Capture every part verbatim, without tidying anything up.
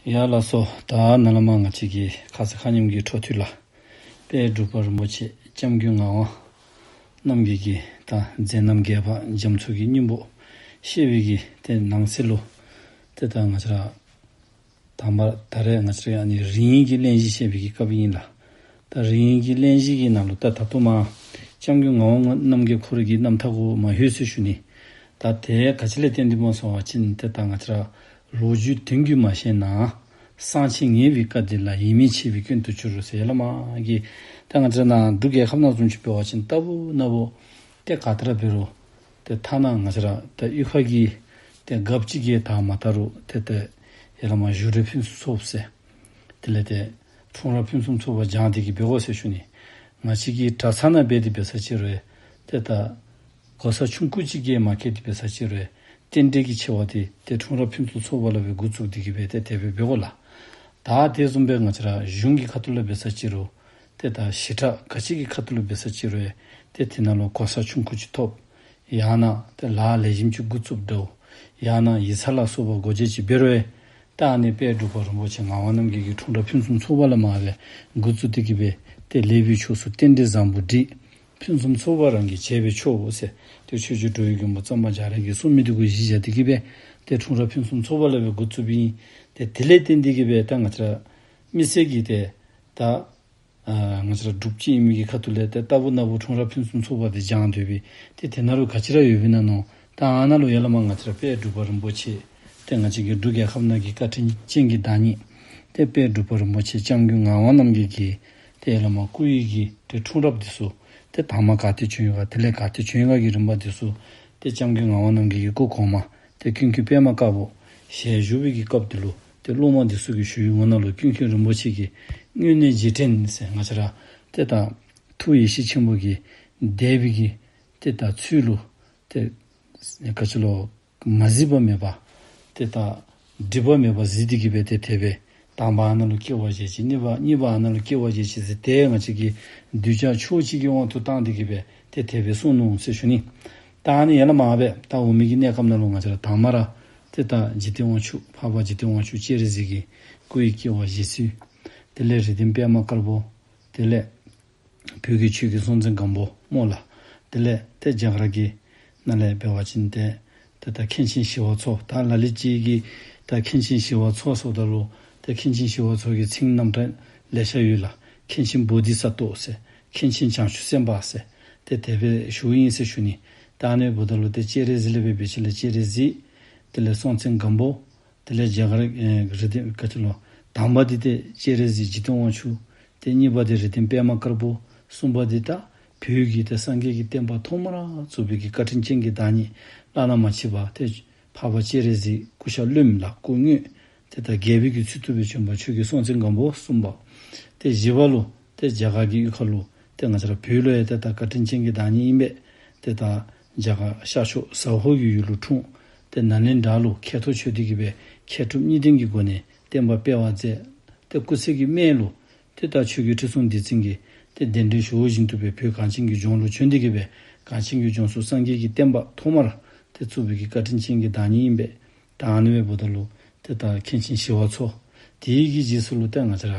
ཡ་ལགས་སོ། ད་ནཱ་ལས་མར་ང་བཅས་ཀྱི་ཁ་ཙ་ཁ་ཉིནམ་གྱི་འཕྲོ་མཐུད་ལགས། དཔལ་འབྲུག་པ་རིན་པོ་ཆེ་སྐྱབས་མགོན་ངག་དབང་རྣམ་རྒྱལ་གྱི་ད་མཛད་རྣམ་རྒྱས་པ་རྒྱ་མཚོ་གི་སྙིང་པོ་བཤད་པའི་གི་ཏེ་ནང་གསེས་ལུ་ཏེ་ད་ང་བཅས་ར་དང་པ་ད་རེས་ང་བཅས་ར་ཨ་ནི་རིང་གི་གླེང་གཞི་བཤད་པའི་གི་སྐབས་ཨིན་ལགས། ད་རིང་གི་གླེང་གཞི་གི་ནང་ལུ་ད་ད་ལྟོ་མར་སྐྱབས་མགོན་ངག་དབང་རྣམ་རྒྱལ་ཁོ་རའི་གི་རྣམ་ཐར་གུ་མར་ལྷོད་ཟེར་ཞུ་ནི། ད་དེ་ག་ཅི་ལས་བརྟེན་ཏེ་སྨོ་ཟེར་བ་ཅིན་ཏེ་ད་ང་བཅས་ར་ལོ་རྒྱུས་དོན་བརྒྱུད་མ་ཤེས་ན། གསང་ཆེན་ངེས་པའི་བཀའ་འདི་ལ། ཡིད་མི་ཆེས་པའི་སྐྱོན་དུ་གྱུར་ཟེར་ཡར་ལས་མར་གྱི་ད་ང་བཅས་ར་ནཱ་འབྲུག་རྒྱལ་ཁབ་ནང་བཟུམ་ཅིག་འབད་བ་ཅིན་རྟག་བུ་ན་བུ་ཏེ་ག་ཏེ་ར་འབད་རུང་ཏེ་ཐ་ན་ང་བཅས་ར་ད་གཡུས་ཁ་གི་ཏེ་རྒཔོ་ཅིག་གིས་ད་མ་དར་རུང་ཏེ་ཏེ་ཡར་ལས་མར་བཞུགས་གྲལ་ཕུན་སུམ་ཚོགས་ཟེར། དེ་ལས་ཏེ་འཁྲུངས་རབས་ཕུན་སུམ་ཚོགས་པ་སྦྱང་སྟེ་གི་འབད་དགོ་ཟེར་ཞུ་ནི། ང་བཅས་ཀྱིས་གྲྭ་ཚང་ནང་འབད་དེ་འབད་ས་ཅིག་རུང་ཏེ་ད་གོ་ས་ཆུང་ཀུ་ཅིག་གིས་མ་བཀལ་ཏེ་འབད་ས་ཅིག་རུང་རྟེན་འབྲེལ་གྱི་ཆེ་བ་དེ་ཏེ་འཁྲུངས་རབས་ཕུན་སུམ་ཚོགས་པ་ལས་སྦེ་འགོ་བཙུགས་ཏེ་གི་སྦེ་ཏེ་དེ་སྦེ་འབད་དགོ་ལགས། ད་དེ་བཟུམ་སྦེ་ང་བཅས་ར་གཞུང་གི་ཁ་ཐུག་ལས་འབད་ས་ཅིག་རུང་ཏེ་ད་ཞི་དྲག་ག་ཅི་གི་ཁ་ཐུག་ལས་འབད་ས་ཅིག་རུང་ཏེ་དེ་ནང་ལུ་གོ་ས་ཆུང་ཀུ་ཅིག་ཐོབ། ཡང་ན་ཏེ་ལཱ་ལེགས་ཤོམ་ཅིག་འགོ་བཙུགསཔ་འདྲཝ། ཡང་ན་ཡིག་ཚང་ལ་སོགས་པ་སྒོ་འབྱེད་ཅིག་འབད་རུང་ད་ཨ་ནི་དཔལ་འབྲུག་པ་རིན་པོ་ཆེ་ངག་དབང་རྣམ་རྒྱལ་གྱི་འཁྲུངས་རབས་ཕུན་སུམ་ཚོགས་པ་ལས་མར་སྦེ་འགོ་བཙུགས་ཏེ་གི་སྦེ་ཏེ་ལེགས་པའི་ཕྱོགས་སུ་རྟེན་འབྲེལ་བཟང་པོ་སྒྲིག། ཕུན་སུམ་ཚོགས་པ་རང་གིས་བྱས་པས་ཆོག་ཟེར་ཏེ་ཆོས་རྗེ་འགྲོ་བའི་མགོན་པོ་གཙང་པ་རྒྱ་རས་ཀྱིས་གསུངས་མི་དེ་གུ་གཞི་བཞག་སྟེ་གི་སྦེ་ཏེ་འཁྲུངས་རབས་ཕུན་སུམ་ཚོགས་པ་ལས་སྦེ་འགོ་བཙུགསཔ་ཨིན། ཏེ་དེ་ལས་བརྟེན་ཏེ་གི་སྦེ་ད་ང་བཅས་ར་མི་སེར་གྱིས་ཏེ་ད་ཨ་ང་བཅས་ར་འབྲུགཔ་ཅིག་ཨིན་མི་གི་ཁ་ཐུག་ལས་ཏེ་རྟག་བུ་ན་བུ་འཁྲུངས་རབས་ཕུན་སུམ་ཚོགས་པ་དེ་སྦྱང་སྡོད་པའི་ཏེ་དེ་ནང་ལུ་ག་ཅི་ར་ཡོདཔ་ཨིན་ན་མནོ། ད་ཨ་ནཱ་ལུ་ཡར་ལས་མར་ང་བཅས་ར་དཔལ་འབྲུག་པ་རིན་པོ་ཆེ་ཏེ་ང་བཅས་ཀྱི་འབྲུག་རྒྱལ་ཁབ་ནང་གི་བཀའ་དྲིན་ཅན་གྱི་བདག་ཉིད་ཏེ་དཔལ་འབྲུག་པ་རིན་པོ་ཆེ་སྐྱབས་མགོན་ངག་དབང་རྣམ་རྒྱལ་གྱི་ཏེ་ཡར་ལས་མར་སྐུ་ཡི་གི་ཏེ་འཁྲུངས་རབས་འདི་ཚུ་ཏེ་དང་པ་ག་ཏེ་བྱོན་ཡོད་ག་དེ་ལས་ག་ཏེ་བྱོན་ཡོད་ག་གི་རིམ་པ་འདི་ཚུ་ཏེ་སྐྱབས་མགོན་ངག་དབང་རྣམ་རྒྱལ་གྱི་སྐུ་གོང་མ་ཏེ་ཀུན་མཁྱེན་པདྨ་དཀར་པོ་ཞལ་བཞུགས་པའི་གི་སྐབས་འདི་ལུ་ཏེ་སློབ་མ་འདི་ཚུ་གིས་ཞུ་བའི་ངོ་ནང་ལུ་ཀུན་མཁྱེན་རིན་པོ་ཆེ་གིས་སྔོན་གནས་རྗེས་དྲན་ཟེར་ང་བཅས་ར་ཏེ་ད་ཐུགས་ཡེ་ཤེས་ཆེན་པོ་གིས་འདས་པའི་གི་ཏེ་ད་ཚུལ་ལུ་ཏེ་ག་ཅི་ལོ་མ་གཟིགས་པ་མེད་པ་ཏེ་ད་སྒྲིབ་པ་མེད་པ་གཟིགས་ཏེ་གི་སྦེ་ཏེ་དེ་སྦེ་དང་པ་ཨ་ནཱ་ལུ་སྐྱེ་བ་བཞེས་ཅི། གཉིས་པ་གཉིས་པ་ཨ་ནཱ་ལུ་སྐྱེ་བ་བཞེས་ཅི་ཟེར་ཏེ་ང་བཅས་ཀྱིས་གདུལ་བྱ་ཕྱོགས་གཅིག་གི་དབང་དུ་བཏང་སྟེ་གི་སྦེ་ཏེ་དེ་སྦེ་གསུངས་ནུག་ཟེར་ཞུ་ནི། ད་ཨ་ནི་ཡར་ལས་མར་སྦེ་ད་འོང་མི་གི་གནས་སྐབས་ནང་ལུ་ང་བཅས་ར་དང་པ་ར་ཏེ་ད་འཇིག་རྟེན་དབང་ཕྱུག་འཕགས་པ་འཇིག་རྟེན་དབང་ཕྱུག་སྤྱན་རས་གཟིགས་ཀྱི་སྐུ་ཡི་སྐྱེ་བ་བཞེས་ཚུལ། དེ་ལས་རིགས་ལྡན་པདྨ་དཀར་པོ། དེ་ལས་བོད་ཀྱི་ཆོས་ཀྱི་སྲོང་བཙན་སྒམ་པོ་སྨོ་ལགས། དེ་ལས་ཏེ་རྒྱ་གར་གྱི་ནང་ལས་འབད་བ་ཅིན་ཏེ་ཏེ་ད་མཁན་ཆེན་ཞི་བ་འཚོ། ད་ལ་ལུ་ཅིག་གིས་ད་མཁན་ཆེན་ཞི་བ་འཚོ་ཟེརཝ་ད་ལུ་ཏེ་མཁན་ཆེན་ཞི་བ་འཚོ་གི་མཚན་རྣམ་གྲངས་ལེ་ཤ་ཡོད་ལགས། མཁན་ཆེན་བོ་དྷི་ས་ཏྭ་ཟེར། མཁན་ཆེན་བྱང་ཆུབ་སེམས་དཔའ་ཟེར། ཏེ་དེ་སྦེ་ཞུཝ་ཨིན་ཟེར་ཞུ་ནི། ད་ཨ་ནི་འབདཝ་ད་ལུ་ཏེ་སྤྱན་རས་གཟིགས་ལས་འབད་བ་ཅིན་ལགས་སྤྱན་རས་གཟིགས། དེ་ལས་སྲོང་བཙན་སྒམ་པོ། དེ་ལས་རྒྱ་གར་ཨེ་རིགས་ལྡན་ག་ཅི་ལོ། དང་པ་འདི་ཏེ་སྤྱན་རས་གཟིགས་འཇིག་རྟེན་དབང་ཕྱུག། ཏེ་གཉིས་པ་འདི་རིགས་ལྡན་པདྨ་དཀར་པོ། གསུམ་པ་འདི་ད་བོད་ཀྱི་ཏེ་སངས་རྒྱས་ཀྱི་བསྟན་པ་ཐོག་མར་བཙུགས་པའི་གི་བཀའ་དྲིན་ཅན་གྱི་བདག་ཉིད་བླ་ན་མ་མཆིས་པ་ཏེ་འཕགས་པ་སྤྱན་རས་གཟིགས་སྐུ་ཤ་རློནམ་ལགས། སྐུ་དངོས་ཏེ་ད་རྒྱལ་པོའི་གི་ཚུལ་དུ་སྦེ་བྱོན་པ་ཆོས་རྒྱལ་སྲོང་བཙན་སྒམ་པོ་གསུམ་པ། ཏེ་བཞི་པ་ལུ་ཏེ་རྒྱ་གར་གྱི་གཡུས་ཁ་ལུ་ཏེ་ང་བཅས་ར་བོད་ལུ་ཡང་ཏེ་ད་བཀའ་དྲིན་ཅན་གྱི་བདག་ཉིད་ཨིན་པས། ཏེ་ད་རྒྱ་གར་ཤར་ཕྱོགས་ཟ་ཧོར་གྱི་ཡུལ་ལུ་འཁྲུངས། ཏེ་ནཱ་ལེནྡྲ་ལུ་མཁས་གྲུབ་ཆོས་སྡེ་གི་སྦེ་མཁས་གྲུབ་གཉིས་ལྡན་གྱི་སྒོ་ནས་བསྟན་པ་སྤེལ་བར་མཛད། ཏེ་སྐུ་ཚེ་གི་སྨད་ལུ་ཏེ་ད་ཆོས་རྒྱལ་ཁྲི་སྲོང་ལྡེ་བཙན་གྱིས་ཏེ་གདན་འདྲེན་ཞུ་བ་བཞིན་དུ་སྦེ་བོད་གངས་ཅན་གྱི་ལྗོངས་ལུ་བྱོན་ཏེ་གི་སྦེ་གངས་ཅན་གྱི་ལྗོངས་སུ་སངས་རྒྱས་ཀྱི་བསྟན་པ་ཐོག་མར་ཏེ་བཙུགས་པའི་གི་བཀའ་དྲིན་ཅན་གྱི་བདག་ཉིད་ཨིན་པས། ད་ཨ་ནི་སྦེ་འབདཝ་ད་ལུ་ཏེ་ད་མཁན་ཆེན་ཞི་བ་འཚོ། དེ་གི་རྗེས་སུ་ལུ་ཏེ་ང་བཅས་ར་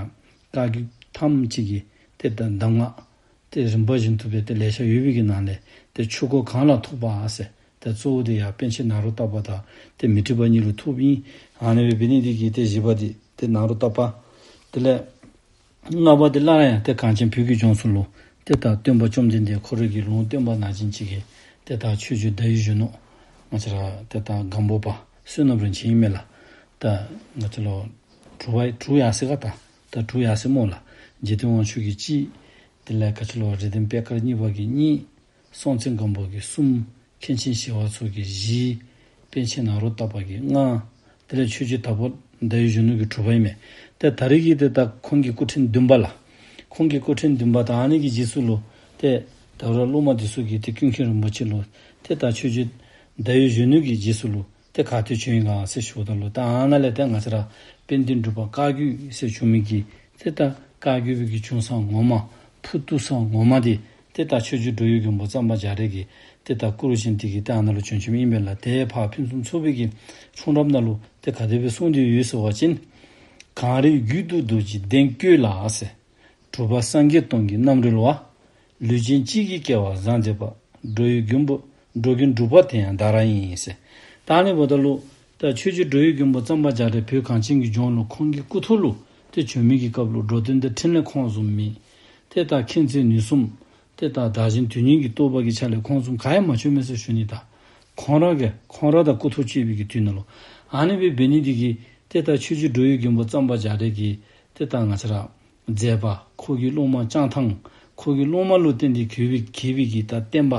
བཀའ་བརྒྱུད་ཐམས་ཅད་ཀྱི་ཏེ་ད་གདམས་ངག་ཏེ་རིམ་པ་བཞིན་དུ་སྦེ་ཏེ་ལེ་ཤ་ཡོད་པའི་གི་ནང་ལས་ཏེ་ཆོས་སྐོར་གང་ལ་ཐུག་པ་ཟེར། ཏེ་གཙོ་བོ་འདི་ཡང་པཎ་ཆེན་ནཱ་རོ་ཏ་པ་དང་ཏེ་མཻ་ཏྲི་པ་གཉིས་ལུ་ཐུགཔ་ཨིན། ཨ་ནི་སྦེ་འབད་ནི་འདི་གིས་ཏེ་བཞི་པ་འདི་ཏེ་ནཱ་རོ་ཏ་པ། དེ་ལས་ལྔ་པ་འདི་སླར་ཡང་ཏེ་གངས་ཅན་བོད་ཀྱི་ལྗོངས་སུ་ལུ་ཏེ་ད་སྟོན་པ་བཅོམ་ལྡན་འདས་ཁོ་རའི་གི་ལུང་བསྟན་པ་ནང་བཞིན་ཅིག་གི་ཏེ་ད་ཆོས་རྗེ་ཟླ་འོད་གཞོན་ནུ་ང་བཅས་ར་ཏེ་ད་སྒམ་པོ་པ་བསོད་ནམས་རིན་ཆེན་ཨིན་མས་ལགས། ད་ང་བཅས་ལུ་དྲུག་པ་དྲུག་ཡར་སོ་ག། ད་ད་དྲུག་ཡར་སོ་སྨོ་ལགས། འཇིག་རྟེན་དབང་ཕྱུག་གིས་གཅིག། དེ་ལས་ག་ཅི་ལོ་རིགས་ལྡན་པད་དཀར་གཉིས་པ་གིས་གཉིས། སྲོང་བཙན་སྒམ་པོ་གིས་གསུམ། མཁན་ཆེན་ཞི་བ་འཚོ་གིས་བཞི། པཎ་ཆེན་ནཱ་རོ་ཏ་པ་གིས་ལྔ། དེ་ལས་ཆོས་རྗེ་དྭགས་པོ་ཟླ་འོད་གཞོན་ནུ་གིས་དྲུག་པ་ཨིན་མས། ཏེ་ད་རེས་ཀྱི་ཏེ་ད་ཁོང་གི་སྐུ་ཕྲེང་བདུན་པ་ལགས། ཁོང་གི་སྐུ་ཕྲེང་བདུན་པ་ད་ཨ་ནི་གི་རྗེས་སུ་ལུ་ཏེ་ད་རུང་སློབ་མ་འདི་ཚུ་གིས་ཏེ་ཀུན་མཁྱེན་རིན་པོ་ཆེ་ལུ་ཏེ་ད་ཆོས་རྗེ་ཟླ་འོད་གཞོན་ནུ་གི་རྗེས་སུ་ལུ་ཏེ་ག་ཏེ་བྱོན་ཡི་ག་ཟེར་ཞུཝ་ད་ལུ་ད་ཨ་ནཱ་ལས་ཏེ་ང་བཅས་ར་དཔལ་ལྡན་འབྲུག་པ་བཀའ་བརྒྱུད་ཟེར་བྱུང་མི་གི་ཏེ་ད་བཀའ་བརྒྱུད་པའི་གི་བྱུང་ས་ངོ་མ་ཕུ་བཏུག་ས་ངོ་མ་འདི་ཏེ་ད་ཆོས་རྗེ་འགྲོ་བའི་མགོན་པོ་གཙང་པ་རྒྱ་རས་ཀྱིས་ཏེ་ད་བསྐུར་བཞེངས་ཏེ་གི་ཏེ་ཨ་ནཱ་ལུ་བྱོན་བྱོནམ་ཨིན་པས་ལགས། ཏེ་ཕར་ཕུན་སུམ་ཚོགས་པའི་གི་འཁྲུངས་རབས་ནང་ལུ་ཏེ་ག་དེ་སྦེ་གསུངས་ཏེ་ཡོད་ཟེར་བ་ཅིན་ གངས་རིའི་རྒྱུད་དུ་རྡོ་རྗེ་གདན་བཀོད་ལ་ཟེར། གྲུབ་པ་སངས་རྒྱས་སྟོང་གི་རྣམ་རོལ་པ། ལུས་ཅན་གཅིག་གི་སྐྱེ་བ་བཟང་མཛད་པ། འགྲོ་བའི་མགོན་པོ་འགྲོ་མགོན་འབྲུག་པ་དེ་ཡང་བདག་རང་ཡིན་ཟེར། ད་ཨ་ནི་འབདཝ་ད་ལུ་ད་ཆོས་རྗེ་འགྲོ་བའི་མགོན་པོ་གཙང་པ་རྒྱ་རས་བོད་གངས་ཅན་གྱི་ལྗོངས་ལུ་ཁོང་གི་སྐུ་ཐོག་ལུ་ཏེ་བྱོན་མི་གི་སྐབས་ལུ་འགྲོ་དོན་དང་འཕྲིན་ལས་ཁོང་བཟུམ་མེད། ཏེ་ད་མཁྱེན་བརྩེ་ནུས་གསུམ། ཏེ་ད་བདག་གཞན་དོན་གཉིས་ཀྱི་རྟོགས་པ་གི་ཆ་ལས་ཁོང་བཟུམ་ག་ཡང་མ་བྱོན་མས་ཟེར་ཞུ་ནི། ད་ཁོང་ར་གིས་ཁོང་ར་དང་སྐུ་ཐོག་བཅད་པའི་གི་དུས་ནང་ལུ་ཨ་ནི་སྦེ་འབད་ནི་འདི་གིས་ཏེ་ད་ཆོས་རྗེ་འགྲོ་བའི་མགོན་པོ་གཙང་པ་རྒྱ་རས་ཀྱི་ཏེ་ད་ང་བཅས་ར་མཛད་པ། ཁོ་གི་སློབ་མ་བྱང་ཐང་། ཁོ་གི་སློབ་མ་ལུ་བརྟེན་ཏེ་གྱེས་པའི་གྱེས་པའི་གི་ད་བསྟན་པ་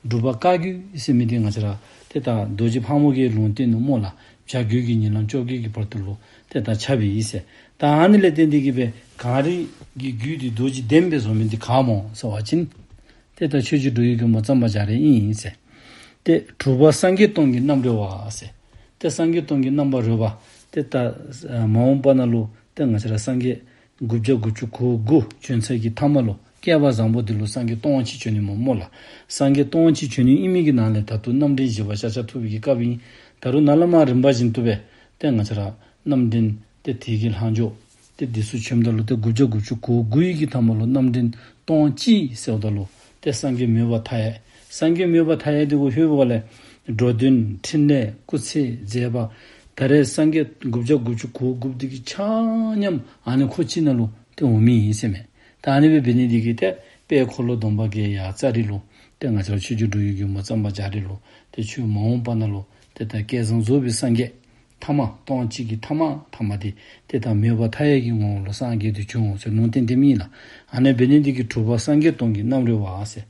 འབྲུག་པ་བཀའ་བརྒྱུད་ཟེར་མི་འདི་ང་བཅས་ར་ཏེ་ད་རྡོ་རྗེ་ཕག་མོ་གི་ལུང་བསྟན་ནུག་སྨོ་ལགས། བྱ་རྒོད་ཀྱི་ཉིན་ལམ་བཅོ་བརྒྱད་ཀྱི་བར་དུ་ལུ་ཏེ་ད་ཁྱབ་པའི་ཨིན་ཟེར། ད་ཨ་ནི་ལས་བརྟེན་ཏེ་གི་སྦེ་གངས་རི་གི་རྒྱུད་འདི་རྡོ་རྗེ་གདན་སྦེ་བཟོ་མི་འདི་ག་སྨོ་ཟེར་བ་ཅིན་ཏེ་ད་ཆོས་རྗེ་འགྲོ་བའི་མགོན་པོ་གཙང་པ་རྒྱ་རས་ཨིན་ཟེར། ཏེ་གྲུབ་པ་སངས་རྒྱས་སྟོང་གི་རྣམ་རོལ་པ་ཟེར། ཏེ་སངས་རྒྱས་སྟོང་གི་རྣམ་པར་རོལ་པ། ཏེ་ད་མ་འོངས་པ་ནང་ལུ་ཏེ་ང་བཅས་ར་སངས་རྒྱས་དགུ་བརྒྱ་དགུ་བཅུ་གོ་དགུ་བྱོན་ཚར་གྱི་མཐའ་མ་ལུ་བསྐལ་པ་བཟང་པོ་འདི་ལུ་སངས་རྒྱས་སྟོང་གཅིག་བྱོན་ནི་སྨོ་སྨོ་ལགས། སངས་རྒྱས་སྟོང་གཅིག་བྱོན་ནི་ཨིན་མི་གི་ནང་ལས་ད་ལྟོ་རྣམ་འདྲེན་བཞི་པ་ཤཱཀྱ་ཐུབ་པའི་གི་སྐབས་ཨིན། ད་རུང་ནཱ་ལས་མར་རིམ་པ་བཞིན་དུ་སྦེ་ཏེ་ང་བཅས་ར་རྣམ་འདྲེན་ཏེ་དེ་གི་ལྷག་འཇོག་ཏེ་འདི་ཚུ་བྱོནམ་ད་ལུ་ཏེ་དགུ་བརྒྱ་དགུ་བཅུ་གོ་དགུ་ཡི་གི་མཐའ་མ་ལུ་རྣམ་འདྲེན་སྟོང་གཅིག་ཟེརཝ་ད་ལུ་ཏེ་སངས་རྒྱས་མོས་པ་མཐའ་ཡས། སངས་རྒྱས་མོས་པ་མཐའ་ཡས་འདི་གུ་ལྷོད་པ་ལས་འགྲོ་དོན་འཕྲིན་ལས་སྐུ་ཚེ་མཛད་པ་ད་རེས་སངས་རྒྱས་དགུ་བརྒྱ་དགུ་བཅུ་གོ་དགུ་འདི་གི་ཆ་མཉམ་ཨ་ནི་ཁོ་གཅིག་ནང་ལུ་ཏེ་འོང་མི་ཨིན་ཟེར་མས། ད་ཨ་ནི་སྦེ་འབད་ནི་འདི་གིས་ཏེ་དཔལ་འཁོར་ལོ་སྡོམ་པ་གི་ཡ་ཙ་རི་ལུ་ཏེ་ང་བཅས་ར་ཆོས་རྗེ་འགྲོ་བའི་མགོན་པོ་གཙང་པ་རྒྱ་རས་ལུ་ཏེ་ཆོས་མ་འོངས་པ་ནང་ལུ་ཏེ་ད་བསྐལ་བཟང་རྫོགས་པའི་སངས་རྒྱས་མཐའ་མ་སྟོང་གཅིག་གི་མཐའ་མ་མཐའ་མ་འདི་ཏེ་ད་མོས་པ་མཐའ་ཡས་ཀྱི་ངོ་བོ་ལུ་སངས་རྒྱས་ཏེ་བྱོན་འོང་ཟེར་ལུང་བསྟན་ཏེ་མི་ལགས། ཨ་ནི་འབད་ནི་འདི་གིས་གྲུབ་པ་སངས་རྒྱས་སྟོང་གི་རྣམ་རོལ་པ་ཟེར།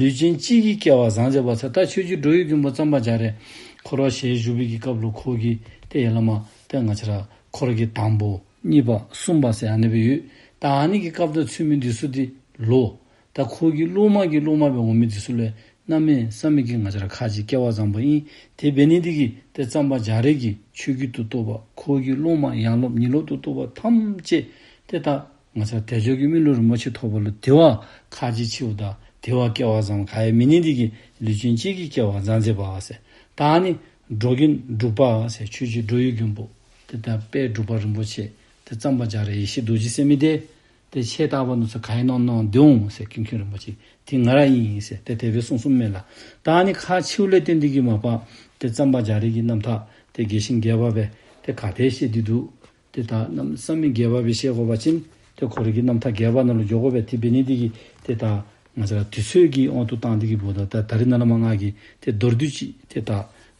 ལུས་ཅན་གཅིག་གི་སྐྱེ་བ་བཟང་མཛད་པ་ཟེར། ད་ཆོས་རྗེ་འགྲོ་བའི་མགོན་པོ་གཙང་པ་རྒྱ་རས་འཁོར་བ་ཞལ་བཞུགས་པའི་གི་སྐབས་ལུ་ཁོ་གི་ཏེ་ཡ་བླ་མ་ཏེ་ང་བཅས་ར་འཁོར་གྱི་དང་པོ་གཉིས་པ་གསུམ་པ་ཟེར་ཨ་ནི་སྦེ་ཡོད། ད་ཨ་ནི་གི་སྐབས་དང་ཚུད་མི་འདི་ཚུ་འདི་ལུ་ད་ཁོ་གི་སློབ་མ་གི་སློབ་མ་སྦེ་འོང་མི་འདི་ཚུ་ལས་གནམ་མེད་ས་མེད་ཀྱི་ང་བཅས་ར་ཁ་རྗེ་སྐལ་བ་བཟང་པོ་ཨིན། དེ་འབད་ནི་འདི་གིས་ཏེ་གཙང་པ་རྒྱ་རས་ཀྱི་ཆོས་བརྒྱུད་དུ་གཏོགས་པ་ཁོ་གི་སློབ་མ་ཡང་སློབ་ཉིན་སློབ་ཏུ་གཏོགས་པ་ཐམས་ཅད་ཏེ་ད་ང་བཅས་ར་དལ་འབྱོར་གྱི་མི་ལུས་རིན་པོ་ཆེ་ཐོབ་པ་ལུ་དེ་བ་ཁ་རྗེ་ཆེཝ་དང་དེ་བ་སྐལ་བ་བཟང་ག་ཡང་མེད་ནི་འདི་གིས་ལུས་ཅན་གཅིག་གི་སྐྱེ་བ་བཟང་མཛད་པ་ཟེར། ད་ཨ་ནི་འགྲོ་མགོན་འབྲུག་པ་ཟེར་ཆོས་རྗེ་འགྲོ་བའི་མགོན་པོ་ཏེ་ད་དཔལ་འབྲུག་པ་རིན་པོ་ཆེ་ཏེ་གཙང་པ་རྒྱ་རས་ཡེ་ཤེས་རྡོ་རྗེ་ཟེར་མི་འདི་ཏེ་ཁྱེད་ལྟ་བུ་ནུ་ཚོ་ག་ཡི་ནང་ནང་དེ་འོང་ཟེར་ཀུན་མཁྱེན་རིན་པོ་ཆེ་ཏེ་ང་ར་ཨིན་ཟེར་ཏེ་དེ་སྦེ་གསུངས་གསུངསམ་མས་ལགས། ད་ཨ་ནི་ཁག་ཆེཝ་ལས་བརྟེན་ཏེ་གིས་མ་པ་ཏེ་གཙང་པ་རྒྱ་རས་ཀྱི་རྣམ་ཐར་ཏེ་རྒྱས་ཤིང་རྒྱས་པ་སྦེ་ཏེ་ག་དེ་བཤད་དེ་འདུག། ཏེ་ད་གནམ་མེད་ས་མེད་རྒྱས་པ་སྦེ་བཤད་དགོ་པ་ཅིན་ཏེ་ཁོ་རའི་གི་རྣམ་ཐར་རྒྱས་པ་ནང་ལུ་འགྱོ་དགོ་པས། དེ་འབད་ནི་འདི་གིས་ཏེ་ད་ང་བཅས་ར་དུས་ཚོད་ཀྱི་དབང་དུ་བཏང་སྟེ་གིས་འབདཝ་ད་ད་ད་རིས་ནཱ་ལས་མར་ང་གིས་ཏེ་མདོར་བསྡུས་ཅིག་ཏེ་ད་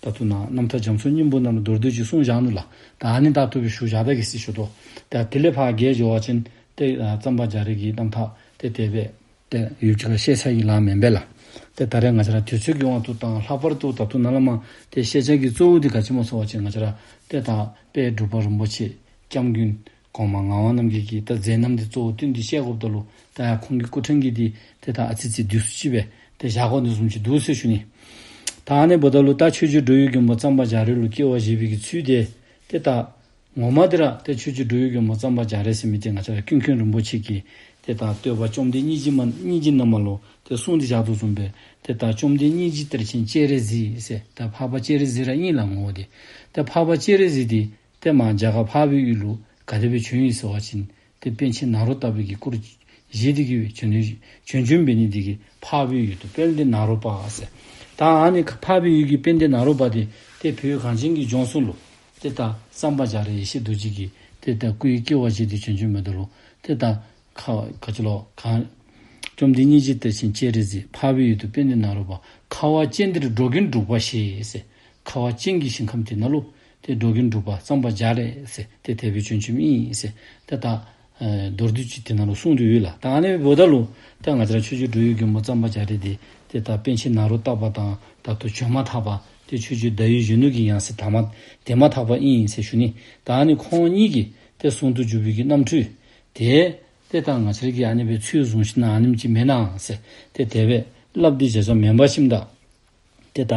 ད་ལྟོ་ནཱ་རྣམ་ཐར་རྒྱ་མཚོའི་སྙིང་པོ་ནང་ལུ་མདོར་བསྡུས་ཅིག་གསུངས་བཞག་ནུག་ལགས། ད་ཨ་ནི་ད་ལྟོ་སྦེ་ཞུ་བཞག་ད་གེ་ཟེར་ཞུ་དོ། ད་དེ་ལས་ཕར་རྒྱས་འགྱོ་བ་ཅིན་ཏེ་ཨ་གཙང་པ་རྒྱ་རས་ཀྱི་རྣམ་ཐར་ཏེ་དེ་སྦེ་ཏེ་ཡུདཔ་ཅིག་ཁར་བཤད་ཚར་ཡི་ལགས་མེན་པས་ལགས། ཏེ་ད་རེས་ང་བཅས་ར་དུས་ཚོད་ཀྱི་དབང་དུ་བཏང་ལྷག་པར་དུ་ད་ལྟོ་ནཱ་ལས་མར་ཏེ་བཤད་བྱ་གི་གཙོ་བོ་འདི་ག་ཅི་སྨོ་ཟེར་བ་ཅིན་ང་བཅས་ར་ཏེ་ད་དཔལ་འབྲུག་པ་རིན་པོ་ཆེ་སྐྱབས་མགོན་གོང་མ་ངག་དབང་རྣམ་རྒྱལ་གྱི་ད་མཛད་རྣམ་འདི་གཙོ་བོ་བཏོན་ཏེ་བཤད་དགོཔ་ད་ལུ་ད་ཡང་ཁོང་གི་སྐུ་ཕྲེང་གི་འདི་ཏེ་ད་ཨ་ཙི་ཙི་བསྡུས་སུ་ཅིག་སྦེ་ཏེ་བཞག་དགོ་ནི་བཟུམ་ཅིག་འདུག་ཟེར་ཞུ་ནི། ད་ཨ་ནི་འབདཝ་ད་ལུ་ད་ཆོས་རྗེ་འགྲོ་བའི་མགོན་པོ་གཙང་པ་རྒྱ་རས་ལུ་སྐྱེ་བ་བཞེས་པའི་གི་ཚུལ་འདི་ཏེ་ད་ངོ་མ་འདི་ར་ཏེ་ཆོས་རྗེ་འགྲོ་བའི་མགོན་པོ་གཙང་པ་རྒྱ་རས་ཟེར་མི་འདི་ང་བཅས་ར་ཀུན་མཁྱེན་རིན་པོ་ཆེ་གིས་ཏེ་ད་བསྟོད་པ་བཅོམ་ལྡན་སྙིང་རྗེ་མ་སྙིང་རྗེ་ན་མ་ལུ་ཏེ་གསུངས་ཏེ་བཞག་དོ་བཟུམ་སྦེ་ཏེ་ད་བཅོམ་ལྡན་སྙིང་རྗེ་གཏེར་ཆེན་སྤྱན་རས་གཟིགས་ཟེར་ད་འཕགས་པ་སྤྱན་རས་གཟིགས་ར་ཨིན་ལགས་ངོ་བོ་འདི། ཏེ་འཕགས་པ་སྤྱན་རས་གཟིགས་འདི་ཏེ་མར་རྒྱ་གར་འཕགས་པའི་ཡུལ་ལུ་ག་དེ་སྦེ་བྱོན་ཡི་ཟེར་བ་ཅིན་ཏེ་པཎ་ཆེན་ནཱ་རོ་ཏ་པའི་གི་སྐུ་རུ་བཞེས་ཏེ་གིས་སྦེ་བྱོན་བྱོན་བྱོན་འབད་ནི་འདི་གིས་འཕགས་པའི་ཡུལ་དུ་དཔལ་ལྡན་ནཱ་རོ་པ་ཟེར། ད་ཨ་ནི་འཕགས་པའི་ཡུལ་གྱི་དཔལ་ལྡན་ནཱ་རོ་པ་འདི་ཏེ་བོད་གངས་ཅན་གྱི་ལྗོངས་སུ་ལུ་ཏེ་ད་གཙང་པ་རྒྱ་རས་ཡེ་ཤེས་རྡོ་རྗེ་གི་ཏེ་ད་སྐུའི་སྐྱེ་བ་བཞེས་ཏེ་བྱོན་བྱོནམ་ད་ལུ་ཏེ་ད་ཁ་ག་ཅི་ལོ་ག་བཅོམ་ལྡན་སྙིང་རྗེ་གཏེར་ཆེན་སྤྱན་རས་གཟིགས། འཕགས་པའི་ཡུལ་དུ་དཔལ་ལྡན་ནཱ་རོ་པ། ཁ་བ་ཅན་འདིར་འགྲོ་མགོན་འབྲུག་པ་ཞེས་ཟེར། ཁ་བ་ཅན་གྱི་ཞིང་ཁམས་དེ་ནང་ལུ་ཏེ་འགྲོ་མགོན་འབྲུག་པ་གཙང་པ་རྒྱ་རས་ཟེར་ཏེ་དེ་སྦེ་བྱོན་བྱོནམ་ཨིན་ཟེར་ཏེ་ད་ཨེ་མདོར་བསྡུས་ཅིག་དེ་ནང་ལུ་གསུངས་ཏེ་ཡོད་ལགས། ད་ཨ་ནི་འབདཝ་ད་ལུ་ད་ང་བཅས་ར་ཆོས་རྗེ་འགྲོ་བའི་མགོན་པོ་གཙང་པ་རྒྱ་རས་འདི་ཏེ་ད་པཎ་ཆེན་ནཱ་རོ་ཏ་པ་དང་ད་ལྟོ་བྱོན་མ་ཐག་པ་ཏེ་ཆོས་རྗེ་ཟླ་འོད་གཞོན་ནུ་གི་ཡང་སྲིད་ད་མ་དེ་མ་ཐག་པ་ཨིན་ཟེར་ཞུ་ནི། ད་ཨ་ནི་ཁོང་གཉིས་ཀྱིས་ཏེ་ཟུང་དུ་འཇུག་པའི་གི་རྣམ་འཕྲུལ་དེ་ཏེ་ད་ང་བཅས་ར་གིས་ཨ་ནི་སྦེ་ཚུལ་བཟུང་ཞིན་ན་ཨ་ནེམ་ཅིག་མེན་ན་ཟེར་ཏེ་དེ་སྦེ་སླབ་སྟེ་བཞག་བཞགཔ་མེན་པ་ཞིནམ་ད་ཏེ་ད་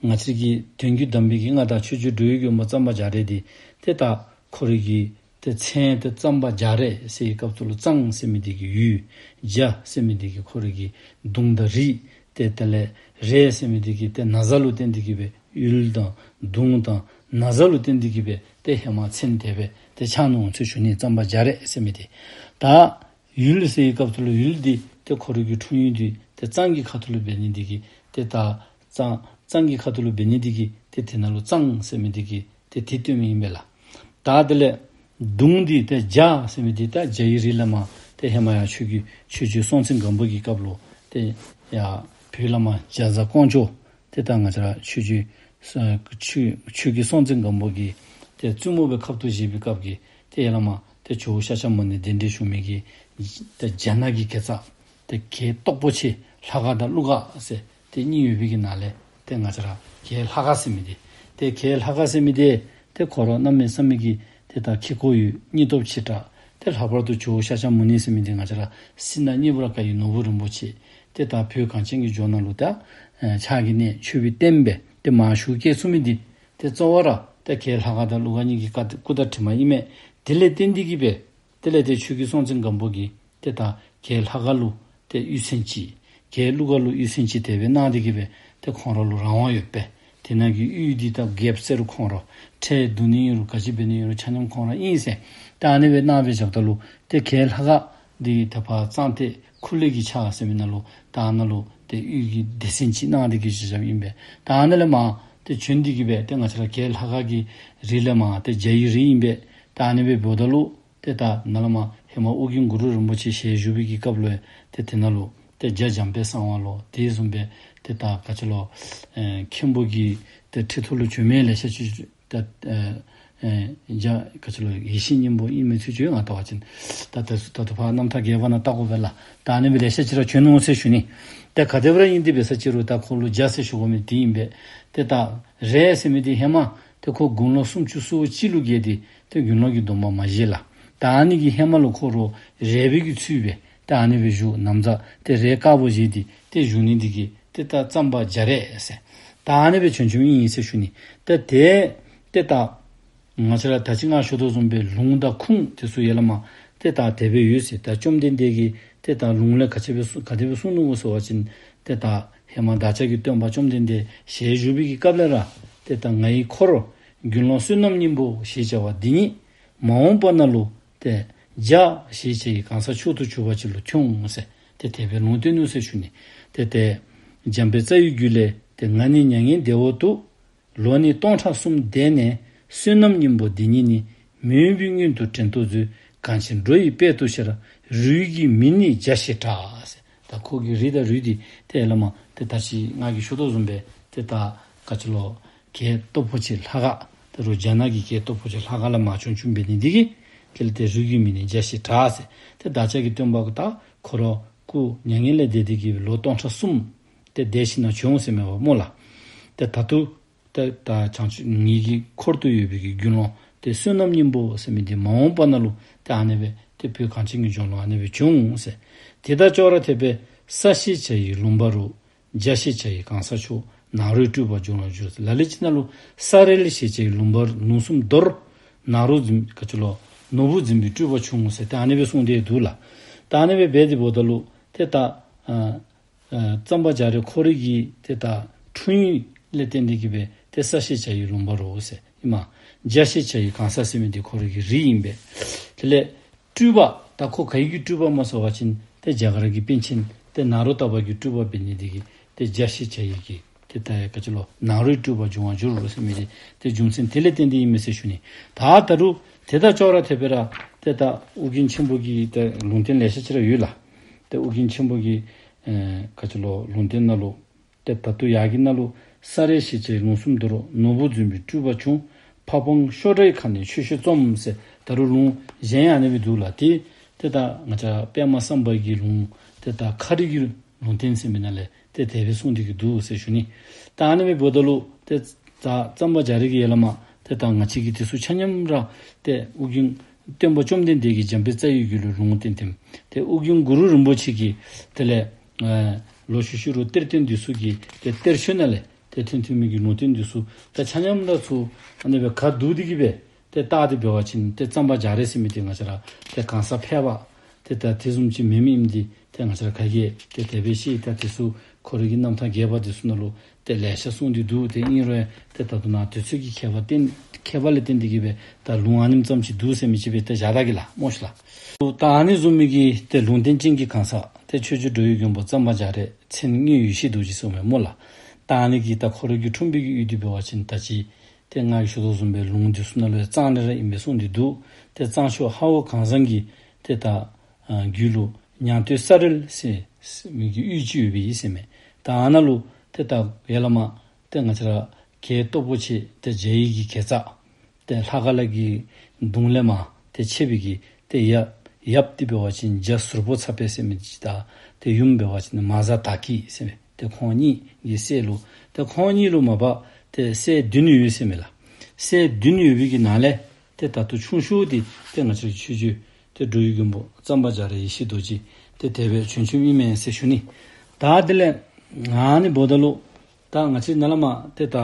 ང་བཅས་ར་གི་དོན་བརྒྱུད་གདམས་པའི་གི་མངའ་བདག་ཆོས་རྗེ་འགྲོ་བའི་མགོན་པོ་གཙང་པ་རྒྱ་རས་འདི་ཏེ་ད་ཁོ་རའི་གི་ཏེ་མཚན་ཏེ་གཙང་པ་རྒྱ་རས་ཟེར་བའི་སྐབས་སུ་ལུ་གཙང་ཟེར་མི་འདི་གིས་ཡུལ། རྒྱ་ཟེར་མི་འདི་གིས་ཁོ་རའི་གི་གདུང་དང་རིགས། ཏེ་དེ་ལས་རས་ཟེར་མི་འདི་གིས་ཏེ་ན་བཟའ་ལུ་བརྟེན་ཏེ་གིས་སྦེ་ཡུལ་དང་གདུང་དང་ན་བཟའ་ལུ་བརྟེན་ཏེ་གིས་སྦེ་ཏེ་ཧེ་མ་མཚན་དེ་སྦེ་ ཏེ་ཆགས་ནུག་ཟེར་ཞུ་ནི། གཙང་པ་རྒྱ་རས་ཟེར་མི་འདི། ད་ཡུལ་ཟེར་བའི་སྐབས་ཐོག་ལུ་ཡུལ་འདི་ཏེ་ཁོ་རའི་གི་འཁྲུངས་ཡུལ་འདི་ཏེ་གཙང་གི་ཁ་ཐུག་ལུ་འབད་ནི་འདི་གིས་ཏེ་ད་གཙང་གཙང་གི་ཁ་ཐུག་ལུ་འབད་ནི་འདི་གིས་ཏེ་དེ་ནང་ལུ་གཙང་ཟེར་མི་འདི་གིས་ཏེ་དེ་སྟོནམ་ཨིན་པས་ལགས། ད་དེ་ལས་གདུང་འདི་ཏེ་རྒྱ་ཟེར་མི་འདི་ད་རྒྱ་ཡི་རིགས་ལས་མར་ཏེ་ཧེ་མ་ཡང་ཆོས་ཀྱི་ཆོས་རྗེ་སྲོང་བཙན་སྒམ་པོ་གི་སྐབས་ལུ་ཏེ་ཡར་བོད་ལས་མར་རྒྱ་བཟའ་ཀོང་ཇོ་ཏེ་ད་ང་བཅས་ར་ཆོས་རྗེ་ས་ཆོས་ཆོས་རྗེ་སྲོང་བཙན་སྒམ་པོ་གི་ཏེ་བཙུན་མོ་སྦེ་ཁབ་ཏུ་བཞེས་པའི་སྐབས་ཀྱི་ཏེ་ཡར་ལས་མར་ཏེ་ཇོ་བོ་ཤཱཀྱ་མུ་ནེ་གདན་འདྲེན་ཞུ་མི་གི་ཏེ་རྒྱ་ནག་གི་གེ་སར་ཏེ་གྱད་སྟོབས་པོ་ཆེ་ལྷ་དགའ་དང་ཀླུ་དགའ་ཟེར་ཏེ་གཉིས་ཡོད་པའི་གི་ནང་ལས་ཏེ་ང་བཅས་ར་གྱད་ལྷ་དགའ་ཟེར་མི་འདི་ཏེ་གྱད་ལྷ་དགའ་ཟེར་མི་འདི་ཏེ་ཁོ་ར་གནམ་མེད་ས་མེད་ཀྱི་ཏེ་ད་ཁེ་ཀོ་ཡོད། སྙིང་སྟོབས་ཆེ་དྲགས། ཏེ་ལྷག་པར་དུ་ཇོ་བོ་ཤཱཀྱ་མུ་ནེ་ཟེར་མི་འདི་ང་བཅས་ར་སྲིད་ན་གཉིས་པ་ར་བཀའ་ཡི་ནོར་བུ་རིན་པོ་ཆེ་ཏེ་ད་བོད་གངས་ཅན་གྱི་ལྗོངས་ནང་ལུ་ད་ཕྱག་གི་གནས་མཆོད་པའི་རྟེན་སྦེ་ཏེ་མར་བཞུགས་སྐྱེལ་ཚུགས་མི་འདི་ཏེ་གཙོ་བོ་ར་ཏེ་གྱད་ལྷ་དགའ་དང་ཀླུ་དགའ་གཉིས་ཀྱི་བཀའ་སྐུ་དང་གྲིབ་མ་ཨིན་མས། དེ་ལས་བརྟེན་ཏེ་གིས་སྦེ་དེ་ལས་ཏེ་ཆོས་རྗེ་སྲོང་བཙན་སྒམ་པོ་གིས་ཏེ་ད་གྱད་ལྷ་དགའ་ལུ་ཏེ་གཡུས་ཚན་ཅིག་གྱད་ཀླུ་དགའ་ལུ་གཡུས་ཚན་ཅིག་དེ་སྦེ་གནང་སྟེ་གིས་སྦེ་ཏེ་ཁོང་ར་ལུ་རང་དབང་ཡོད་པས། དེ་ནང་གི་གཡུས་འདི་ད་རྒྱལཔོ་ཟེར་རུང་ཁོང་ར། ཁྲལ་བསྡུ་ནི་ཨིན་རུང་ག་ཅི་འབད་ནི་ཨིན་རུང་ཆ་མཉམ་ཁོང་ར་ཨིན་ཟེར། ད་ཨ་ནི་སྦེ་གནང་སྦེ་བཞགཔ་ད་ལུ་ཏེ་གྱད་ལྷ་དགའ་འདི་ད་ཕར་གཙང་ཏེ་ཁུ་ལེ་གི་ཆ་ཟེར་མི་ནང་ལུ་ད་ཨ་ནཱ་ལུ་ཏེ་གཡུས་ཀྱི་སྡེ་ཚན་ཅིག་གནང་སྟེ་གིས་བཞགཔ་ཨིན་པས། ད་ཨ་ནཱ་ལས་མར་ཏེ་བྱོན་ཏེ་གིས་སྦེ་ཏེ་ང་བཅས་ར་གྱད་ལྷ་དགའ་གི་རིགས་ལས་མར་ཏེ་རྒྱ་ཡི་རིགས་ཨིན་པས། ད་ཨ་ནི་སྦེ་འབདཝ་ད་ལུ་ཏེ་ད་ནཱ་ལས་མར་ཧེ་མ་ཨོ་རྒྱན་གུ་རུ་རིན་པོ་ཆེ་ཞལ་བཞུགས་པའི་གི་སྐབས་ལུ་ཏེ་དེ་ནང་ལུ་ཏེ་རྒྱ་འཇམ་དཔལ་གསང་བ་ལོ་དེ་བཟུམ་སྦེ་ཏེ་ད་ག་ཅི་ལོ་ཨེ་མཁན་པོ་གི་ཏེ་ཁྲི་ཐོག་ལུ་བྱོན་མི་ལེ་ཤ་ཅིག་ད་ཨེ་ཨེ་རྒྱ་ག་ཅི་ལོ་ཡེ་ཤེས་སྙིང་པོ་ཨིན་མི་ཚུ་ཅིག་ཡོད། ང་བལྟ་བ་ཅིན་ད་ད་ད་ད་ཕར་རྣམ་ཐར་རྒྱས་པ་ནང་བལྟ་དགོ་པས་ལགས། ད་ཨ་ནི་སྦེ་ལེ་ཤ་ཅིག་ར་བྱོན་ནུག་ཟེར་ཞུ་ནི། ཏེ་ག་དེ་སྦེ་ར་ཨིན་ཏེ་འབད་ས་ཅིག་རུང་ད་ཁོ་ལུ་རྒྱ་ཟེར་ཞུ་དགོ་མི་དེ་ཨིན་པས། ཏེ་ད་རས་ཟེར་མི་དེ་ཧེ་མ་ཏེ་ཁོ་དགུང་ལོ་སུམ་ཅུ་སོ་གཅིག་ལུ་བརྒལ་ཏེ་ཏེ་དགེ་སློང་གི་སྡོམ་པ་མ་བཞེས་ལགས། ད་ཨ་ནི་གི་ཧེ་མ་ལུ་ཁོ་ར་རས་པའི་གི་ཚུལ་སྦེ་ཏེ་ཨ་ནི་སྦེ་བཞུགས། ན་བཟའ་ཏེ་རས་དཀར་པོ་བཞེས་ཏེ་ཏེ་བཞུགས་ནི་འདི་གིས་ཏེ་ད་གཙང་པ་རྒྱ་རས་ཟེར། ད་ཨ་ནི་སྦེ་བྱོན་བྱོནམ་ཨིན་ཟེར་ཞུ་ནི། ཏེ་ཏེ་ཏེ་ད་ང་བཅས་ར་ད་ཅི་ང་ཞུ་དོ་བཟུམ་སྦེ་ལུང་དང་ཁུངས་དེ་ཚུ་ཡར་ལས་མར་ཏེ་ད་དེ་སྦེ་ཡོད་ཟེར། ད་བཅོམ་ལྡན་འདས་ཀྱིས་ཏེ་ད་ལུང་ལས་ག་ཅི་སྦེ་གསུངས་ག་དེ་སྦེ་གསུངས་ནུག་གོ་ཟེར་བ་ཅིན་ཏེ་ད་ཧེ་མ་བདག་ཅག་གི་སྟོན་པ་བཅོམ་ལྡན་འདས་ཞལ་བཞུགས་པའི་གི་སྐབས་ལས་ར་ཏེ་ད་ང་ཡི་འཁོར་དགེ་སློང་བསོད་ནམས་སྙིང་པོ་ཞེས་བྱ་བ་འདི་ཉིད་མ་འོངས་པ་ན་ལུ་ཏེ་རྒྱ་ཞེས་བྱ་ཡི་གང་ཟག་མཆོག་ཏུ་གྱུར་པ་ཅིག་ལུ་འཁྲུངས་ཟེར་ཏེ་དེ་སྦེ་ལུང་བསྟན་ནུག་ཟེར་ཞུ་ནི། ཏེ་ཏེ་འཇམ་དཔལ་རྩ་བའི་རྒྱུད་ལས་ཏེ་ང་ནི་མྱ་ངན་འདས་འོག་ཏུ། ལོ་ནི་སྟོང་ཕྲག་གསུམ་འདས་ནས། བསོད་ནམས་སྙིང་པོ་འདི་ཉིད་ནི། མི་འོང་པའི་སྔོན་དུ་དྲན་ཏོ་མཛོད། གངས་ཅན་འགྲོ་ཡི་དཔལ་དུ་ཤར། རུས་ཀྱི་མིང་ནི་རྒྱ་ཞེས་གྲགས་ཟེར། ད་ཁོ་གི་རིགས་དང་རུས་འདི་ཏེ་ཡར་ལས་མར་ཏེ་ད་ཅི་ང་གིས་ཞུ་དོ་བཟུམ་སྦེ་ཏེ་ད་ག་ཅི་ལོ་གྱད་སྟོབས་པོ་ཆེ་ལྷ་དགའ་ད་རུང་རྒྱ་ནག་གི་གྱད་སྟོབས་པོ་ཆེ་ལྷ་དགའ་ལས་མར་བྱུང་བྱུངམ་འབད་ནི་འདི་གིས་དེ་ལས་ཏེ་རུས་ཀྱི་མིང་ནི་རྒྱ་ཞེས་གྲགས་ཟེར། ཏེ་བདག་ཅག་གི་སྟོན་པ་ད་ཁོ་ར་སྐུ་མྱ་ངན་ལས་འདས་ཏེ་གིས་ལོ་སྟོང་ཕྲག་གསུམ་ཏེ་འདས་ཞིནམ་ལས་བྱོན་ཟེར་མས་པ་སྨོ་ལགས། ཏེ་ད་ལྟོ་ཏེ་ད་བྱང་ཆུབ་ངེ་གི་འཁོར་དུ་ཡོད་པའི་གི་དགེ་སློང་ཏེ་བསོད་ནམས་སྙིང་པོ་ཟེར་མི་འདི་མ་འོངས་པ་ན་ལུ་ཏེ་ཨ་ནི་སྦེ་ཏེ་བོད་གངས་ཅན་གྱི་ལྗོངས་ལུ་ཨ་ནི་སྦེ་འབྱུང་ཟེར། དེ་དང་ཅོག་ར་འཐདཔ་སྦེ་ས་ཞེས་བྱ་ཡི་ལུང་པ་རུ། རྒྱ་ཞེས་བྱ་ཡི་གང་ཟག་མཆོག་ནཱ་རོའི་སྤྲུལ་པ་འབྱུང་བར་འགྱུར། ལ་ལུ་ཅིག་ནང་ལུ་ས་རལ་ཞེས་བྱ་ཡི་ལུང་པ་ལུང་གསུམ་མདོར་ནཱ་རོ་འཛིན་ག་ཅི་ལོ་ནོར་བུ་འཛིན་པའི་སྤྲུལ་པ་བྱུང་ཟེར་ཏེ་ཨ་ནི་སྦེ་གསུངས་ཏེ་འདུག་ལགས། ད་ཨ་ནི་སྦེ་འབད་དེ་འབདཝ་ད་ལུ་ཏེ་ད་ཨ་ཨ་གཙང་པ་རྒྱ་རས་ཁོ་རའི་གི་ཏེ་ད་འཁྲུངས་ཡུལ་ལས་བརྟེན་ཏེ་གིས་སྦེ་ཏེ་ས་ཞེས་བྱ་ཡི་ལུང་པ་རུ་ཟེར་ཨིན་མས། རྒྱ་ཞེས་བྱ་ཡི་གང་ཟག་ཟེར་མི་འདི་ཁོ་རའི་གི་རིགས་ཨིན་པས། དེ་ལས་སྤྲུལ་པ་ད་ཁོ་ག་ཡི་གི་སྤྲུལ་པ་སྨོ་ཟེར་བ་ཅིན་ཏེ་རྒྱ་གར་གྱི་པཎ་ཆེན་ཏེ་ནཱ་རོ་ཏ་པ་གི་སྤྲུལ་པ་འབད་ནི་འདི་གིས་ཏེ་རྒྱ་ཞེས་བྱ་ཡི་གི་ཏེ་ད་ག་ཅི་ལོ་ནཱ་རོའི་སྤྲུལ་པ་འབྱུང་བར་འགྱུར་རོ་ཟེར་མི་འདི་ཏེ་རྒྱུ་མཚན་དེ་ལས་བརྟེན་ཏེ་ཨིན་མས་ཟེར་ཞུ་ནི། ད་ད་རུང་དེ་དང་ཅོག་ར་འཐདཔ་སྦེ་ར་ཏེ་ད་ཨོ་རྒྱན་ཆེན་པོ་གི་ཏེ་ལུང་བསྟན་ལེ་ཤ་ཅིག་ར་ཡོད་ལགས། ཏེ་ཨོ་རྒྱན་ཆེན་པོ་གི་ཨེ་ག་ཅི་ལོ་ལུང་བསྟན་ནང་ལུ་ཏེ་ད་ལྟོ་ཡར་གྱི་ནང་ལུ་ས་རལ་ཞེས་བྱའི་ལུང་གསུམ་མདོར་ནོར་བུ་འཛིན་པའི་སྤྲུལ་པ་བྱུང་། ཕ་བོང་ཤོ་ཌའི་ཁ་ནས་ཆོས་བཤད་རྩོམ་ཟེར་ད་རུང་ལུང་གཞན་ཡང་ཨ་ནི་སྦེ་འདུག་ལགས། ཏེ་ཏེ་ད་ང་བཅས་པདྨ་སམ་བྷ་གི་ལུང་ཏེ་ད་ཁ་རི་གི་ལུང་བསྟན་ཟེར་མི་ནང་ལས་ཏེ་དེ་སྦེ་གསུངས་ཏེ་གིས་འདུག་ཟེར་ཞུ་ནི། ད་ཨ་ནི་སྦེ་འབདཝ་ད་ལུ་ཏེ་ད་གཙང་པ་རྒྱ་རས་ཀྱི་ཡར་ལས་མར་ཏེ་ད་ང་བཅས་ཀྱི་དེ་ཚུ་ཆ་མཉམ་ར་ཏེ་ཨོ་རྒྱན་སྟོན་པ་བཅོམ་ལྡན་འདས་ཀྱིས་འཇམ་དཔལ་རྩ་བའི་རྒྱུད་ལུ་ལུང་བསྟན་ཏེ་ཏེ་ཨོ་རྒྱན་གུ་རུ་རིན་པོ་ཆེ་གིས་དེ་ལས་ཨེ་ལོག་ཤུལ་ཤུལ་རུ་གཏེར་སྟོན་འདི་ཚུ་གི་ཏེ་གཏེར་ཆོས་ནང་ལས་ཏེ་ཐོན་ཐོན་མི་གི་ལུང་བསྟན་འདི་ཚུ་ཏེ་ཆ་མཉམ་ར་ཚུ་ཨ་ནི་སྦེ་ཁ་བསྡུ་སྟེ་གིས་སྦེ་ཏེ་བལྟ་སྟེ་འབད་བ་ཅིན་ཏེ་གཙང་པ་རྒྱ་རས་ཟེར་མི་འདི་ང་བཅས་ར་ཏེ་གང་ཟག་ཕལ་པ་ ཏེ་ད་དེ་བཟུམ་ཅིག་མེནམ་ཨིནམ་འདི་ཏེ་ང་བཅས་ར་ག་གིས་ཏེ་དེ་སྦེ་ཤེས། ད་དེ་ཚུ་ཁོ་རའི་གི་རྣམ་ཐར་རྒྱས་པ་འདི་ཚུ་ནང་ལུ་ཏེ་ལེ་ཤ་གསུངས་ཏེ་འདུག། ཏེ་ཨིན་རུང་ཏེ་ད་ལྟོ་ནཱ་དུས་ཚོད་ཀྱི་ཁྱད་པར་བརྟེན་ཁྱད་པར་ལས་བརྟེན་ཏེ་གིས་སྦེ་ད་ལུང་ཨ་ནེམ་ཙམ་ཅིག་འདུག་ཟེར་མི་ཅིག་སྦེ་ཏེ་བཞག་ད་གེ་ལགས་སྨོ་ཤིག་ལགས། ད་ཨ་ནི་བཟུམ་མའི་གི་ཏེ་ལུང་བསྟན་ཅན་གྱི་གང་ཟག་ཏེ་ཆོས་རྗེ་འགྲོ་བའི་མགོན་པོ་གཙང་པ་རྒྱ་རས་མཚན་དངོས་ཡེ་ཤེས་རྡོ་རྗེ་ཟེར་མི་སྨོ་ལགས། ད་ཨ་ནི་གི་ད་ཁོ་རའི་གི་འཁྲུངས་པའི་གི་ཡུལ་འདི་འབད་བ་ཅིན་ད་ཅི་ཏེ་ང་གིས་ཞུ་དོ་བཟུམ་སྦེ་ལུང་འདི་ཚུ་ནང་ལུ་ཡང་གཙང་ལས་ར་ཨིན་པས་གསུངས་ཏེ་འདུག། ཏེ་གཙང་ཕྱོགས་ཧ་འོ་གངས་བཟང་གི་ཏེ་ད་ཨ་རྒྱུད་ལུ་ཉང་སྟོད་ས་རལ་ཟེར་མི་གི་གཡུས་ཅིག་ཡོད་པའི་ཨིན་ཟེར་མས། ད་ཨ་ནཱ་ལུ་ཏེ་ད་ཡ་ལ་མ་ཏེ་ང་བཅས་ར་གྱད་སྟོབས་པོ་ཆེ་ཏེ་རྒྱ་ཡི་གི་གྱད་ཚ་ཏེ་ལྷ་ཁ་ལ་གི་གདུང་ལས་མར་ཏེ་མཆེད་པའི་གི་ཏེ་ཡབ་ཡབ་འདི་འབད་བ་ཅིན་རྒྱ་ཟུར་པོ་ཚ་པེ་ཟེར་མི་ཅིག་དང་ཏེ་ཡུམ་འབད་བ་ཅིན་མ་བཟའ་དར་སྐྱིད་ཟེར་མི་ཏེ་ཁོང་གཉིས་ཀྱི་སྲས་ལུ་ཏེ་ཁོང་གཉིས་ལུ་མ་པ་ཏེ་སྲས་བདུན་ཡོད་ཟེར་མས་ལགས། སྲས་བདུན་ཡོད་པའི་གི་ནང་ལས་ཏེ་ད་ལྟོ་ཆུང་ཤོས་འདི་ཏེ་ང་བཅས་ཀྱི་ཆོས་རྗེ་ཏེ་འགྲོ་བའི་མགོན་པོ་གཙང་པ་རྒྱ་རས་ཡེ་ཤེས་རྡོ་རྗེ་ཏེ་དེ་སྦེ་བྱོན་བྱོནམ་ཨིན་མས་ཟེར་ཞུ་ནི། ད་དེ་ལས་ཨ་ནི་འབདཝ་ད་ལུ་ད་ང་བཅས་ནཱ་ལས་མར་ཏེ་ད་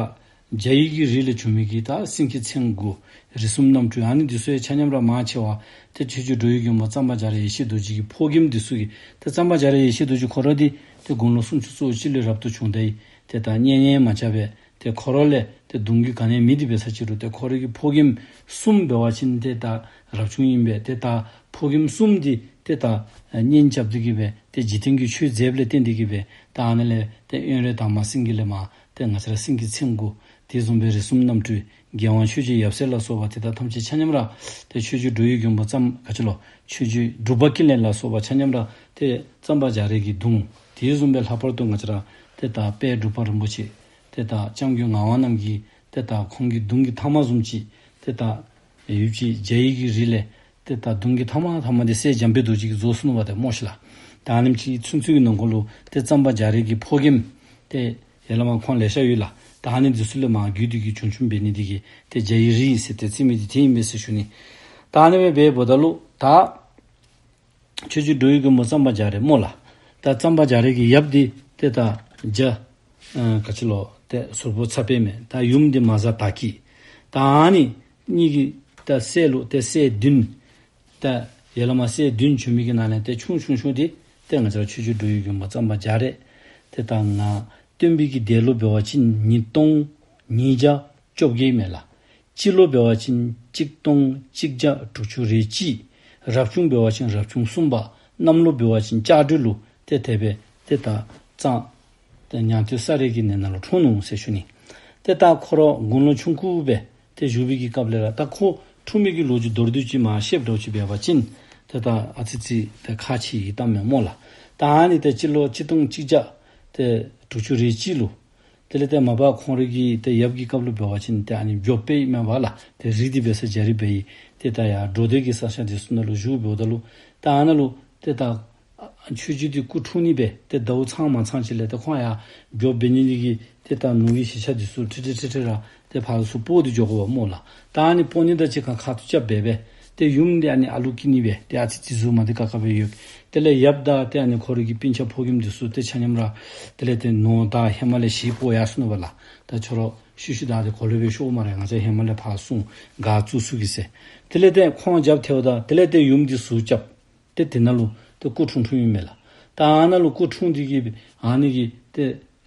རྒྱ་ཡི་གི་རིགས་ལས་བྱུང་མི་གི་ད་སེང་གེ་མཚན་དགུ་རིགས་གསུམ་རྣམ་འཕྲུལ་ཨ་ནི་འདི་ཚུ་ཡང་ཆ་མཉམ་ར་མང་ཆེ་བ་ཏེ་ཆོས་རྗེ་འགྲོ་བའི་མགོན་པོ་གཙང་པ་རྒྱ་རས་ཡེ་ཤེས་རྡོ་རྗེ་གི་ཕོ་རྒནམ་འདི་ཚུ་གིས། ཏེ་གཙང་པ་རྒྱ་རས་ཡེ་ཤེས་རྡོ་རྗེ་ཁོ་ར་འདི་ཏེ་དགུང་ལོ་སུམ་ཅུ་སོ་གཅིག་ལུ་རབ་ཏུ་བྱུང་སྟེ་ཏེ་ད་གཉེན་ཉེ་མ་རྐྱབ་པས། ཏེ་ཁོ་ར་ལས་ཏེ་གདུང་རྒྱུད་ག་ནི་ཡང་མེད་དེ་འབད་ས་ཅིག་རུང་ཏེ་ཁོ་རའི་གི་ཕོ་རྒནམ་གསུམ་འབད་བ་ཅིན་ཏེ་ད་རབ་བྱུང་ཨིན་པས། ཏེ་ད་ཕོ་རྒནམ་གསུམ་འདི་ཏེ་ད་གཉེན་རྐྱབ་སྟེ་གིས་སྦེ་ཏེ་འཇིག་རྟེན་གྱི་ཆོས་མཛདཔ་ལས་བརྟེན་ཏེ་གིས་སྦེ་ད་ཨ་ནཱ་ལས་ཏེ་དབོན་རས་དར་མ་སེང་གེ་ལས་མར་ཏེ་ང་བཅས་ར་སེང་གེ་མཚན་དགུ་དེ་བཟུམ་སྦེ་རིགས་གསུམ་རྣམ་འཕྲུལ་རྒྱལ་དབང་ཆོས་རྗེ་ཡབ་སྲས་ལ་སོགས་པ་དེ་དག་ཐམས་ཅད་ཆ་མཉམ་ར་ཏེ་ཆོས་རྗེ་འགྲོ་བའི་མགོན་པོ་གཙང་ག་ཅི་ལོ་ཆོས་རྗེ་འབྲུག་པ་ཀུན་ལེགས་ལ་སོགས་པ་ཆ་མཉམ་ར་ཏེ་གཙང་པ་རྒྱ་རས་ཀྱི་གདུང་། དེ་བཟུམ་སྦེ་ལྷག་པར་དུ་ང་བཅས་ར་ཏེ་ད་དཔལ་འབྲུག་པ་རིན་པོ་ཆེ་ཏེ་ད་སྐྱབས་མགོན་ངག་དབང་རྣམ་རྒྱལ་ཏེ་ད་ཁོང་གི་གདུང་གི་ཐ་མ་བཟུམ་ཅིག་ཏེ་ད་ཡུལ་གྱི་རྒྱ་ཡི་གི་རིགས་ལས་ཏེ་ད་གདུང་གི་ཐ་མ་ཐ་མ་འདི་སྲས་འཇམ་དཔལ་རྡོ་རྗེ་གིས་རྫོགས་སོ་ནུག་པ་ཏེ་སྨོ་ཤིག་ལགས། ད་ཨ་ནེམ་ཅིག་ཚུན་ཚོད་ཀྱི་ནང་འཁོད་ལུ་ཏེ་གཙང་པ་རྒྱ་རས་ཀྱི་ཕོ་རྒནམ་ཏེ་ཡ་ལ་མ་ཁོང་ལེ་ཤ་ཡོད་ལགས། ད་ཨ་ནི་འདི་ཚུ་ལས་མར་བརྒྱུད་དེ་གིས་བྱོན་བྱོནམ་འབད་ནི་འདི་གིས་ཏེ་རྒྱ་ཡི་རིགས་ཟེར་ཏེ་རྩི་མི་འདི་དེ་ཨིན་པས་ཟེར་ཞུ་ནི། ད་ཨ་ནི་སྦེ་འབདཝ་ད་ལུ་ད་ཆོས་རྗེ་འགྲོ་བའི་མགོན་པོ་གཙང་པ་རྒྱ་རས་སྨོ་ལགས། ད་གཙང་པ་རྒྱ་རས་ཀྱི་ཡབ་འདི་ཏེ་ད་རྒྱ་ཨ་ག་ཅི་ལོ་ཏེ་ཟུར་པོ་ཚ་པེ་མས། ད་ཡུམ་འདི་མ་བཟའ་དར་སྐྱིད། ད་ཨ་ནི་གཉིས་ཀྱི་ད་སྲས་ལུ་ཏེ་སྲས་བདུན། ད་ཡ་ལ་མ་སྲས་བདུན་བྱོན་མི་གི་ནང་ལས་ཏེ་ཆུང་ཆུང་ཤོས་འདི་ཏེ་ང་བཅས་ར་ཆོས་རྗེ་འགྲོ་བའི་མགོན་པོ་གཙང་པ་རྒྱ་རས། ཏེ་ད་ང་སྟོན་པའི་གི་འདས་ལོ་འབད་བ་ཅིན་ཉིས་སྟོང་ཉིས་བརྒྱ་བཅོ་བརྒྱད་མས་ལགས། སྤྱི་ལོ་འབད་བ་ཅིན་གཅིག་སྟོང་གཅིག་བརྒྱ་དྲུག་ཅུ་རེ་གཅིག། རབ་བྱུང་འབད་བ་ཅིན་རབ་བྱུང་གསུམ་པ། གནམ་ལོ་འབད་བ་ཅིན་ལྕགས་སྦྲུལ་ལོ། ཏེ་དེ་སྦེ་ཏེ་ད་གཙང་ཏེ་ཉང་སྟོད་ས་རལ་གྱི་གནས་ནང་ལུ་འཁྲུངས་ནུག་ཟེར་ཞུ་ནི། ཏེ་ད་ཁོ་ར་དགུང་ལོ་ཆུང་ཀུ་སྦེ་ཏེ་བཞུགས་པའི་གི་སྐབས་ལས་ར་ད་ཁོ་འཁྲུངས་མི་གི་ལོ་རྒྱུས་མདོར་བསྡུས་ཅིག་མར་བཤདཔ་འདྲཝ་ཅིག་འབད་བ་ཅིན་ཏེ་ད་ཨ་ཙི་ཙི་ཏེ་ཁག་ཆེ་བའི་གཏམ་མས་སྨོ་ལགས། ད་ཨ་ནི་ཏེ་སྤྱི་ལོ་གཅིག་སྟོང་གཅིག་བརྒྱ་ཏེ་དྲུག་ཅུ་རེ་གཅིག་ལུ། དེ་ལས་ཏེ་མ་པ་ཁོང་རའི་གི་ཏེ་ཡབ་ཀྱི་སྐབས་ལུ་འབད་བ་ཅིན་ཏེ་ཨ་ནི་བྱོགཔ་སྦེ་ཨིན་མས་པ་ལགས། ཏེ་རིགས་འདི་འབད་ས་རྒྱ་རིགས་སྦེ་ཨིན། ཏེ་ད་ཡར་འབྲོག་སྡེ་གི་ས་ཆ་འདི་ཚུ་ནང་ལུ་བཞུགས་འབདཝ་ད་ལུ་ད་ཨ་ནཱ་ལུ་ཏེ་ད་ཆོས་རྗེ་འདི་སྐུ་འཁྲུངས་ནི་སྦེ་ཏེ་ཟླཝ་ཚང་མ་ཚང་ཅིག་ལས་ཏེ་ཁོང་ཡར་བྱོགཔ་འབད་ནི་འདི་གིས་ཏེ་ད་ནོར་གྱི་གཞིས་ཆགས་འདི་ཚུ་ཁྲིག་ཁྲི་ཁྲི་ཁྲི་ར་ཏེ་ཕར་ཚུར་སྤོ་སྟེ་འགྱོ་དགོ་པས་སྨོ་ལགས། ད་ཨ་ནི་སྤོ་ནི་དང་གཅིག་ཁར་ཁ་ཐུག་རྐྱབ་སྦེ་སྦེ་ཏེ་ཡུམ་འདི་ཨ་ནི་ཨ་ལུ་སྐྱེ་ནི་སྦེ་ཏེ་ཨ་ཙི་ཙི་གཟུགས་མ་བདེ་ཁག་ཁ་སྦེ་ཡོད། དེ་ལས་ཡབ་དང་ཏེ་ཨ་ནི་ཁོ་རའི་གི་སྤུན་ཆ་ཕོ་རྒནམ་འདི་ཚུ་ཏེ་ཆ་མཉམ་ར་དེ་ལས་ཏེ་ནོར་དང་ཧེ་མ་ལས་གཞིས་སྤོ་ཡར་སོ་ནུག་པ་ལགས། ད་ཁྱོད་ར་ཤུལ་ཤུལ་བདའ་སྟེ་གོ་ལེ་སྦེ་ཤོག་སྨ་རེ། ང་བཅས་ཧེ་མ་ལས་ཕར་སོང་ག་བཙུགས་སུ་གི་ཟེར། དེ་ལས་ཏེ་ཁོང་རྒྱབ་ཐལཝ་ད་དེ་ལས་ཏེ་ཡུམ་འདི་ཟུར་རྐྱབ། ཏེ་དེ་ནང་ལུ་ཏེ་སྐུ་འཁྲུངས་འཁྲུངསམ་ཨིན་མས་ལགས། ད་ཨ་ནཱ་ལུ་སྐུ་འཁྲུངས་ཏེ་གིས་ཨ་ནི་གི་ཏེ་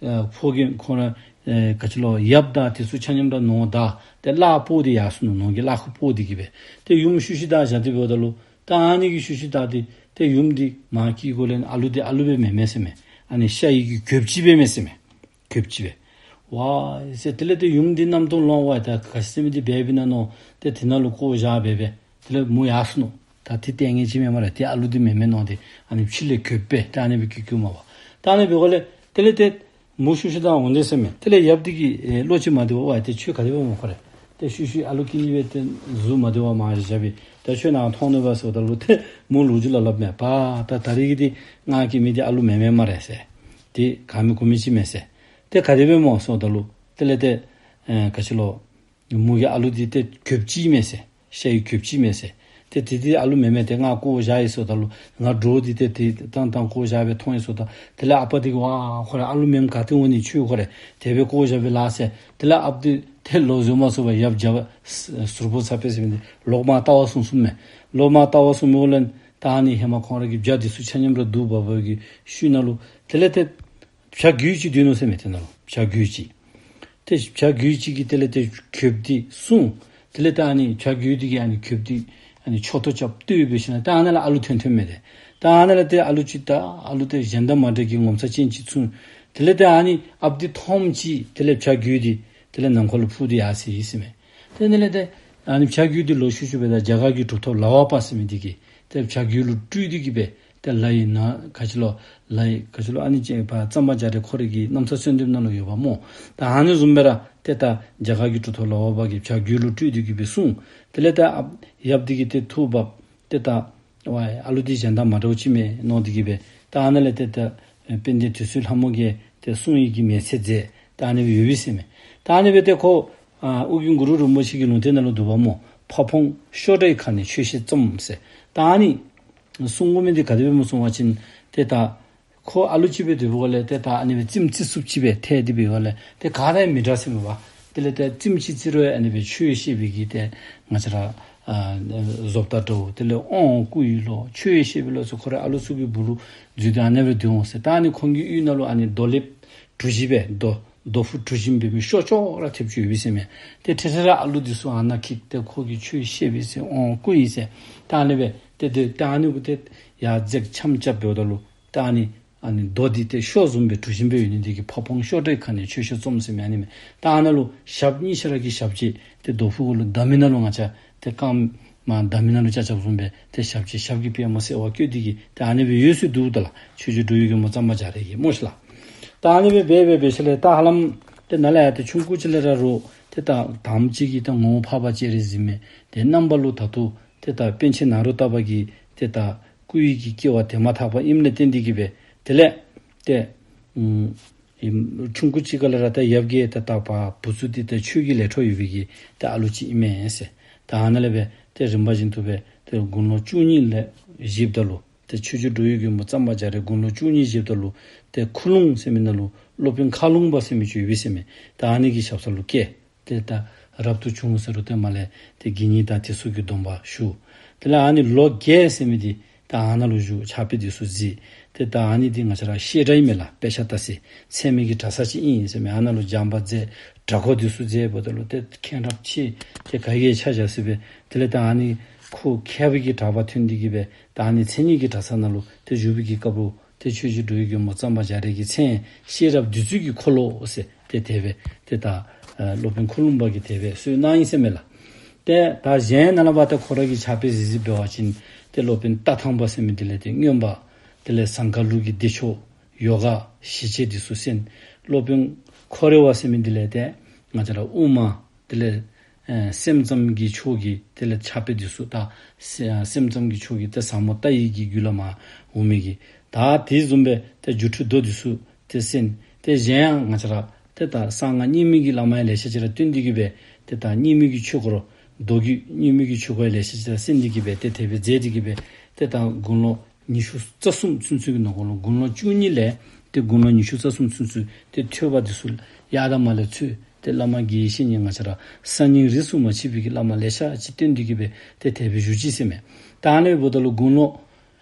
ཨ་ཕོ་རྒནམ་ཁོང་ར་ཨེ་ག་ཅི་ལོ་ཡབ་དང་དེ་ཚུ་ཆ་མཉམ་ར་ནོར་དང་ཏེ་གླགས་སྤོ་སྟེ་ཡར་སོ་ནུག། ནོར་གྱི་གླགས་ཁུག་སྤོ་སྟེ་གིས་སྦེ་ཏེ་ཡུམ་ཤུལ་ཤུལ་བདའ་བཞག་སྟེ་འབདཝ་ད་ལུ་ད་ཨ་ནི་གི་ཤུལ་ཤུལ་བདའ་སྟེ་ཏེ་ཡུམ་འདི་མར་སྐྱེ་སྒོ་ལས་ཨ་ལུ་འདི་ཨ་ལུ་སྦེ་མེན་མས་ཟེར་མས། ཨ་ནི་ཤ་ཡི་གི་གྱོདཔ་ཅིག་སྦེ་མས་ཟེར་མས། གྱོདཔ་ཅིག་སྦེ། ཝའི་ཟེར་དེ་ལས་ཏེ་ཡུམ་འདི་རྣམ་རྟོག་ལངས། ཝའི་ད་ག་ཅི་ཟེར་མི་འདི་འབད་བའི་ན་མནོ་སྟེ་དེ་ནང་ལུ་བཀོ་བཞག་སྦེ་སྦེ་དེ་ལས་མོ་ཡར་སོ་ནུག། ད་དེ་ལྟས་ངན་ཅིག་མེན་སྨ་རེ། ཏེ་ཨ་ལུ་འདི་མེན་མས་མནོ་སྟེ་ཨ་ནི་ཕྱི་ལས་གྱོདཔ་སྦེ་ཏེ་ཨ་ནི་སྦེ་སྐྱེ་སྐྱེཝ་མས་པ། ད་ཨ་ནི་འབདཝ་ལས་དེ་ལས་ཏེ་མོ་ཤུལ་ཤུལ་བདའ་འོང་དེས་ཟེར་མས། དེ་ལས་ཡབ་འདི་གིས་ཨེ་བློ་ཅིག་མ་བདེ་བར་ཝའི་ཏེ་ཁྱོད་ག་དེ་སྦེ་སྨོ་ཁོ་རེ། ཏེ་ཤུལ་ཤུལ་ཨ་ལུ་སྐྱེ་ནི་སྦེ་ཏེ་གཟུགས་མ་བདེ་བར་མར་བཞག་སྦེ་ད་ཁྱོད་ནཱ་མཐོང་ནུག་པ་ཟེརཝ་ད་ལུ་ཏེ་མོ་ལོ་རྒྱུས་ལ་སླབ་མས། པ་ད་ད་རིས་ཀྱི་འདི་ང་སྐྱེ་མི་འདི་ཨ་ལུ་མེན་མས་སྨ་རེ་ཟེར། ཏེ་ག་མི་གོ་མི་ཅིག་མས་ཟེར། ཏེ་ག་དེ་སྦེ་སྨོ་ཟེརཝ་ད་ལུ་དེ་ལས་ཏེ་ཨེ་ག་ཅི་ལོ་མོ་གི་ཨ་ལུ་འདི་ཏེ་གྱོདཔ་ཅིག་མས་ཟེར། ཤ་ཡི་གྱོདཔ་ཅིག་མས་ཟེར། ཏེ་དེ་འདི་ཨ་ལུ་མེན་མས། ཏེ་ང་བཀོ་བཞག་ཡི་ཟེརཝ་ད་ལུ་ང་འདྲོག་སྟེ་ཏེ་དེ་བཏང་བཏང་བཀོ་བཞག་སྦེ་མཐོང་ཡི་ཟེརཝ་ད་དེ་ལས་ཨ་པ་འདི་གིས་ཝའི་ཁོ་ར་ཨ་ལུ་མེནམ་ག་ཏེ་འོང་ནི་ཁྱོད་ཁོ་རེ་དེ་སྦེ་བཀོ་བཞག་པས་ལགས་ཟེར། དེ་ལས་ཨཔ་འདི་ཏེ་ལོག་འཛུལ་མ་ཚུགས་པར་ཡབ་རྒྱ་ཟུར་པོ་ཚ་པེ་ཟེར་མི་འདི་ལོག་མར་བལྟ་བར་སོང་སོངམ་མས། ལོག་མར་བལྟ་བར་སོང་མི་འོང་ལས་ ད་ཨ་ནི་ཧེ་མ་ཁོང་ར་གི་བྱ་འདི་ཚུ་ཆ་མཉམ་ར་བསྡུ་འབག་འབག་གི་ཤུལ་ནང་ལུ་དེ་ལས་ཏེ་བྱ་རྒོད་ཅིག་སྡོད་ནུག་ཟེར་མས། དེ་ནང་ལུ་བྱ་རྒོད་ཅིག། ཏེ་བྱ་རྒོད་ཅིག་གིས་དེ་ལས་ཏེ་གྱོདཔ་འདི་སྲུང་། དེ་ལས་ཏེ་ཨ་ནི་བྱ་རྒོད་འདི་གིས་ཨ་ནི་གྱོདཔ་འདི་ཨ་ནི་མཆུ་ཏོ་རྐྱབ་བཏུལ་སྦེ་ཞིནམ་ལས་ཏེ་ཨ་ནཱ་ལས་ཨ་ལུ་ཐོན་ཐོནམ་མས་ཏེ། ད་ཨ་ནཱ་ལས་ཏེ་ཨ་ལུ་ཅིག་ད་ཨ་ལུ་ཏེ་གཞན་དང་མ་འདྲ་གི་ངོ་མཚར་ཅན་ཅིག་མཚུངས། དེ་ལས་ཏེ་ཨ་ནི་ཨཔ་འདི་མཐོངམ་ཅིག་དེ་ལས་བྱ་རྒོད་འདི་དེ་ལས་ནམ་མཁའ་ལུ་འཕུར་ཏེ་ཡར་སོ་ཡི་ཟེར་མས། ཏེ་དེ་ལས་ཏེ་ཨ་ནི་བྱ་རྒོད་འདི་ལོག་ཤུལ་ཤུལ་སྦེ་ད་རྒྱ་གར་གྱི་གྲུབ་ཐོབ་ལ་བ་པ་ཟེར་མི་འདི་གིས་ཏེ་བྱ་རྒོད་ལུ་སྤྲུལ་ཏེ་གི་སྦེ་ཏེ་ལ་ཡི་ན་ག་ཅི་ལོ་ལ་ཡི་ག་ཅི་ལོ་ཨ་ནི་ཅིག་པ་གཙང་པ་རྒྱ་རས་ཁོ་རའི་གི་རྣམ་ཐར་གསོལ་འདེབས་ནང་ལུ་ཡོདཔ་སྨོ། ད་ཨ་ནི་བཟུམ་སྦེ་ར་ཏེ་ད་རྒྱ་གར་གྱི་གྲུབ་ཐོབ་ལ་བ་པ་གིས་བྱ་རྒོད་ལུ་སྤྲུལ་ཏེ་གི་སྦེ་སྲུང་། དེ་ལས་ད་ཨཔ་ཡབ་འདི་གིས་ཏེ་ཐུགས་འབག་ཏེ་ད་ཝའི་ཨ་ལུ་འདི་གཞན་དང་མ་འདྲཝ་ཅིག་མས་མནོ་སྟེ་གི་སྦེ་ད་ཨ་ནཱ་ལས་ཏེ་ད་དཔལ་ལྡན་དུད་སོལ་ལྷ་མོ་གིས་ཏེ་སྲུང་ཡི་གི་མེལ་ཚེ་མཛད། ད་ཨ་ནི་སྦེ་ཡོད་པས་ཟེར་མས། ད་ཨ་ནི་སྦེ་ཏེ་ཁོ་ཨ་ཨོ་རྒྱན་གུ་རུ་རིན་པོ་ཆེ་གི་ལུང་བསྟན་ནང་ལུ་འདུག་པ་སྨོ། ཕ་བོང་གཤོག་སྒྲ་ཡི་ཁ་ནས་ཆོས་བཤད་རྩོམ་ཟེར། ད་ཨ་ནི་གསུང་དགོ་མི་འདི་ག་དེ་སྦེ་སྨོ་གསུང་བ་ཅིན་ཏེ་ད་ཁོ་ཨ་ལུ་ཅིག་སྦེ་སྡོད་པའི་སྒང་ལས་ཏེ་ད་ཨ་ནི་སྦེ་རྩེདམོ་རྩེ་ཚུགསཔ་ཅིག་སྦེ་ཐལ་ཏེ་འབད་བའི་སྒང་ལས་ཏེ་ག་དང་ཡང་མི་འདྲ་ཟེར་མས་པ། དེ་ལས་ཏེ་རྩེདམོ་ཅིག་རྩེ་རུང་ཡང་ཨ་ནི་སྦེ་ཆོས་བཤད་པའི་གི་ཏེ་ང་བཅས་ར་ཨ་བཟོ་ལྟ་འདྲཝ། དེ་ལས་དབང་བསྐུར་ཡི་ལོ་ཆོས་བཤད་པའི་ལོ་ཟེར་ཁོ་ར་ཨ་ལུ་ཚུ་གི་སྦུག་ལུ་འཛུལ་ཏེ་ཨ་ནི་སྦེ་སྡོད་འོང་ཟེར། ད་ཨ་ནི་ཁོང་གི་གཡུས་ནང་ལུ་ཨ་ནི་རྡོ་ལེབ་གྲུ་བཞི་སྦེ་རྡོ་རྡོ་ཕུག་གྲུ་བཞི་སྦེ་མི་ཤོ་ཅོག་ར་ཐེབས་ཅིག་ཡོད་པས་ཟེར་མས། ཏེ་ཁྲི་ཁྲི་ར་ཨ་ལུ་འདི་ཚུ་ཨ་ནཱ་འཁྱིད་དེ་ཁོ་གིས་ཆོས་བཤད་པས་ཟེར་དབང་བསྐུར་ཡི་ཟེར། ད་ཨ་ནི་སྦེ་ཏེ་ཏེ་ད་ཨ་ནི་གུ་ཏེ་ཡར་འཛེགས་འཆམ་རྐྱབ་འབདཝ་ད་ལུ་ད་ཨ་ནི་ཨ་ནི་རྡོ་འདི་ཏེ་ཤོ་བཟུམ་སྦེ་གྲུ་བཞི་སྦེ་ཡོད་ནི་འདི་གིས་ཕ་བོང་གཤོག་སྒྲ་ཡི་ཁ་ནས་ཆོས་བཤད་རྩོམ་ཟེར་མི་ཨ་ནི་མས། ད་ཨ་ནཱ་ལུ་ཞབས་གཉིས་ཆ་ར་གི་ཞབས་རྗེས་ཏེ་རྡོ་ཕུག་གུ་ལུ་བདའ་མི་ནང་ལུ་ང་བཅས་ཏེ་རྐངམ་བདའ་མི་ནང་ལུ་ཆ་ཆབ་བཟུམ་སྦེ་ཏེ་ཞབས་རྗེས་ཞབས་ཀྱི་པདྨོ་གསལ་བར་བཀོད་དེ་གི་ཏེ་ཨ་ནི་སྦེ་ཡོད་ཟེར་འདུག། ད་ལགས་ཆོས་རྗེ་འགྲོ་བའི་མགོན་པོ་གཙང་པ་རྒྱ་རས་ཀྱིས་སྨོ་ཤི་ལགས། ད་ཨ་ནི་སྦེ་འབད་འབད་འབད་ཞིནམ་ལས་ད་ཧ་ལམ་ཏེ་ནཱ་ལས་ཡར་ཏེ་ཆུང་ཀུ་ཅིག་ལས་ར་རོགས་ཏེ་ད་དང་པ་ཅིག་གིས་ད་ངོ་བོ་འཕགས་པ་སྤྱན་རས་གཟིགས་མས། ཏེ་རྣམ་པ་ལུ་ད་ལྟོ་ཏེ་ད་པཎ་ཆེན་ནཱ་རོ་ཏ་པ་གིས་ཏེ་ད་སྐུ་ཡི་གི་སྐྱེ་བ་དེ་མ་ཐག་པ་ཨིནམ་ལས་བརྟེན་ཏེ་གི་སྦེ་དེ་ལས་ཏེ་ཨམ་ཨིམ་ཆུང་ཀུ་ཅིག་ཁ་ལས་ར་ད་ཡབ་ཀྱིས་ད་ད་པ་བུ་ཚུ་འདི་ད་ཆོས་ཀྱི་ལས་འཕྲོ་ཡོད་པའི་གི་ད་ཨ་ལུ་ཅིག་ཨིན་མས་ཟེར། ད་ཨ་ནཱ་ལས་སྦེ་ཏེ་རིམ་པ་བཞིན་དུ་སྦེ་ཏེ་དགུང་ལོ་བཅུ་གཉིས་ལས་བཞེསཔ་ད་ལུ་ཏེ་ཆོས་རྗེ་འགྲོ་བའི་མགོན་པོ་གཙང་པ་རྒྱ་རས་དགུང་ལོ་བཅུ་གཉིས་བཞེསཔ་ད་ལུ་ཏེ་ཁུ་ལུང་ཟེར་མི་ནང་ལུ་སློབ་དཔོན་མཁར་ལུང་པ་ཟེར་མི་ཅིག་ཡོད་པས་ཟེར་མས། ད་ཨ་ནི་གི་ཞབས་ས་ལུ་བསྐྱལ། ཏེ་ད་རབ་ཏུ་བྱུང་ཟེར་རུང་ཏེ་མར་ལས་ཏེ་དགེ་བསྙེན་དང་དེ་ཚུ་གི་སྡོམ་པ་ཞུ། དེ་ལས་ཨ་ནི་ལོ་བརྒྱད་ཟེར་མི་འདི་ད་ཨ་ནཱ་ལུ་བཞུགས། ཕྱག་དཔེ་འདི་ཚུ་གཟིགས། ཏེ་ད་ཨ་ནི་འདི་ང་བཅས་ར་བཤད་གྲྭ་ཨིན་མས་ལགས། དཔེ་ཆ་ལྟ་ས་ཚད་མེད་ཀྱི་གྲྭ་ས་ཅིག་ཨིན་ཟེར་མས། ཨ་ནཱ་ལུ་སྦྱངས་པ་མཛད། གྲྭ་སྐོར་འདི་ཚུ་མཛདཔ་ད་ལུ་ཏེ་མཁྱེན་རབ་ཆེ། ཏེ་ག་གིས་ཆ་བཞག་ཟེར་སྦེ་དེ་ལས་ད་ཨ་ནི་ཁོ་མཁས་པའི་གི་གྲགས་པ་ཐོན་ཏེ་གི་སྦེ་ད་ཨ་ནི་མཚན་ཉིད་ཀྱི་གྲྭ་ས་ནང་ལུ་ཏེ་བཞུགས་པའི་གི་སྐབས་ལུ་ཏེ་ཆོས་རྗེ་འགྲོ་བའི་མགོན་པོ་གཙང་པ་རྒྱ་རས་ཀྱི་མཚན་ཤེས་རབ་བདུད་རྩི་གི་འཁོར་ལོ་ཟེར་ཏེ་དེ་སྦེ་ཏེ་ད་ཨ་སློབ་དཔོན་ཁུ་ལུང་པ་གིས་དེ་སྦེ་གསོལ་གནང་ཡི་ཟེར་མས་ལགས། ཏེ་ད་གཞན་ནཱ་ལས་ཕར་ཏེ་ཁོ་ར་གི་ཕྱག་དཔེ་གཟིགས་གཟིགསཔ་འབད་བ་ཅིན་ཏེ་སློབ་དཔོན་རྟ་ཐང་པ་ཟེར་མི་འདི་ལས་ཏེ་མངོན་པ། དེ་ལས་ཟངས་དཀར་ལུགས་ཀྱི་བདེ་མཆོག། ཡོ་ག་ཞི་བྱེད་འདི་ཚུ་གསན། སློབ་དཔོན་ཁོ་རེ་བ་ཟེར་མི་འདི་ལས་ཏེ་ང་བཅས་ར་དབུ་མ། དེ་ལས་ཨེ་སེམས་ཙམ་གྱི་ཕྱོགས་ཀྱི་དེ་ལས་ཕྱག་དཔེ་འདི་ཚུ་ད་སེ་ཨ་སེམས་ཙམ་གྱི་ཕྱོགས་ཀྱི་ཏེ་ཟབ་མོ་ལྟ་བའི་གི་རྒྱུད་བླ་མ་འོང་མི་གི། ད་དེ་བཟུམ་སྦེ་ཏེ་སྒྱུ་འཕྲུལ་མདོ་འདི་ཚུ་ཏེ་གསན། ཏེ་གཞན་ཡང་ང་བཅས་ར་ཏེ་ད་གསང་སྔགས་རྙིང་མའི་གི་བླ་མ་ཡང་ལེ་ཤ་ཅིག་ར་བསྟེན་ཏེ་གི་སྦེ་ཏེ་ད་རྙིང་མའི་གི་ཆོས་སྐོར་མདོ་རྒྱུད་རྙིང་མའི་གི་ཆོས་སྐོར་ཡང་ལེ་ཤ་ཅིག་ར་གསན་ཏེ་གི་སྦེ་ཏེ་དེ་སྦེ་མཛད་དེ་གི་སྦེ་ཏེ་ད་དགུང་ལོ་ཉི་ཤུ་རྩ་གསུམ་ཚུན་ཚོད་ཀྱི་ནང་འཁོད་ལུ་དགུང་ལོ་བཅུ་གཉིས་ལས་ཏེ་དགུང་ལོ་ཉི་ཤུ་རྩ་གསུམ་ཚུན་ཚོད་ཏེ་ཐོས་པ་འདི་ཚུ་ཡར་དང་མར་ལས་འཚོལ། ཏེ་བླ་མ་དགེ་བའི་བཤེས་གཉེན་ང་བཅས་ར་གསར་རྙིང་རིས་སུ་མ་ཆད་པའི་གི་བླ་མ་ལེ་ཤ་ཅིག་བསྟེན་ཏེ་གི་སྦེ་ཏེ་དེ་སྦེ་བཞུགས་ཅི་ཟེར་མས། ད་ཨ་ནི་འབདཝ་ད་ལུ་དགུང་ལོ་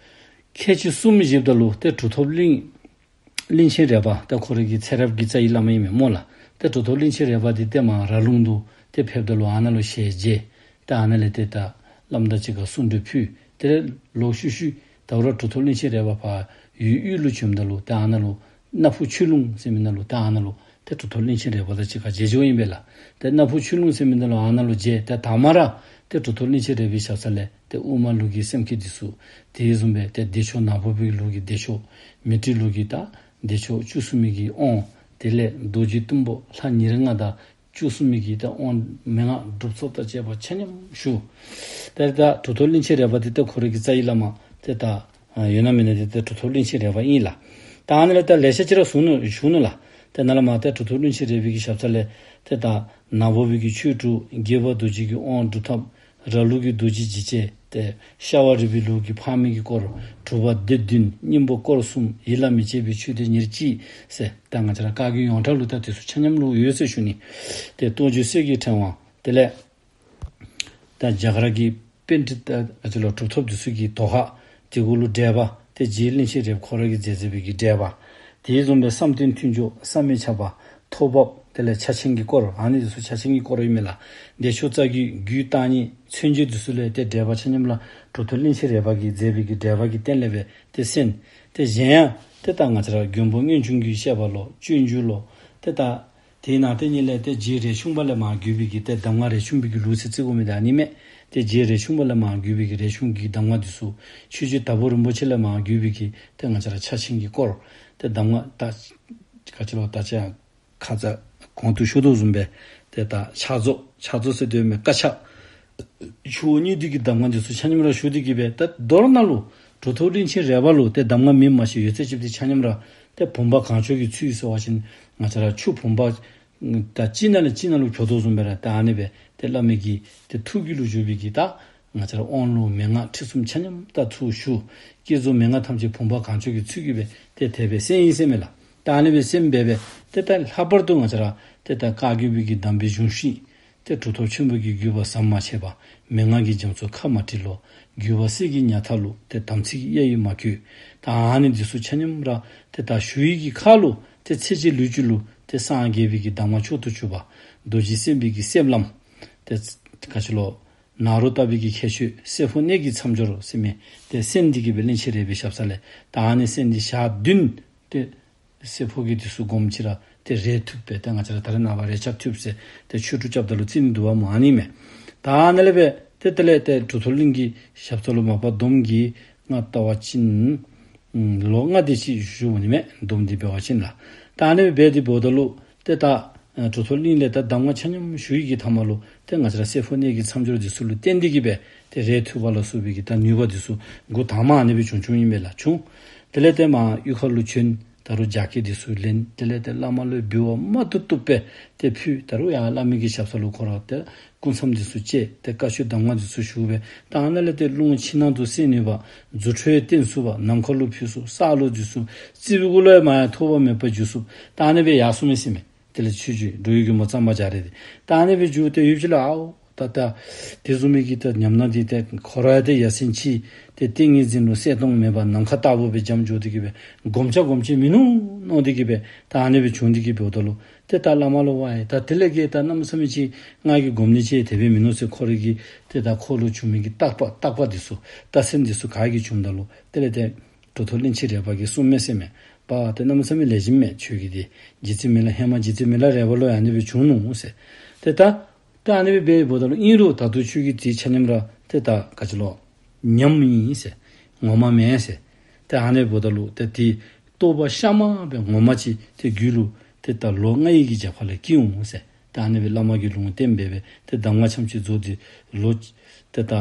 ཁལ་གཅིག་གསུམ་བཞེསཔ་ད་ལུ་ཏེ་གྲུབ་ཐོབ་གླིང་གླིང་ཆེན་རས་པ་ཏེ་ཁོ་རའི་གི་ཚེ་རབས་ཀྱི་རྩ་བའི་བླ་མ་ཨིན་མས་སྨོ་ལགས། ཏེ་གྲུབ་ཐོབ་གླིང་ཆེན་རས་པ་འདི་ཏེ་མར་ར་ལུང་དུ་ཏེ་ཕེབསཔ་ད་ལུ་ཨ་ནཱ་ལུ་ཞལ་མཇལ། ཏེ་ཨ་ནཱ་ལས་ཏེ་ད་བླམ་དང་གཅིག་ཁར་གསུང་གྲོས་ཕུལ། དེ་ལས་ལོག་ཤུལ་ཤུལ་ད་རུང་གྲུབ་ཐོབ་གླིང་ཆེན་རས་པ་ཕར་ཡུལ་དབུས་ལུ་བྱོནམ་ད་ལུ་ཏེ་ཨ་ནཱ་ལུ་སྣ་ཕུ་ཆོས་ལུང་ཟེར་མི་ནང་ལུ་ཏེ་ཨ་ནཱ་ལུ་ཏེ་གྲུབ་ཐོབ་གླིང་ཆེན་རས་པ་དང་གཅིག་ཁར་མཇལ་བྱོན་ཨིན་པས་ལགས། ཏེ་སྣ་ཕུ་ཆོས་ལུང་ཟེར་མི་ནང་ལུ་ཨ་ནཱ་ལུ་མཇལ། ཏེ་དང་པ་ར་ཏེ་གྲུབ་ཐོབ་གླིང་ཆེན་རས་པའི་ཞབས་ས་ལས་ཏེ་དབུ་མ་ལུགས་ཀྱི་སེམས་བསྐྱེད་འདི་ཚུ། དེ་བཟུམ་སྦེ་ཏེ་བདེ་མཆོག་ནག་པོ་པའི་ལུགས་ཀྱི་བདེ་མཆོག། མཻ་ཏྲི་ལུགས་ཀྱི་ད་བདེ་མཆོག་བཅུ་གསུམ་མའི་གི་དབང་། དེ་ལས་རྡོ་རྗེ་གཏུམ་པོ་ལྷ་ཉེར་ལྔ་དང་བཅུ་གསུམ་མའི་གི་ད་དབང་མན་ངག་སྒྲུབ་ཚོགས་དང་བཅས་པ་ཆ་མཉམ་ཞུ། ཏེ་ད་གྲུབ་ཐོབ་གླིང་ཆེན་རས་པ་འདི་ཏེ་ཁོ་རའི་གི་རྩ་བའི་བླ་མ་ཏེ་ད་ཨ་ཡོད་ན་མེད་ན་འདི་ཏེ་གྲུབ་ཐོབ་གླིང་ཆེན་རས་པ་ཨིན་ལགས། ད་ཨ་ནི་ལས་ད་ལེ་ཤ་ཅིག་ར་གསུངས་ནུག་ཞུ་ནུག་ལགས། ཏེ་ནཱ་ལས་མར་ཏེ་གྲུབ་ཐོབ་གླིང་ཆེན་རས་པའི་གི་ཞབས་ས་ལས་ཏེ་ད་ནག་པོ་པའི་གི་ཆོས་དྲུག། དགྱེས་པ་རྡོ་རྗེ་གི་དབང་སྒྲུབ་ཐབས། ར་ལུགས་ཀྱི་རྡོ་རྗེ་འཇིགས་བྱེད། ཏེ་ཤ་བ་རི་པའི་ལུགས་ཀྱི་ཕག་མོའི་གི་སྐོར། གྲུབ་པ་སྡེ་བདུན། སྙིང་པོ་སྐོར་གསུམ། ཡིད་ལ་མི་བྱེད་པའི་ཆོས་སྡེ་ཉེར་གཅིག་ཟེར། ད་ང་བཅས་ར་བཀའ་བརྒྱུད་ཡོངས་གྲགས་ལུ་ད་དེ་ཚུ་ཆ་མཉམ་ལུ་ཡོད་ཟེར་ཞུ་ནི། ཏེ་རྟོགས་བརྗོད་གསེར་གྱི་ཕྲེང་བ། དེ་ལས་ད་རྒྱ་གར་གྱི་པཎྜི་ཏ་ཨ་ཅི་ལོ་གྲུབ་ཐོབ་འདི་ཚུ་གི་དོ་ཧ། དེ་གུ་ལུ་འགྲེལ་པ་ཏེ་རྗེ་གླིང་ཆེན་རས་པ་ཁོ་ར་གིས་མཛད་མཛད་པའི་གི་འགྲེལ་པ། དེ་བཟུམ་སྦེ་བསམ་གཏན་མཐུན་འཇུག་བསམ་མི་ཁྱབ་པ་ཐོག་བབས་དེ་ལས་ཕྱག་ཆེན་གྱི་སྐོར་ཨ་ནི་འདི་ཚུ་ཕྱག་ཆེན་གྱི་སྐོར་ཨིན་མས་ལགས། བདེ་མཆོག་རྩ་རྒྱུད་རྒྱུད་བརྟག་གཉིས་མཚན་བརྗོད་འདི་ཚུ་ལས་ཏེ་འགྲེལ་པ་ཆ་མཉམ་ར་གྲུབ་ཐོབ་གླིང་ཆེན་རས་པ་གིས་མཛད་པའི་གི་འགྲེལ་པ་གི་སྟེང་ལས་སྦེ་ཏེ་གསན། ཏེ་གཞན་ཡང་ཏེ་ད་ང་བཅས་ར་མགོན་པོ་མངོན་འབྱུང་གི་བཤད་པ་ལོ་སྤྱོད་འཇུག་ལོ་ཏེ་ད་དེའི་ནང་དེ་ཉིད་ལས་ཏེ་རྗེ་རས་ཆུང་པ་ལས་མར་བརྒྱུད་པའི་གི་ཏེ་གདམས་ངག་རས་ཆུང་པའི་གི་ལུགས་སུ་བརྩི་དགོ་མི་ད་ཨ་ནི་མས། ཏེ་རྗེ་རས་ཆུང་པ་ལས་མར་བརྒྱུད་པའི་གི་རས་ཆུང་གི་གདམས་ངག་འདི་ཚུ་ཆོས་རྗེ་དྭགས་པོ་རིན་པོ་ཆེ་ལས་མར་བརྒྱུད་པའི་གི་ཏེ་ང་བཅས་ར་ཕྱག་ཆེན་གྱི་སྐོར་ཏེ་གདམས་ངག་ད་ག་ཅི་ལོ་ད་ཅི་ཡང་ཁ་ཙ་གོང་དུ་ཞུ་དོ་བཟུམ་སྦེ་ཏེ་ད་ཕྱག་རྫོགས་ཕྱག་རྫོགས་ཟེར་དོ་མས་བཀའ་ཕྱག་ཆུ་བོ་གཉིས་འདི་གི་གདམས་ངག་འདི་ཚུ་ཆ་མཉམ་ར་ཞུ་སྟེ་གི་སྦེ་ད་མདོར་ན་ལུ་གྲུབ་ཐོབ་གླིང་ཆེན་རས་པ་ལུ་ཏེ་གདམས་ངག་མེད་མ་ཤེས་ཡོད་ཚད་ཅིག་ཏེ་ཆ་མཉམ་ར་ཏེ་བུམ་པ་གང་བྱོའི་གི་ཚུལ་ཟེར་བ་ཅིན་ང་བཅས་ར་ཆུ་བུམ་པ་ད་གཅིག་ནང་ལས་གཅིག་ནང་ལུ་བྱོ་དོ་བཟུམ་སྦེ་ར་ད་ཨ་ནི་སྦེ་ཏེ་བླ་མའི་གི་ཏེ་ཐུགས་རྒྱུད་ལུ་བཞུགས་པའི་གི་ད་ང་བཅས་ར་དབང་ལུང་མན་ངག་ཁྲིད་གསུམ་ཆ་མཉམ་ད་ཚུར་ཞུ། བསྐྱེད་རྫོགས་མན་ངག་ཐམས་ཅད་བུམ་པ་གང་བྱོའི་གི་ཚུལ་གྱིས་སྦེ་ཏེ་དེ་སྦེ་གསན་ཡི་ཟེར་མས་ལགས། ད་ཨ་ནི་སྦེ་གསན་སྦེ་སྦེ་ཏེ་ད་ལྷག་པར་དུ་ང་བཅས་ར་ཏེ་ད་བཀའ་བརྒྱུད་པའི་གི་གདམས་པའི་གཞུང་ཤིང་ཏེ་གྲུབ་ཐོབ་ཆེན་པོ་གི་བརྒྱུད་པ་ཟམ་མ་ཆད་པ། མན་ངག་གི་རྒྱ་མཚོ་ཁ་མ་བྲི་ལོ། བརྒྱུད་པ་གསེར་གྱི་ཉག་ཐག་ལུ། ཏེ་དམ་ཚིག་གི་གཡའ་ཡིས་མ་གོས། ད་ཨ་ནི་འདི་ཚུ་ཆ་མཉམ་ར་ཏེ་ད་ཞུ་ཡི་གི་ཁར་ལུ་ཏེ་ཚེ་གཅིག་ལུས་གཅིག་ལུ་ཏེ་སངས་རྒྱས་པའི་གི་གདམས་ངག་མཆོག་ཏུ་གྱུར་པ། རྡོ་རྗེ་སེམས་དཔའི་གི་སེམས་ལམ། ཏེ་ག་ཅི་ལོ། ནཱ་རོ་ཏ་པའི་གི་ཁྱད་ཆོས་བསྲེ་འཕོ་གནད་ཀྱི་མཚམས་སྦྱོར་ཟེར་མི་ཏེ་གསན་ཏེ་གི་སྦེ་གླིང་ཆེན་རས་པའི་ཞབས་ས་ལས་ད་ཨ་ནི་གསན་ཏེ་ཞག་བདུན་ཏེ་བསྲེ་འཕོ་གི་དུས་སུ་སྒོམ་ཅི་ར་ཏེ་རས་ཐུབ་པས། ཏེ་ང་བཅས་ར་ད་རེས་ནངས་པ་རས་ཆ་ཐུབ་ཟེར་ཏེ་ཆོས་དྲུག་རྐྱབ་ད་ལུ་རྩི་ནི་འདུག་པ་སྨོ། ཨ་ནི་མས། ད་ཨ་ནི་ལས་སྦེ་ཏེ་དེ་ལས་ཏེ་གྲུབ་ཐོབ་གླིང་གི་ཞབས་ས་ལུ་མ་པ་སྡོམ་གྱིས་ང་བལྟ་བ་ཅིན་ལོ་ལྔ་དེ་ཅིག་བཞུགས་ནི་མས། སྡོམ་འདི་འབད་བ་ཅིན་ལགས། ད་ཨ་ནི་སྦེ་འབད་དེ་འབདཝ་ད་ལུ་ཏེ་ད་གྲུབ་ཐོབ་གླིང་ལས་ད་གདམས་ངག་ཆ་མཉམ་ཞུ་ཡི་གི་མཐའ་མ་ལུ་ཏེ་ང་བཅས་ར་བསྲེ་འཕོ་གནད་ཀྱི་མཚམས་སྦྱོར་འདི་ཚུ་ལུ་བརྟེན་ཏེ་གི་སྦེ་ཏེ་རས་ཐུབ་པ་ལ་སོགས་པའི་གི་ད་ནུས་པ་འདི་ཚུ་འགོ་དང་པ་ཨ་ནི་སྦེ་བྱུང་བྱུངམ་ཨིན་པས་ལགས། བྱུང་། དེ་ལས་ཏེ་མར་གཡུས་ཁ་ལུ་བྱོན། ད་རུང་རྒྱ་སྐྱེགས་འདི་ཚུ་ལེན། དེ་ལས་ཏེ་བླ་མ་ལུ་འབུལ་བ་མ་ཐུབ་ཐུབ་སྦེ་ཏེ་ཕུལ། ད་རུང་ཡང་བླ་མའི་གི་ཞབས་ས་ལུ་ཁོ་ར་ཏེ་སྐུ་མཚམས་འདི་ཚུ་བཅད། ཏེ་བཀའ་ཆོས་གདམས་ངག་འདི་ཚུ་ཞུ་སྦེ་ད་ཨ་ནཱ་ལས་ཏེ་རླུང་ཕྱི་ནང་དུ་བསལ་ནུས་པ། རྫུ་འཕྲུལ་བསྟན་ཚུགས་པ། ནམ་མཁའ་ལུ་ཕུལ་ཚུགས། ས་ལུ་འཛུལ་ཚུགས། རྩིག་པའི་གུ་ལུ་ཡང་མར་ཡང་ཐོགས་པ་མེད་པར་འཛུལ་ཚུགས། ད་ཨ་ནི་སྦེ་ཡར་སོང་མས་ཟེར་མས། དེ་ལས་ཆོས་རྗེ་འགྲོ་བའི་མགོན་པོ་གཙང་པ་རྒྱ་རས་འདི་ད་ཨ་ནི་སྦེ་འཛུལ་ཏེ་ཡུདཔ་ཅིག་ལུ་ཨའོ་ད་ད་དེ་བཟུམ་མའི་གི་ད་ཉམས་སྣང་འདི་ཏེ་ཁོ་ར་ཡང་ཏེ་ཡ་མཚན་ཆེ། ཏེ་ཏིང་ངེ་འཛིན་ལུ་གསལ་སྟོང་མེད་པར་ནམ་མཁའ་ལྟ་བུ་སྦེ་འཇམ་འཇོག་སྟེ་གི་སྦེ་སྒོམ་བྱ་སྒོམ་ཆས་མིན་ནུག་མནོ་སྟེ་གི་སྦེ་ད་ཨ་ནི་སྦེ་བྱུང་སྟེ་གི་འབདཝ་ད་ལུ་ཏེ་ད་བླ་མ་ལུ་ཝའི་ད་དེ་ལས་ཀྱི་ད་གནམ་མེད་ས་མེད་ཅིག་ང་གིས་སྒོམ་ནི་ཅིག་དེ་སྦེ་མིན་ནུག་ཟེར་ཁོ་རའི་གི་ཏེ་ད་ཁོ་ལུ་བྱུང་མི་གི་བརྟག་པ་བརྟག་པ་འདི་ཚུ་བརྟག་ཟིན་འདི་ཚུ་ག་གིས་བྱུངམ་ད་ལུ་དེ་ལས་ཏེ་གྲུབ་ཐོབ་གླིང་ཆེན་རས་པ་གིས་གསུངམ་མས་ཟེར་མས། པ་ཏེ་གནམ་མེད་ས་མེད་ལེགས་ཤོམ་མས། ཁྱོད་ཀྱི་འདི་རྗེ་བཙུན་མི་ལ་ཧེ་མ་རྗེ་བཙུན་མི་ལ་རས་པ་ལུ་ཡང་ཨ་ནི་སྦེ་བྱུང་ནུག་ཟེར། ཏེ་ད་ད་ཨ་ནི་སྦེ་འབདཝ་ད་ལུ་ཨིན་རུང་ད་ལྟོ་ཁྱོད་ཀྱི་འདི་ཆ་མཉམ་ར་ཏེ་ད་ག་ཅི་ལོ་ཉམས་ཨིན་ཟེར། ངོ་མ་མེན་ཟེར། ཏེ་ཨ་ནི་འབདཝ་ད་ལུ་ཏེ་འདི་རྟོགས་པ་གཤའ་མ་སྦེ་ངོ་མ་ཅིག་ཏེ་རྒྱུད་ལུ་ཏེ་ད་ལོ་ལྔ་ཡི་གི་རྒྱབ་ཁ་ལས་སྐྱེ་འོང་ཟེར། ཏེ་ཨ་ནི་སྦེ་བླ་མ་གིས་ལུང་བསྟན་འབད་སྦེ་ཏེ་གདམས་ངག་ཆ་མཉམ་ཅིག་རྫོགས་ཏེ་ལོ་ཏེ་ད་ཨ་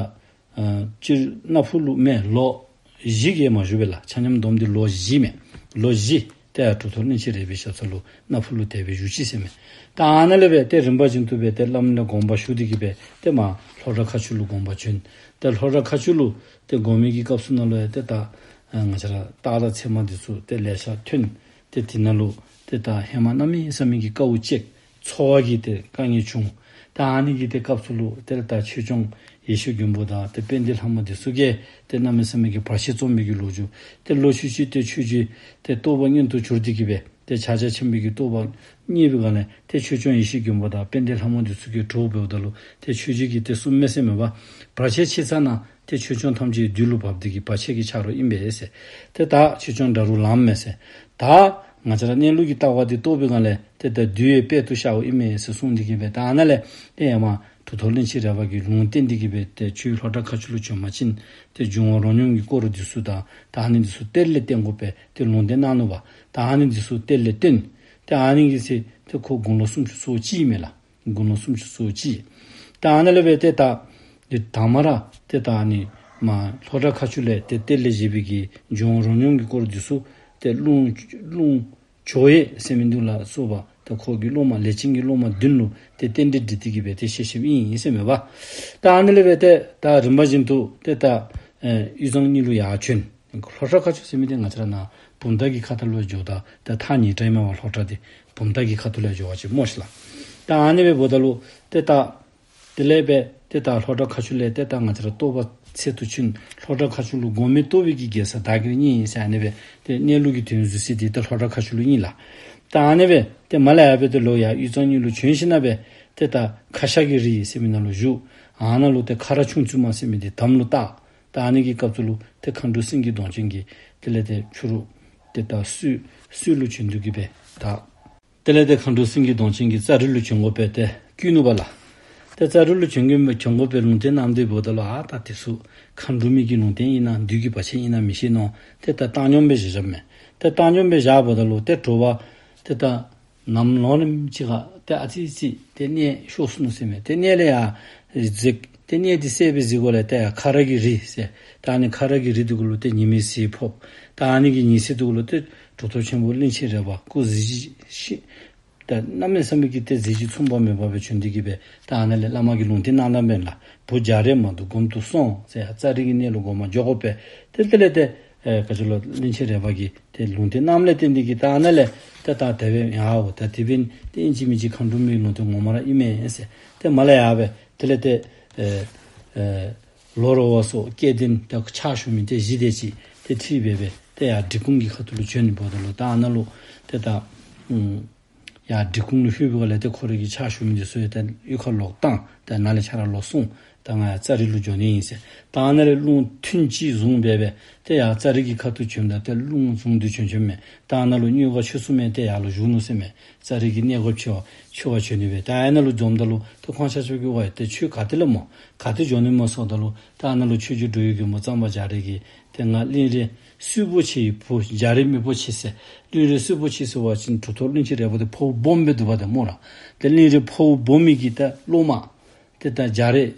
སྤྱིར་སྣ་ཕུ་ལུ་མེན་ལོ་བཞི་གིས་མ་བཞུགས་པས་ལགས། ཆ་མཉམ་བསྡོམས་ཏེ་ལོ་བཞི་མས། ལོ་བཞི་ཏེ་ཡར་གྲུབ་ཐོབ་གླིང་ཆེན་རས་པའི་ཞབས་ས་ལུ་སྣ་ཕུ་ལུ་དེ་སྦེ་བཞུགས་ཅི་ཟེར་མས། ད་ཨ་ནཱ་ལས་སྦེ་ཏེ་རིམ་པ་བཞིན་དུ་སྦེ་ཏེ་བླ་མ་ལས་དགོངས་པ་ཞུ་སྟེ་གི་སྦེ་ཏེ་མར་ལྷོ་བྲག་མཁར་ཆུ་ལུ་དགོངས་པ་བྱོན། ཏེ་ལྷོ་བྲག་མཁར་ཆུ་ལུ་ཏེ་དགོངས་མི་གི་སྐབས་སུ་ནང་ལུ་ཡང་ཏེ་ད་ཨ་ང་བཅས་ར་སྟག་དང་ཚེར་མ་འདི་ཚུ་ཏེ་ལེ་ཤ་ཐོན། ཏེ་དེ་ནང་ལུ་ཏེ་ད་ཧེ་མ་གནམ་མེད་ས་མེད་ཀྱི་དཀའཝ་སྤྱད། འཚོ་བ་གི་ཏེ་དཀའ་ངལ་བྱུང་། ད་ཨ་ནི་གི་ཏེ་སྐབས་སུ་ལུ་ཏེ་ད་ཆོས་སྐྱོང་ཡེ་ཤེས་མགོན་པོ་དང་ཏེ་དཔལ་ལྡན་ལྷ་མོ་འདི་ཚུ་གིས་ཏེ་གནམ་མེད་ས་མེད་ཀྱི་བར་ཆད་རྩོམ་པའི་གི་ལོ་རྒྱུས། ཏེ་ལོག་ཤུལ་ཤུལ་ཏེ་ཆོས་རྗེ་ཏེ་རྟོགས་པ་མངོན་དུ་གྱུར་ཏེ་གི་སྦེ་ཏེ་ཕྱག་རྒྱ་ཆེན་པོའི་གི་རྟོགས་པ་རྙེད་པའི་སྒང་ལས་ཏེ་ཆོས་སྐྱོང་ཡེ་ཤེས་མགོན་པོ་དང་དཔལ་ལྡན་ལྷ་མོ་འདི་ཚུ་གིས་གྲོགས་འབདཝ་ད་ལུ་ཏེ་ཆོས་རྗེ་གིས་ཏེ་གསུངམ་མས་ཟེར་མས་པ། བར་ཆད་ཆེ་ཚར་ན་ཏེ་ཆོས་སྐྱོང་ཐམས་ཅད་བདུད་ལུ་བབས་ཏེ་གི་བར་ཆད་ཀྱི་ཆ་རོགས་ཨིན་པས་ཟེར། ཏེ་ད་ཆོས་སྐྱོང་དགྲ་རུ་ལངམ་མས་ཟེར། ད་ང་བཅས་ར་གནས་ལུགས་ཀྱི་ལྟ་བ་འདི་རྟོགས་པའི་སྒང་ལས་ཏེ་ད་བདུད་ཡང་དཔལ་དུ་ཤརཝ་ཨིན་མས་ཟེར་གསུངས་ཏེ་གི་སྦེ་ད་ཨ་ནཱ་ལས་ཏེ་ཡར་མར་གྲུབ་ཐོབ་གླིང་ཆེན་རས་པ་གིས་ལུང་བསྟན་ཏེ་གི་སྦེ་ཏེ་ཁྱོད་ལྷོ་བྲག་མཁར་ཆུ་ལུ་བྱོན་པ་ཅིན་ཏེ་འབྱུང་བ་རོ་སྙོམས་ཀྱི་སྐོར་འདི་ཚུ་དང་ད་ཨ་ནི་འདི་ཚུ་གཏེར་ལས་བཏོན་དགོ་པས་ཏེ་ལུང་བསྟན་གནང་ནུག་པ། ད་ཨ་ནི་འདི་ཚུ་གཏེར་ལས་བཏོན། ཏེ་ཨ་ནི་གི་ཚེ་ཏེ་ཁོ་དགུང་ལོ་སུམ་ཅུ་སོ་གཅིག་མས་ལགས། དགུང་ལོ་སུམ་ཅུ་སོ་གཅིག། ད་ཨ་ནཱ་ལས་སྦེ་ཏེ་ད་ཏེ་དང་པ་ར་ཏེ་ད་ཨ་ནི་མར་ལྷོ་བྲག་མཁར་ཆུ་ལས་ཏེ་གཏེར་ལས་བཞེས་པའི་གི་འབྱུང་བ་རོ་སྙོམས་ཀྱི་སྐོར་འདི་ཚུ་ཏེ་རླུང་རླུང་ཇོ་ཡེ་ཟེར་མི་འདི་ལ་སོགས་པ་ཏེ་ཁོ་གི་སློབ་མ་ལས་ཅན་གྱི་སློབ་མ་བདུན་ལུ་ཏེ་རྟེན་འབྲེལ་འགྲིག་སྟེ་གི་སྦེ་ཏེ་བཤད་བཤདཔ་ཨིན་ཟེར་མས་པ། ད་ཨ་ནི་ལས་སྦེ་ཏེ་ད་རིམ་པ་བཞིན་དུ་ཏེ་ད་ཨེ་དབུས་གཙང་གཉིས་ལུ་ཡར་བྱོན། ལྷོ་བྲག་མཁར་ཆུ་ཟེར་མི་འདི་ང་བཅས་ར་ནཱ་བུམ་ཐང་གི་ཁ་ཐུག་ལུ་འགྱོཝ་ད་ཏེ་ཐག་ཉེ་དྲགས་མས་པ། ལྷོ་བྲག་འདི་བུམ་ཐང་གི་ཁ་ཐུག་ལུ་འགྱོ་བ་ཅིན་སྨོ་ཤིག་ལགས། ད་ཨ་ནི་སྦེ་འབདཝ་ད་ལུ་ཏེ་ད་དེ་ལས་སྦེ་ཏེ་ད་ལྷོ་བྲག་མཁར་ཆུ་ལས་ཏེ་ད་ང་བཅས་ར་རྟོགས་པ་ ཚལ་དུ་བྱོན། ལྷོ་བྲག་མཁར་ཆུ་ལུ་སྒོམ་མེད་རྟོགས་པའི་གི་རྒྱལ་ས་བདག་གིར་བརྙེས་ཟེར་ཨ་ནི་སྦེ་ཏེ་གནས་ལུགས་ཀྱི་དོན་བསྡུ་ས་འདི་ཏེ་ལྷོ་བྲག་མཁར་ཆུ་ལུ་ཨིན་ལགས། ད་ཨ་ནི་སྦེ་ཏེ་མ་ལས་ཡར་སྦེ་ཏེ་ལོག་ཡར་དབུས་གཙང་གཉིས་ལུ་བྱོན་ཞིནམ་ལས་ཏེ་ད་ཁ་ཤ་གི་རི་ཟེར་མི་ནང་ལུ་བཞུགས། ཨ་ནཱ་ལུ་ཏེ་ཁ་ར་ཁྱུང་བཙུན་མ་ཟེར་མི་འདི་དམ་ལུ་བཏགས། ད་ཨ་ནི་གི་སྐབས་སུ་ལུ་ཏེ་མཁའ་འགྲོ་སེང་གེ་གདོང་ཅན་གྱིས་དེ་ལས་ཏེ་ཕྱི་རུ་ཏེ་ད་སྲོད་སྲོད་ལུ་བྱོན་དོ་གི་སྦེ་ད། དེ་ལས་ཏེ་མཁའ་འགྲོ་སེང་གེ་གདོང་ཅན་གྱིས་ཙ་རི་ལུ་བྱོན་དགོ་པས་ཏེ་བསྐུལ་ནུག་པ་ལགས། ཏེ་ཙ་རི་ལུ་བྱོན་དགོ་བྱོན་དགོ་པས་ལུང་བསྟན་གནང་སྟེ་འབདཝ་ད་ལུ་ཨ་ད་དེ་ཚུ་མཁའ་འགྲོ་མའི་གི་ལུང་བསྟན་ཨིན་ན་བདུད་ཀྱི་བར་ཆད་ཨིན་ན་མི་ཤེས་མནོ། ཏེ་ད་བཏང་སྙོམས་སྦེ་བཞག་བཞགཔ་མས། ཏེ་བཏང་སྙོམས་སྦེ་བཞགཔ་ད་ལུ་ཏེ་དྲོ་པ་ཏེ་ད་ནམ་ལངས་ནམ་ཅིག་ཁར་ཏེ་ཨ་ཙི་ཅིག་ཏེ་གནས་ཤོར་སོ་ནུག་ཟེར་མས། ཏེ་གནས་ལས་ཡར་གཟིགས། ཏེ་གནས་འདི་གསལ་སྦེ་གཟིགས་དགོཔ་ལས་ཏེ་ཡར་ཁ་ར་གི་རི་ཟེར། ད་ཨ་ནི་ཁ་ར་གི་རི་འདི་གུ་ལུ་ཏེ་ཉི་མའི་ཟེར་ཕོག། ད་ཨ་ནི་གི་ཉི་ཟེར་འདི་གུ་ལུ་ཏེ་གྲུབ་ཐོབ་ཆེན་པོ་གླིང་ཆེན་རས་པ་སྐུ་གཟི་བརྗིད་ཤི་ད་གནམ་མེད་ས་མེད་ཀྱི་ཏེ་གཟི་བརྗིད་མཚུངས་པ་མེད་པ་སྦེ་བྱོན་ཏེ་གི་སྦེ་ད་ཨ་ནཱ་ལས་བླ་མ་གིས་ལུང་བསྟན་གནང་གནངམ་མས་ལགས། བུ་རྒྱ་རས་མ་འདུག་སྒོམ་དུ་སོང་ཟེར། ཙ་རི་གི་གནས་ལུ་སྒོམ་པར་འགྱོ་དགོ་པས། ཏེ་དེ་ལས་ཏེ་ཨེ་ག་ཅི་ལོ་གླིང་ཆེན་རས་པ་གིས་ཏེ་ལུང་བསྟན་གནངམ་ལས་བརྟེན་ཏེ་གི་ད་ཨ་ནཱ་ལས་ཏེ་ད་དེ་སྦེ་ཡ་འོ་ད་དེ་སྦེ་ཏེ་ཨིན་ཅི་མིན་ཅི་མཁའ་འགྲོ་མའི་ལུང་བསྟན་ངོ་མ་ར་ཨིན་མས་ཟེར། ཏེ་མ་ལས་ཡར་སྦེ་དེ་ལས་ཏེ་ཨེ་ཨེ་ལོ་རོ་བ་སོགས་སྐལ་ལྡན་ཏེ་ཕྱག་ཞུ་མི་ཏེ་བཞི་དེ་ཅིག་ཏེ་ཁྲིད་འབད་སྦེ་ཏེ་ཡར་འབྲི་གུང་གི་ཁ་ཐུག་ལུ་བྱོན་ནི་འབདཝ་ད་ལུ་ད་ཨ་ནཱ་ལུ་ཏེ་ད་ཨུམ་ཡར་འབྲི་གུང་ལུ་ལྷོད་པའི་སྒང་ལས་ཏེ་ཁོ་རའི་གི་ཕྱག་ཞུ་མི་འདི་ཚུ་ཡང་ཏེ་གཡུས་ཁར་ལོག་བཏང་། ཏེ་ནཱ་ལས་ཁྱེད་ར་ལོག་སོང་། ད་ང་ཡར་ཙ་རི་ལུ་འགྱོ་ནི་ཨིན་ཟེར། ད་ཨ་ནཱ་ལས་རླུང་ཐུན་གཅིག་བཟུང་འབད་སྦེ་ཏེ་ཡར་ཙ་རི་གི་ཁ་ཐུག་བྱོནམ་ད་ཏེ་རླུང་བཟུང་སྟེ་བྱོན་བྱོནམ་མས། ད་ཨ་ནཱ་ལུ་གཉོས་མགར་ཆོས་གསུམ་ཡང་ཏེ་ཡར་ལུ་བཞུགས་ནུག་ཟེར་མས། ཙ་རི་གི་གནས་སྒོ་ཕྱེ་བར་ཕྱེ་བར་བྱོན་ནི་སྦེ། ད་ཨ་ནཱ་ལུ་འཛོམས་ད་ལུ་ཏེ་ཁོང་ཆ་ཁྱབ་ཀྱིས་ཝའི་ཏེ་ཁྱོད་ག་ཏེ་ལས་སྨོ་ག་ཏེ་འགྱོ་ནི་སྨོ་ཟེརཝ་ད་ལུ་ད་ཨ་ནཱ་ལུ་ཆོས་རྗེ་འགྲོ་བའི་མགོན་པོ་གཙང་པ་རྒྱ་རས་ཀྱིས་ཏེ་ང་གླིང་རས་གསུས་པོ་ཆེ་ཡི་བུ་རྒྱ་རས་མིག་པོ་ཆེ་ཟེར། གླིང་རས་གསུས་པོ་ཆེ་ཟེར་བ་ཅིན་གྲུབ་ཐོབ་གླིང་ཆེན་རས་པ་འདི་ཕོཝ་སྦོམ་སྦེ་འདུག་པ་ཏེ་སྨོ་ལགས། ཏེ་གླིང་རས་ཕོཝ་སྦོམ་མི་གི་ཏེ་སློབ་མ་ཏེ་ད་རྒྱ་རས་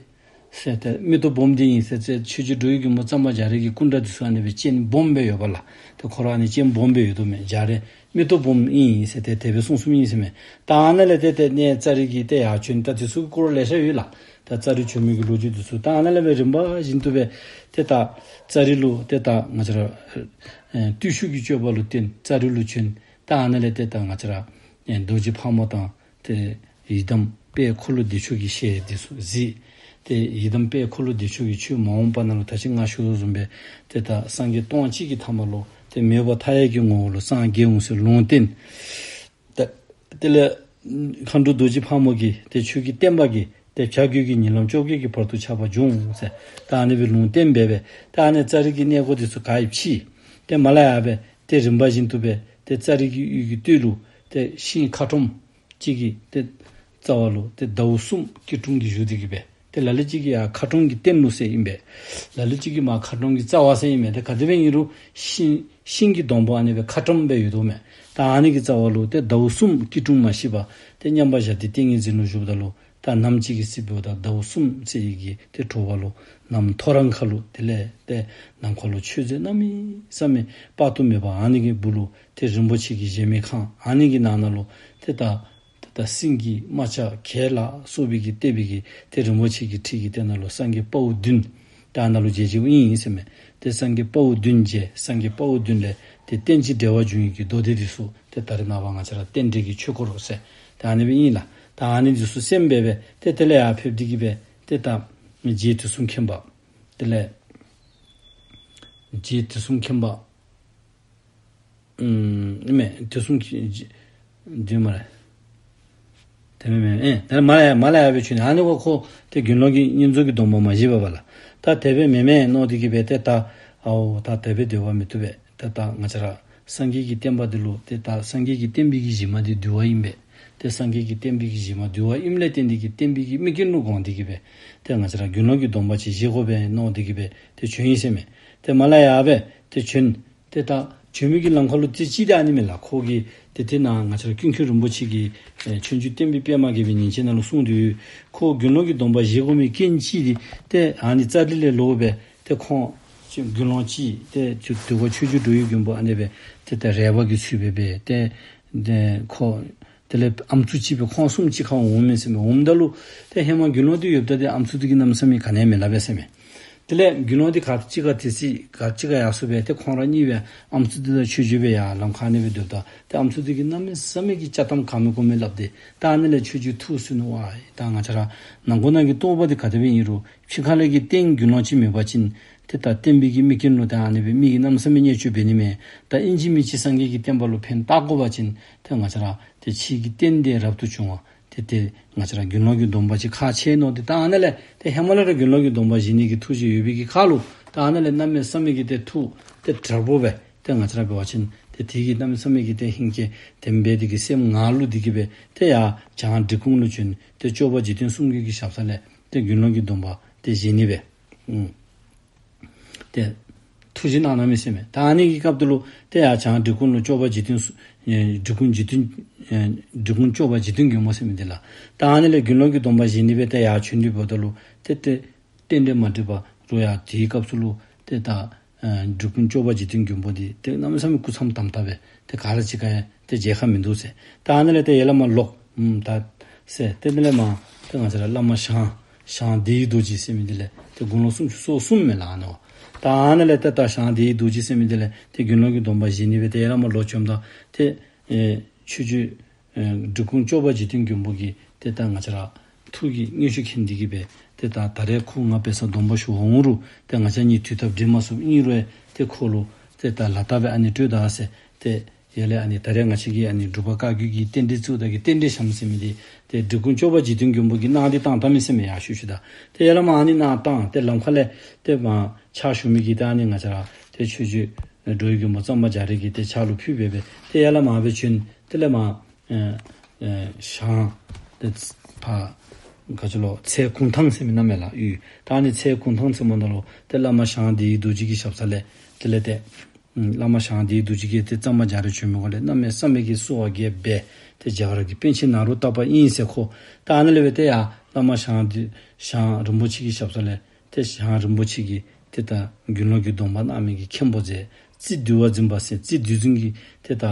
ཟེར་ཏེ་མིག་ཏོ་སྦོམ་འདི་ཨིན་ཟེར་ཏེ་ཆོས་རྗེ་འགྲོ་བའི་མགོན་པོ་གཙང་པ་རྒྱ་རས་ཀྱི་སྐུ་འདྲ་འདི་ཚུ་ཨ་ནི་སྦེ་སྤྱན་སྦོམ་སྦེ་ཡོདཔ་ལགས། ཏེ་ཁོ་ར་ཨ་ནི་སྤྱན་སྦོམ་སྦེ་ཡོད་དོ་མས། རྒྱ་རས་མིག་ཏོ་སྦོམ་ཨིན་ཟེར་ཏེ་དེ་སྦེ་གསུངས་གསུངསམ་ཨིན་ཟེར་མས། ད་ཨ་ནཱ་ལས་ཏེ་ཏེ་གནས་ཙ་རི་གི་ཏེ་ཡར་བྱོན་ད་འདི་ཚུ་གི་སྐོར་ལེ་ཤ་ཡོད་ལགས། ད་ཙ་རི་བྱོན་མི་གི་ལོ་རྒྱུས་འདི་ཚུ་ད་ཨ་ནཱ་ལས་སྦེ་རིམ་པ་བཞིན་དུ་སྦེ་ཏེ་ད་ཙ་རི་ལུ་ཏེ་ད་ང་བཅས་ར་ཨེ་བརྟུལ་ཞུགས་ཀྱི་སྤྱོད་པ་ལུ་བརྟེན་ཙ་རི་ལུ་བྱོན། ད་ཨ་ནཱ་ལས་ཏེ་ད་ང་བཅས་ར་ཨེ་རྡོ་རྗེ་ཕག་མོ་དང་ཏེ་ཡི་དམ་དཔལ་འཁོར་ལོ་བདེ་མཆོག་གི་ཞལ་འདི་ཚུ་གཟིགས། ཏེ་ཡི་དམ་དཔལ་འཁོར་ལོ་བདེ་མཆོག་གིས་ཁྱོད་མ་འོངས་པ་ནང་ལུ་ད་ཅི་ང་ཞུ་དོ་བཟུམ་སྦེ་ཏེ་ད་སངས་རྒྱས་སྟོང་གཅིག་གི་ཐ་མ་ལུ་ཏེ་མོས་པ་མཐའ་ཡས་ཀྱི་ངོ་བོ་ལུ་སངས་རྒྱས་འོང་ཟེར་ལུང་བསྟན། ད་དེ་ལས་མཁའ་འགྲོ་རྡོ་རྗེ་ཕག་མོ་གིས་ཏེ་ཆོས་ཀྱི་བསྟན་པ་གིས་ཏེ་བྱ་རྒོད་ཀྱི་ཉིན་ལམ་བཅོ་བརྒྱད་ཀྱི་བར་དུ་ཁྱབ་པ་འབྱུང་ཟེར་ད་ཨ་ནི་སྦེ་ལུང་བསྟན་འབད་སྦེ་ད་ཨ་ནི་ཙ་རི་གི་གནས་སྒོ་འདི་ཚུ་ག་ཡི་ཕྱེ། ཏེ་མ་ལ་ཡ་སྦེ་ཏེ་རིམ་པ་བཞིན་དུ་སྦེ་ཏེ་ཙ་རི་གི་གཡུས་ཀྱི་སྟོད་ལུ་ཏེ་ཤིང་ཁ་ཊོམ་གཅིག་གི་ཏེ་རྩ་བ་ལུ་ཏེ་ཟླཝ་གསུམ་སྐྱིལ་ཀྲུང་གིས་བཞུགས་ཏེ་གི་སྦེ་ཏེ་ལ་ལུ་ཅིག་གིས་ཡར་ཁ་ཊོམ་གྱི་སྟེང་ལུ་ཟེར་ཨིན་པས། ལ་ལུ་ཅིག་གིས་མར་ཁ་ཊོམ་གྱི་རྩ་བ་ཟེར་ཨིན་པས། ཏེ་ག་དེ་སྦེ་ཨིན་རུང་ཤིང་ཤིང་གི་སྡོང་པོ་ཨ་ནི་སྦེ་ཁ་ཊོམ་སྦེ་ཡོད་དོ་མས། ད་ཨ་ནི་གི་རྩ་བ་ལུ་ཏེ་ཟླཝ་གསུམ་སྐྱིལ་ཀྲུང་མ་ཤིག་པར་ཏེ་མཉམ་པར་བཞག་སྟེ་ཏིང་ངེ་འཛིན་ལུ་བཞུགསཔ་ད་ལུ་ད་གནམ་གཅིག་གི་ཚེ་འབདཝ་ད་ཟླཝ་གསུམ་ཚེ་ཡི་གི་ཏེ་དྲོ་པ་ལུ་གནམ་ཐོ་རངས་ཁ་ལུ་དེ་ལས་ཏེ་ནམ་མཁའ་ལུ་ཆོས་མཛད་གནམ་མེད་ས་མེད་དཔག་ཏུ་མེད་པ་ཨ་ནི་གི་སྦུག་ལུ་ཏེ་རིན་པོ་ཆེ་གི་གཞལ་མེད་ཁང་ཨ་ནི་གི་ནང་ན་ལུ་ཏེ་ད་ད་ད་སེང་གེ་རྨ་བྱ་གྱད་ལ་སོགས་པའི་གིས་བཏེགས་པའི་གི་ཏེ་རིན་པོ་ཆེ་གི་ཁྲི་གི་སྟེང་ན་ལུ་སངས་རྒྱས་དཔའ་བོ་བདུན་ད་ཨ་ནཱ་ལུ་མཇལ་མཇལཝ་ཨིན་ཟེར་མས། ཏེ་སངས་རྒྱས་དཔའ་བོ་བདུན་མཇལ། སངས་རྒྱས་དཔའ་བོ་བདུན་ལས་ཏེ་རྟེན་ཅིང་འབྲེལ་བར་འབྱུང་བའི་གི་མདོ་སྡེ་འདི་ཚུ་ཏེ་ད་རེས་ནངས་པ་ང་བཅས་ར་རྟེན་འབྲེལ་གྱི་ཆོས་སྐོར་ཟེར་ཏེ་ཨ་ནི་སྦེ་ཨིན་ལགས། ད་ཨ་ནི་འདི་ཚུ་གསན་འབད་སྦེ་ཏེ་དེ་ལས་ཡར་ཕེབས་ཏེ་གི་སྦེ་ཏེ་ད་རྗེ་དུས་གསུམ་མཁྱེན་པ་དེ་ལས་རྗེ་དུས་གསུམ་མཁྱེན་པ་ཨུམ་ཨིན་མས། དུས་གསུམ་གྱི་འདུས་མ་རེད། དེ་མེན་མེན་ཨེ་ད་མ་ལ་ཡ་མ་ལ་ཡ་སྦེ་བྱོན་ནི་ཨ་ནི་ཁོ་ཁོ་ཏེ་དགེ་སློང་གི་བསྙེན་རྫོགས་ཀྱི་སྡོམ་པ་མ་བཞེས་པ་བ་ལ། ད་དེ་སྦེ་མེན་མེན་མནོ་སྟེ་གི་སྦེ་ཏེ་ད་ཨའོ་ད་དེ་སྦེ་སྡོད་པ་མི་བཏུབ་པས། ཏེ་ད་ང་བཅས་ར་སངས་རྒྱས་ཀྱི་བསྟན་པ་འདི་ལུ་ཏེ་ད་སངས་རྒྱས་ཀྱི་བསྟན་པའི་གི་གཞི་མ་འདི་འདུལ་བ་ཨིན་པས། ཏེ་སངས་རྒྱས་ཀྱི་བསྟན་པའི་གི་གཞི་མ་འདུལ་བ་ཨིནམ་ལས་བརྟེན་ཏེ་གི་བསྟན་པའི་གི་མིག་རྒྱན་ལུ་དགོངས་ཏེ་གི་སྦེ་ཏེ་ང་བཅས་ར་དགེ་སློང་གི་སྡོམ་པ་ཅིག་བཞེས་དགོ་པས་མནོ་སྟེ་གི་སྦེ་ཏེ་བྱོན་ཡི་ཟེར་མས། ཏེ་མ་ལ་ཡ་སྦེ་ཏེ་བྱོན། ཏེ་ད་བྱོན་མི་གི་ལམ་ཁ་ལུ་ཏེ་ཅིག་ཏེ་ཨ་ནི་མས་ལགས། ཁོ་གིས་ཏེ་དེ་ནང་ང་བཅས་ར་ཀུན་མཁྱེན་རིན་པོ་ཆེ་གིས་ཨེ་ཆོས་འབྱུང་བསྟན་པའི་པདྨ་རྒྱས་པའི་ཉིན་བྱེད་ནང་ལུ་གསུངས་ཏེ་ཡོད། ཁོ་དགེ་སློང་གི་སྡོམ་པ་བཞེས་དགོ་མི་རྐྱེན་ཅིག་འདི་ཏེ་ཨ་ནི་ཙ་རི་ལས་ལོག་སྦེ་ཏེ་ཁོང་དགེ་སློང་ཅིག་ཏེ་དུས་འཁོར་ཆོས་རྗེ་འགྲོ་བའི་མགོན་པོ་ཨ་ནི་སྦེ་ཏེ་ད་རས་པ་གིས་ཚུར་སྦེ་སྦེ་ཏེ་ཏེ་ཁོ་དེ་ལས་ཨམ་སྲུ་ཅིག་སྦེ་ཁོང་གསུམ་གཅིག་ཁར་འོང་མས་ཟེར་མས། འོངམ་ད་ལུ་ཏེ་ཧེ་མ་དགེ་སློང་འདི་ཡོདཔ་ད་ཏེ་ཨམ་སྲུ་འདི་གིས་གནམ་མེད་ས་མེད་ག་ནི་ཡང་མི་སླབ་པས་ཟེར་མས། དེ་ལས་དགེ་སློང་འདི་ག་ཅི་ག་དེ་སྲིད་ག་ཅི་ག་ཡར་སོང་སྦེ་ཏེ་ཁོང་ར་གཉིས་སྦེ་ཨམ་སྲུ་འདི་དང་ཆོས་རྗེ་སྦེ་ཡར་ལམ་ཁར་ཨ་ནི་སྦེ་སྡོདཔ་ད་ཏེ་ཨམ་སྲུ་འདི་གིས་གནམ་མེད་ས་མེད་ཀྱི་ཅ་དམ་གང་མེད་གོ་མེད་སླབ་སྟེ། ད་ཨ་ནི་ལས་ཆོས་རྗེ་ཐུགས་སུན་ནུ་བ་ད་ང་བཅས་ར་ནང་ཁོག་ནང་གི་རྟོགས་པ་འདི་ག་དེ་སྦེ་ཨིན་རུང་ཕྱི་ཁ་ལས་ཀྱི་རྟེན་དགེ་སློང་ཅིག་མེད་པ་ཅིན་ཏེ་ད་བསྟན་པའི་གི་མིག་རྒྱན་ལུ་ད་ཨ་ནི་སྦེ་མི་གིས་གནམ་མེད་ས་མེད་བརྙས་བཅོས་འབད་ནི་མས། ད་ཨིན་ཅི་མིན་ཅི་སངས་རྒྱས་ཀྱི་བསྟན་པ་ལུ་ཕན་བཏགས་དགོ་པ་ཅིན་ཏེ་ང་བཅས་ར་ཏེ་ཕྱི་གི་རྟེན་འདི་རབ་ཏུ་བྱུང་བ། ཏེ་ཏེ་ང་བཅས་ར་དགེ་སློང་གི་སྡོམ་པ་ཅིག་ཁག་ཆེ་ནོ། ཏེ་ད་ཨ་ནཱ་ལས་ཏེ་ཧེ་མ་ལས་ར་དགེ་སློང་གི་སྡོམ་པ་བཞེས་ནི་གི་ཐུགས་བཞེད་ཡོད་པའི་གི་ཁར་ལུ་ད་ཨ་ནཱ་ལས་གནམ་མེད་ས་མེད་ཀྱི་ཏེ་ཐུགས་ཏེ་དྲག་པོ་སྦེ་ཏེ་ང་བཅས་ར་འབད་བ་ཅིན་ཏེ་དེ་གིས་གནམ་མེད་ས་མེད་ཀྱི་ཏེ་ཧིང་སྐྱེ་དེམ་སྦེ་དེ་གིས་སེམས་ངར་ལུ་དེ་གིས་སྦེ་ཏེ་ཡར་བྱང་འབྲི་གུང་ལུ་བྱོན། ཏེ་སྐྱོབ་པ་འཇིག་རྟེན་གསུམ་མགོན་གྱི་ཞབས་ས་ལས་ཏེ་དགེ་སློང་གི་སྡོམ་པ་ཏེ་བཞེས་ནི་སྦེ་ཨུམ་ཏེ་ཐུགས་བཞེད་གནང་གནངམ་ཨིན་ཟེར་མས། ད་ཨ་ནི་གི་སྐབས་དེ་ལུ་ཏེ་ཡར་བྱང་འབྲི་གུང་ལུ་སྐྱོབ་པ་འཇིག་རྟེན་སུ་ཨེ་འབྲི་གུང་འཇིག་རྟེན་ཨེ་འབྲི་གུང་སྐྱོབ་པ་འཇིག་རྟེན་མགོན་པོ་ཟེར་མི་འདི་ལགས། ད་ཨ་ནི་ལས་དགེ་སློང་གི་སྡོམ་པ་བཞེས་ནི་སྦེ་ཏེ་ཡར་བྱོན་ཏེ་འབདཝ་ད་ལུ་ཏེ་ཏེ་རྟེན་འབྲེལ་མ་འགྲིག་པ་རུང་ཡང་དེའི་སྐབས་སུ་ལུ་ཏེ་ད་ཨེ་འབྲི་གུང་སྐྱོབ་པ་འཇིག་རྟེན་མགོན་པོ་འདི་ཏེ་གནམ་མེད་ས་མེད་སྐུ་མཚམས་དམ་དམ་སྦེ་ཏེ་ག་ར་གཅིག་ཁར་ཡང་ཏེ་མཇལ་ཁ་མིན་འདུག་ཟེར། ད་ཨ་ནི་ལས་ཏེ་ཡར་ལས་མར་ལོག་ཨུམ་ད་ཟེར། ཏེ་དེ་ལས་མར་ཏེ་ང་བཅས་ར་བླ་མ་ཞང་ཞང་བདེ་བའི་རྡོ་རྗེ་ཟེར་མི་འདི་ལས་ཏེ་དགུང་ལོ་སུམ་ཅུ་སོ་གསུམ་མས་ལགས་ཨ་ནི་བ། ད་ཨ་ནི་ལས་ཏེ་ད་ཞང་བདེ་བའི་རྡོ་རྗེ་ཟེར་མི་འདི་ལས་ཏེ་དགེ་སློང་གི་སྡོམ་པ་བཞེས་ནི་སྦེ་ཏེ་ཡར་ལས་མར་ལོག་བྱོནམ་ད་ཏེ་ཨེ་ཆོས་རྗེ་ཨེ་འབྲི་གུང་སྐྱོབ་པ་འཇིག་རྟེན་མགོན་པོ་གིས་ཏེ་ད་ང་བཅས་ར་ཐུགས་ཀྱི་མངོན་ཤེས་མཁྱེན་ཏེ་གིས་སྦེ་ཏེ་ད་ད་རེས་ཁོ་ང་འབད་སར་སྡོམ་པ་ཞུ་འོང་རུང་ཏེ་ང་བཅས་གཉིས་དུས་ཐབས་འགྲིག་མ་ཚུགས། ཨིན་རུང་ཏེ་ཁོ་ལུ་ཏེ་ད་ལག་རྟགས་སྦེ་ཨ་ནི་སྤྲོད་ད་ཟེར། ཏེ་ཡར་ལས་ཨ་ནི་ད་རེས་ང་བཅས་ཀྱིས་ཨ་ནི་འབྲུག་པ་བཀའ་བརྒྱུད་ཀྱི་རྟེན་འབྲེལ་བཙུགས་ད་གི་རྟེན་འབྲེལ་ཞྭམོ་ཟེར་མི་འདི་ཏེ་འབྲི་གུང་སྐྱོབ་པ་འཇིག་རྟེན་མགོན་པོ་གིས་གནང་སྟེ་བཏང་བཏངམ་ཨིན་ཟེར་མས་ཡར་ཤུལ་ཤུལ་ད། ཏེ་ཡར་ལས་མར་ཨ་ནི་གནང་བཏང་ཏེ་ལམ་ཁ་ལས་ཏེ་མར་ཕྱག་ཞུ་མི་གིས་ཏེ་ཨ་ནི་ང་བཅས་ར་ཏེ་ཆོས་རྗེ་འགྲོ་བའི་མགོན་པོ་གཙང་པ་རྒྱ་རས་ཀྱིས་ཏེ་ཕྱག་ལུ་ཕུལ་སྦེ་སྦེ་ཏེ་ཡར་ལས་མར་སྦེ་བྱོན། དེ་ལས་མར་ཨེ་ཨེ་ཞང་ཏེ་ཕར་ག་ཅི་ལོ་ཚལ་གུང་ཐང་ཟེར་མི་ནང་མས་ལགས་ཡུལ། ད་ཨ་ནི་ཚལ་གུང་ཐང་ཟེར་མི་ནང་ལུ་ཏེ་བླ་མ་ཞང་བདེ་བའི་རྡོ་རྗེ་གི་ཞབས་ས་ལས་དེ་ལས་ཏེ་ཨུམ་བླ་མ་ཞང་བདེ་བའི་རྡོ་རྗེ་གིས་ཏེ་གཙང་པ་རྒྱ་རས་བྱོན་མི་གོ་ལས་གནམ་མེད་ས་མེད་ཀྱི་བསུ་བ་རྒྱས་སྦེ་ཏེ་རྒྱ་གར་གྱི་པཎ་ཆེན་ནཱ་རོ་ཏ་པ་ཨིན་ཟེར་ཁོ། ད་ཨ་ནི་ལས་སྦེ་ཏེ་ཡར་བླ་མ་ཞང་བདེ་ཞང་རིན་པོ་ཆེ་གི་ཞབས་ས་ལས་ཏེ་ཞང་རིན་པོ་ཆེ་གིས་ཏེ་ད་དགེ་སློང་གི་སྡོམ་པ་གནང་མི་གི་མཁན་པོ་མཛད། རྩིས་འདུལ་བ་འཛིན་པ་ཟེར་རྩིས་འདུལ་འཛིན་གྱི་ཏེ་ད་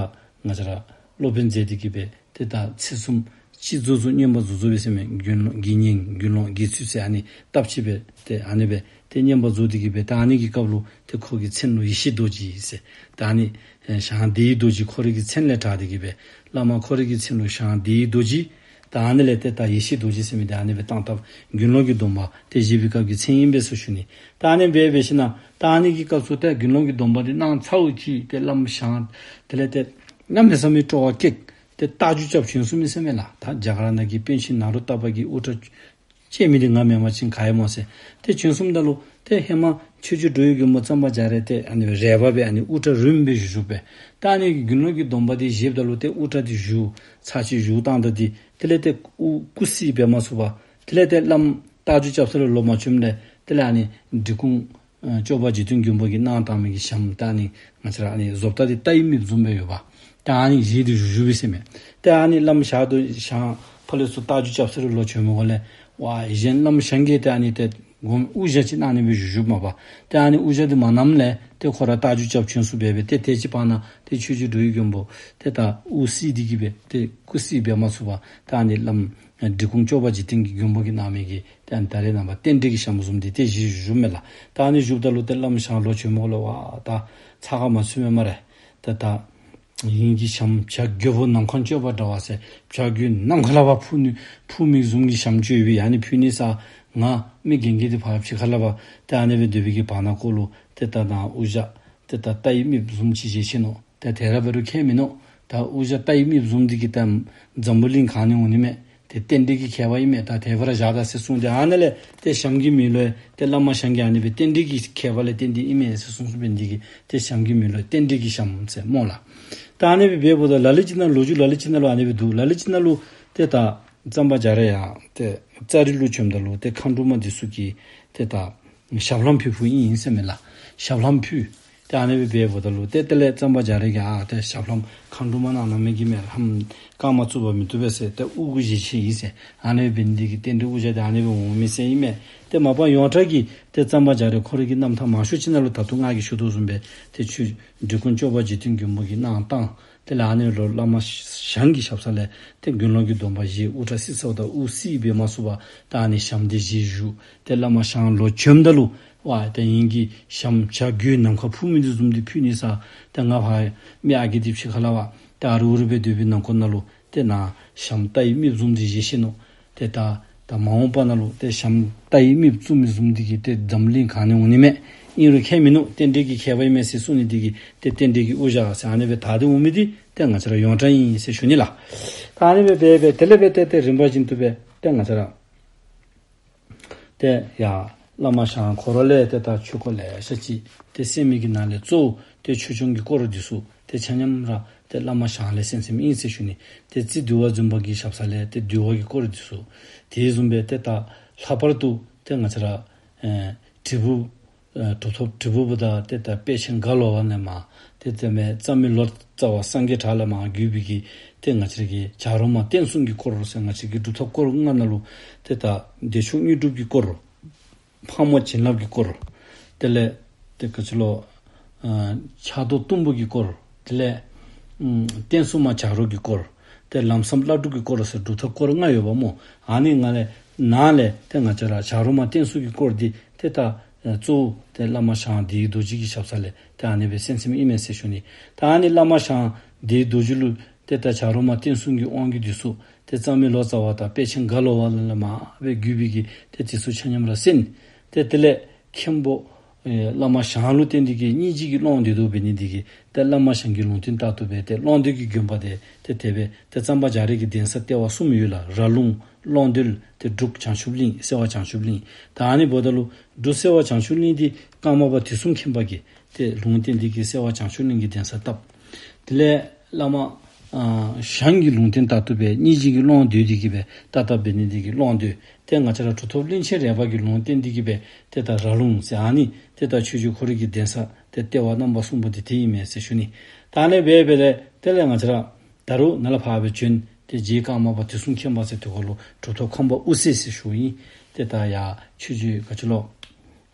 ང་བཅས་ར་སློབ་དཔོན་མཛད་དེ་གིས་སྦེ་ཏེ་ད་ཚེས་གསུམ་སྤྱི་རྫོགས་རྫོགས་བསྙེན་པར་རྫོགས་རྫོགས་སྦེ་ཟེར་མས། དགེ་སློང་དགེ་བསྙེན་དགེ་སློང་དགེ་ཚུལ་ཟེར་ཨ་ནི་སྟབས་གཅིག་སྦེ་ཏེ་ཨ་ནི་སྦེ་ཏེ་བསྙེན་པར་རྫོགས་དེ་གིས་སྦེ་ད་ཨ་ནི་གི་སྐབས་ལུ་ཏེ་ཁོ་གི་མཚན་ལུ་ཡེ་ཤེས་རྡོ་རྗེ་ཟེར། ད་ཨ་ནི་ཨེ་ཞང་བདེ་བའི་རྡོ་རྗེ་ཁོ་རའི་གི་མཚན་ལས་གྲགས་དེ་གིས་སྦེ་བླ་མ་ཁོ་རའི་གི་མཚན་ལུ་ཞང་བདེ་བའི་རྡོ་རྗེ། ད་ཨ་ནི་ལས་ཏེ་ད་ཡེ་ཤེས་རྡོ་རྗེ་ཟེར་མི་འདི་ཨ་ནི་སྦེ་བཏང་སྟེ་དགེ་སློང་གི་སྡོམ་པ་ཏེ་བཞེས་པའི་སྐབས་ཀྱི་མཚན་ཨིན་པས་ཟེར་ཞུ་ནི། ད་ཨ་ནི་སྦེ་འབད་ཞིནམ་ད་ཨ་ནི་གི་སྐབས་སུ་ཏེ་དགེ་སློང་གི་སྡོམ་པ་འདི་གནང་ཚརཝ་ཅིག་ཏེ་བླམ་ཞང་དེ་ལས་ཏེ་གནམ་མེད་ས་མེད་སྤྲོ་བ་སྐྱེས་ཏེ་རྟ་རྒྱུག་རྐྱབ་བྱོན་སོངམ་ཨིན་ཟེར་མས་ལགས། ད་རྒྱ་གར་ནང་གི་པཎ་ཆེན་ནཱ་རོ་ཏ་པ་གི་དབུ་སྐྲ་བཅད་མི་འདི་ང་མེན་པ་ཅིན་ག་ཡང་མེད་ཟེར། ཏེ་བྱོན་སོངམ་ད་ལུ་ཏེ་ཧེ་མ་ཆོས་རྗེ་འགྲོ་བའི་མགོན་པོ་གཙང་པ་རྒྱ་རས་ཏེ་ཨ་ནི་རས་པ་སྦེ་ཨ་ནི་དབུ་སྐྲ་རིངམ་སྦེ་བཞུགས་བཞུགསཔ་སྦེ། ད་ཨ་ནི་དགེ་སློང་གི་སྡོམ་པ་འདི་བཞེསཔ་ད་ལུ་ཏེ་དབུ་སྐྲ་འདི་བཞུགས་ཚར་ཅིག་བཞུགས་བཏང་ད་འདི་དེ་ལས་ཏེ་དབུ་སྐུ་གསིག་འབད་མ་ཚུགས་པར་དེ་ལས་ཏེ་བླམ་རྟ་རྒྱུག་རྐྱབ་ས་ལུ་ལོག་མ་བྱོནམ་ལས་དེ་ལས་ཨ་ནི་འབྲི་གུང་ཨ་སྐྱོབ་པ་འཇིག་རྟེན་མགོན་པོ་གིས་གནང་བཏང་མི་གི་ཞྭམོ་ད་ཨ་ནི་ང་བཅས་ར་ཨ་ནི་བཟོ་ལྟ་འདི་རྟ་ཡི་རྨིགཔ་བཟུམ་སྦེ་ཡོདཔ། ད་ཨ་ནི་བཞེས་ཏེ་བཞུགས་བཞུགསཔ་ཨིན་ཟེར་མས། ཏེ་ཨ་ནི་བླམ་ཞང་དུ་ཞང་ཕར་ལས་ཚུར་རྟ་རྒྱུག་རྐྱབ་ས་ལུ་ལོག་བྱོན་མི་གོ་ལས་ཝ་གཞན་བླམ་ཞང་གིས་ཏེ་ཨ་ནི་ཏེ་དགོངསམ་དབུ་ཞྭ་ཅིག་གནང་ནི་སྦེ་བཞུགས་བཞུགསཔ་མས་པ། ཏེ་ཨ་ནི་དབུ་ཞྭ་འདི་མ་གནངམ་ལས་ཏེ་ཁོ་ར་རྟ་རྒྱུག་རྐྱབ་བྱོན་སོངམ་སྦེ་སྦེ་ཏེ་དེ་ཅིག་བར་ན་ཏེ་ཆོས་རྗེ་འགྲོ་བའི་མགོན་པོ་ཏེ་ད་དབུ་གསིག་དེ་གིས་སྦེ་ཏེ་སྐུ་གསིག་འབད་མ་ཚུགས་པར་ད་ཨ་ནི་བླམ་འབྲི་གུང་སྐྱོབ་པ་འཇིག་རྟེན་གྱི་མགོན་པོ་གིས་གནང་མི་གི་ཏེ་ཨ་ནི་ད་རེས་ནངས་པ་རྟེན་འབྲེལ་གྱི་ཞྭམོ་བཟུམ་འདི་ཏེ་བཞེས་བཞུགསཔ་མས་ལགས། ད་ཨ་ནི་བཞུགསཔ་ད་ལུ་ཏེ་བླམ་ཞང་ལོག་བྱོན་མི་གོ་ལས་ཝ་ད་ཚ་ཁ་མ་ཚུད་མས་སྨ་རེ། ཏེ་ད་ངེ་གི་ཞྭམོ་བྱ་རྒོད་པོ་ནམ་མཁའ་སྤྱོད་པ་འདྲ་བ་ཟེར་བྱ་རྒོད་ནམ་མཁའ་ལས་ཕར་འཕུར་ནི་འཕུར་མི་བཟུམ་གྱི་ཞྭམོ་ཅིག་ཡོད་པས། ཨ་ནི་ཕུལ་ནི་ཟེར་ང་མི་རྒན་གྱི་འདི་ཕར་ཕྱི་ཁ་ལས་ཕར་ཏེ་ཨ་ནི་སྦེ་སྡོད་པའི་གི་བར་ན་ཁོ་ལུ་ཏེ་ད་ད་དབུ་ཞྭ་ཏེ་ད་རྟ་ཡི་རྨིགཔ་བཟུམ་ཅིག་བཞེས་ཅི་ནོ། ད་དེ་ར་འབད་རུང་ཁྱད་མིན་ནོ། ད་དབུ་ཞྭ་རྟ་ཡི་རྨིགཔ་བཟུམ་འདི་གིས་ད་འཛམ་བུ་གླིང་གང་ནི་འོང་ནི་མས། ཏེ་རྟེན་འབྲེལ་གྱི་ཁྱད་པར་ཨིན་མས། ད་དེ་སྦེ་ར་བཞག་ད་ཟེར་གསུངས་ཏེ་ཨ་ནཱ་ལས་ཏེ་ཞྭམོ་གི་མིང་ལུ་ཏེ་བླ་མ་ཞང་གིས་ཨ་ནི་སྦེ་རྟེན་འབྲེལ་གྱི་ཁྱད་པར་ལས་བརྟེན་ཏེ་ཨིན་མས་ཟེར་གསུངས་གསུངསམ་འབད་ནི་དེ་གིས་ཏེ་ཞྭམོ་གི་མིང་ལུ་རྟེན་འབྲེལ་གྱི་ཞྭམོ་ཟེར་སྨོ་ལགས། ད་ཨ་ནི་སྦེ་འབདཝ་ད་ལ་ལུ་ཅིག་ནང་ལོ་རྒྱུས་ལ་ལུ་ཅིག་ནང་ལུ་ཨ་ནི་སྦེ་འདུག། ལ་ལུ་ཅིག་ནང་ལུ་ཏེ་ད་གཙང་པ་རྒྱ་རས་ཡར་ཏེ་ཙཱ་རི་ལུ་བྱོནམ་ད་ལུ་ཏེ་མཁའ་འགྲོ་མ་འདི་ཚུ་གིས་ཏེ་ད་ཞབས་ལྷམ་ཕུལ་ཕུལཝ་ཨིན་ཟེར་མས་ལགས། ཞབས་ལྷམ་ཕུལ། ཏེ་ཨ་ནི་སྦེ་འབདཝ་ད་ལུ་ཏེ་དེ་ལས་གཙང་པ་རྒྱ་རས་ཀྱིས་ཨ་ཏེ་ཞབས་ལྷམ་མཁའ་འགྲོ་མ་གནང་གནང་མི་གི་མས། ལྷམ་བཀང་མ་ཚུགས་པར་མི་བཏུབ་པས་ཟེར་ཏེ་དབུ་གུ་བཞེས་ཅི་ཨིན་ཟེར། ཨ་ནི་སྦེ་འབད་ནི་དེ་གིས་རྟེན་འབྲེལ་དབུ་ཞྭ་འདི་ཨ་ནི་སྦེ་འོང་མི་ཟེར་ཨིན་མས། ཏེ་མ་པ་ཡོངས་གྲགས་ཀྱི་ཏེ་གཙང་པ་རྒྱ་རས་ཁོ་རའི་གི་རྣམ་ཐར་མང་ཤོས་ཅིག་ནང་ལུ་ད་ལྟོ་ང་གིས་ཞུ་དོ་བཟུམ་སྦེ་ཏེ་ཆོས་འབྲི་གུང་སྐྱོབ་པ་འཇིག་རྟེན་མགོན་པོ་གིས་གནང་བཏང་། དེ་ལས་ཨ་ནི་ལུ་བླ་མ་ཞང་གི་ཞབས་ས་ལས་ཏེ་དགེ་སློང་གི་སྡོམ་པ་བཞེས། དབུ་སྐྲ་བསིལ་ཚརཝ་ད་དབུ་བསིལ་འབད་མ་ཚུགས་པར་ད་ཨ་ནི་ཞྭམོ་འདི་བཞེས་བཞུགས། ཏེ་བླ་མ་ཞང་ལོག་བྱོནམ་ད་ལུ་ བ་ཏེ་ཨིན་གྱི་ཞྭམོ་བྱ་རྒོད་ནམ་མཁའ་འཕུར་མི་འདི་བཟུམ་འདི་འཕུར་ནི་ས། ཏེ་ང་ཕར་མི་ཨ་རྒས་འདི་ཕྱི་ཁ་ལས་བ་ཏེ་ཨ་རུ་ཨུ་རུ་སྦེ་སྡོད་པའི་ནང་འཁོད་ནང་ལུ་ཏེ་ནཱ་ཞྭམོ་རྟ་ཡི་རྨིགཔ་བཟུམ་འདི་བཞེས་ཤེས་ནུག། ཏེ་ད་ད་མ་འོངས་པ་ནང་ལུ་ཏེ་ཞྭམོ་རྟ་ཡི་རྨིགཔ་བཙུགས་མི་བཟུམ་འདི་གིས་ཏེ་འཛམ་གླིང་གང་ནི་འོང་ནི་མས། ཨིན་རུང་ཁྱད་མིན་ནུག། རྟེན་འབྲེལ་གྱི་ཁྱད་པར་ཨིན་མས་ཟེར་གསུངས་ནི་འདི་གིས་ཏེ་རྟེན་འབྲེལ་གྱི་དབུ་ཞྭ་ཟེར་ཨ་ནི་སྦེ་དར་ཏེ་འོང་མི་འདི་ཏེ་ང་བཅས་ར་ཡོངས་གྲགས་ཨིན་ཟེར་ཞུ་ནི་ལགས། ད་ཨ་ནི་སྦེ་འབད་འབད་དེ་ལས་འབད་ཏེ་ཏེ་རིམ་པ་བཞིན་དུ་སྦེ་ཏེ་ང་བཅས་ར་ཏེ་ཡར་བླ་མ་ཞང་ཁོ་ར་ལས་ཏེ་ད་ཆོས་སྐོར་ལེ་ཤ་ཅིག་ཏེ་གསན་མི་གི་ནང་ལས་གཙོ་བོ་ཏེ་ཆོས་སྐྱོང་གི་སྐོར་འདི་ཚུ་ཏེ་ཆ་མཉམ་ར་ཏེ་བླ་མ་ཞང་ལས་གསན་གསནམ་ཨིན་ཟེར་ཞུ་ནི། ཏེ་རྩིས་འདུལ་བ་འཛིན་པ་གི་ཞབས་ས་ལས་ཏེ་འདུལ་བ་གི་སྐོར་འདི་ཚུ། དེ་བཟུམ་སྦེ་ཏེ་ད་ལྷག་པར་དུ་ཏེ་ང་བཅས་ར་ཨེ་དྲིལ་བུ་ཨེ་གྲུབ་ཐོབ་དྲིལ་བུ་བུ་དང་ཏེ་ད་དཔལ་ཆེན་རྒྭ་ལོ་བ་ལས་མར་ཏེ་དེ་མེན་རྩ་མི་ལོ་ཙཱ་བ་སངས་རྒྱས་གྲགས་ལས་མར་བརྒྱུད་པའི་གི་ཏེ་ང་བཅས་ར་གི་བྱ་རོག་མ་བསྟན་སྲུང་གི་སྐོར་ཟེར་ང་བཅས་ཀྱི་གྲུབ་ཐོབ་སྐོར་ལྔ་ནང་ལུ་ཏེ་ད་བདེ་མཆོག་དངོས་གྲུབ་ཀྱི་སྐོར། ཕག་མོ་བྱིན་རླབས་ཀྱི་སྐོར། དེ་ལས་ཏེ་ག་ཅི་ལོ། ཨ་ཕྱག་རྡོར་གཏུམ་པོ་གི་སྐོར། དེ་ལས་ཨམ་བསྟན་སྲུང་མ་བྱ་རོག་གི་སྐོར། ཏེ་ལམ་ཟབ་བླ་སྒྲུབ་ཀྱི་སྐོར་ཟེར་གྲུབ་ཐོབ་སྐོར་ལྔ་ཡོདཔ་སྨོ། ཨ་ནི་ལྔ་ལས་ནང་ལས་ཏེ་ང་བཅས་ར་བྱ་རོག་མ་བསྟན་སྲུང་གི་སྐོར་འདི་ཏེ་ད་ཨ་གཙོ་བོ་ཏེ་བླ་མ་ཞང་བདེ་བའི་རྡོ་རྗེ་གི་ཞབས་ས་ལས་ཏེ་ཨ་ནི་སྦེ་གསན་གསནམ་ཨིན་མས་ཟེར་ཞུ་ནི། ད་ཨ་ནི་བླ་མ་ཞང་བདེ་བའི་རྡོ་རྗེ་ལུ་ཏེ་ད་བྱ་རོག་མ་བསྟན་སྲུང་གི་དབང་གི་འདི་ཚུ་ཏེ་རྩ་མི་ལོ་ཙཱ་བ་དང་དཔལ་ཆེན་རྒྭ་ལོ་བ་ལས་མར་སྦེ་བརྒྱུད་པའི་གི་ཏེ་འདི་ཚུ་ཆ་མཉམ་ར་གསན། ཏེ་དེ་ལས་མཁན་པོ་ཨེ་བླ་མ་ཞང་ལུ་བརྟེན་ཏེ་གི་སྙིང་རྗེ་གི་ཀློང་འདི་དོ་འབད་ནི་འདི་གིས་ཏེ་བླ་མ་ཞང་གི་ལུང་བསྟན་ལྟར་དུ་སྦེ་ཏེ་ཀློང་རྡོལ་གྱི་དགོན་པ་དེ་ཏེ་དེ་སྦེ་ཏེ་གཙང་པ་རྒྱ་རས་ཀྱི་གདན་ས་ལྟེ་བ་གསུམ་ཡོད་ལགས། ར་ལུང་། ཀློང་རྡོལ། ཏེ་འབྲུག་བྱང་ཆུབ་གླིང་། སེ་བ་བྱང་ཆུབ་གླིང་། ད་ཨ་ནི་འབདཝ་ད་ལུ་འབྲུག་སེ་བ་བྱང་ཆུབ་གླིང་འདི་ཀརྨ་པ་དུས་གསུམ་མཁྱེན་པ་གིས་ཏེ་ལུང་བསྟན་ཏེ་གི་སེ་བ་བྱང་ཆུབ་གླིང་གི་གདན་ས་བཏབ། དེ་ལས་བླ་མ་ཨ་ཞང་གི་ལུང་བསྟན་ལྟར་དུ་སྦེ་སྙིང་རྗེ་གི་ཀློང་རྡོལ་ཏེ་གི་སྦེ་ཏག་ཏག་འབད་ནི་འདི་གིས་ཀློང་རྡོལ། ཏེ་ང་བཅས་ར་གྲུབ་ཐོབ་གླིང་ཆེན་རས་པ་གི་ལུང་བསྟན་ཏེ་གི་སྦེ་ཏེ་ད་ར་ལུང་ཟེར་ཨ་ནི་ཏེ་ད་ཆོས་རྗེ་ཁོ་རའི་གི་གདན་ས་ཏེ་ལྟེ་བ་རྣམ་པ་གསུམ་པོ་འདི་དེ་ཨིན་མས་ཟེར་ཞུ་ནི། ད་ཨ་ནི་སྦེ་འབད་དེ་དེ་ལས་ང་བཅས་ར་ད་རུང་ནཱ་ལས་ཕར་སྦེ་བྱོན། ཏེ་རྗེ་ཀརྨ་པ་དུས་གསུམ་མཁྱེན་པ་ཟེར་དེ་ཁར་ལུ་གྲུབ་ཐོབ་ཁམས་པ་དབུ་སེ་ཟེར་ཞུཝ་ཨིན། ཏེ་ད་ཡར་ཆོས་རྗེ་ག་ཅི་ལོ།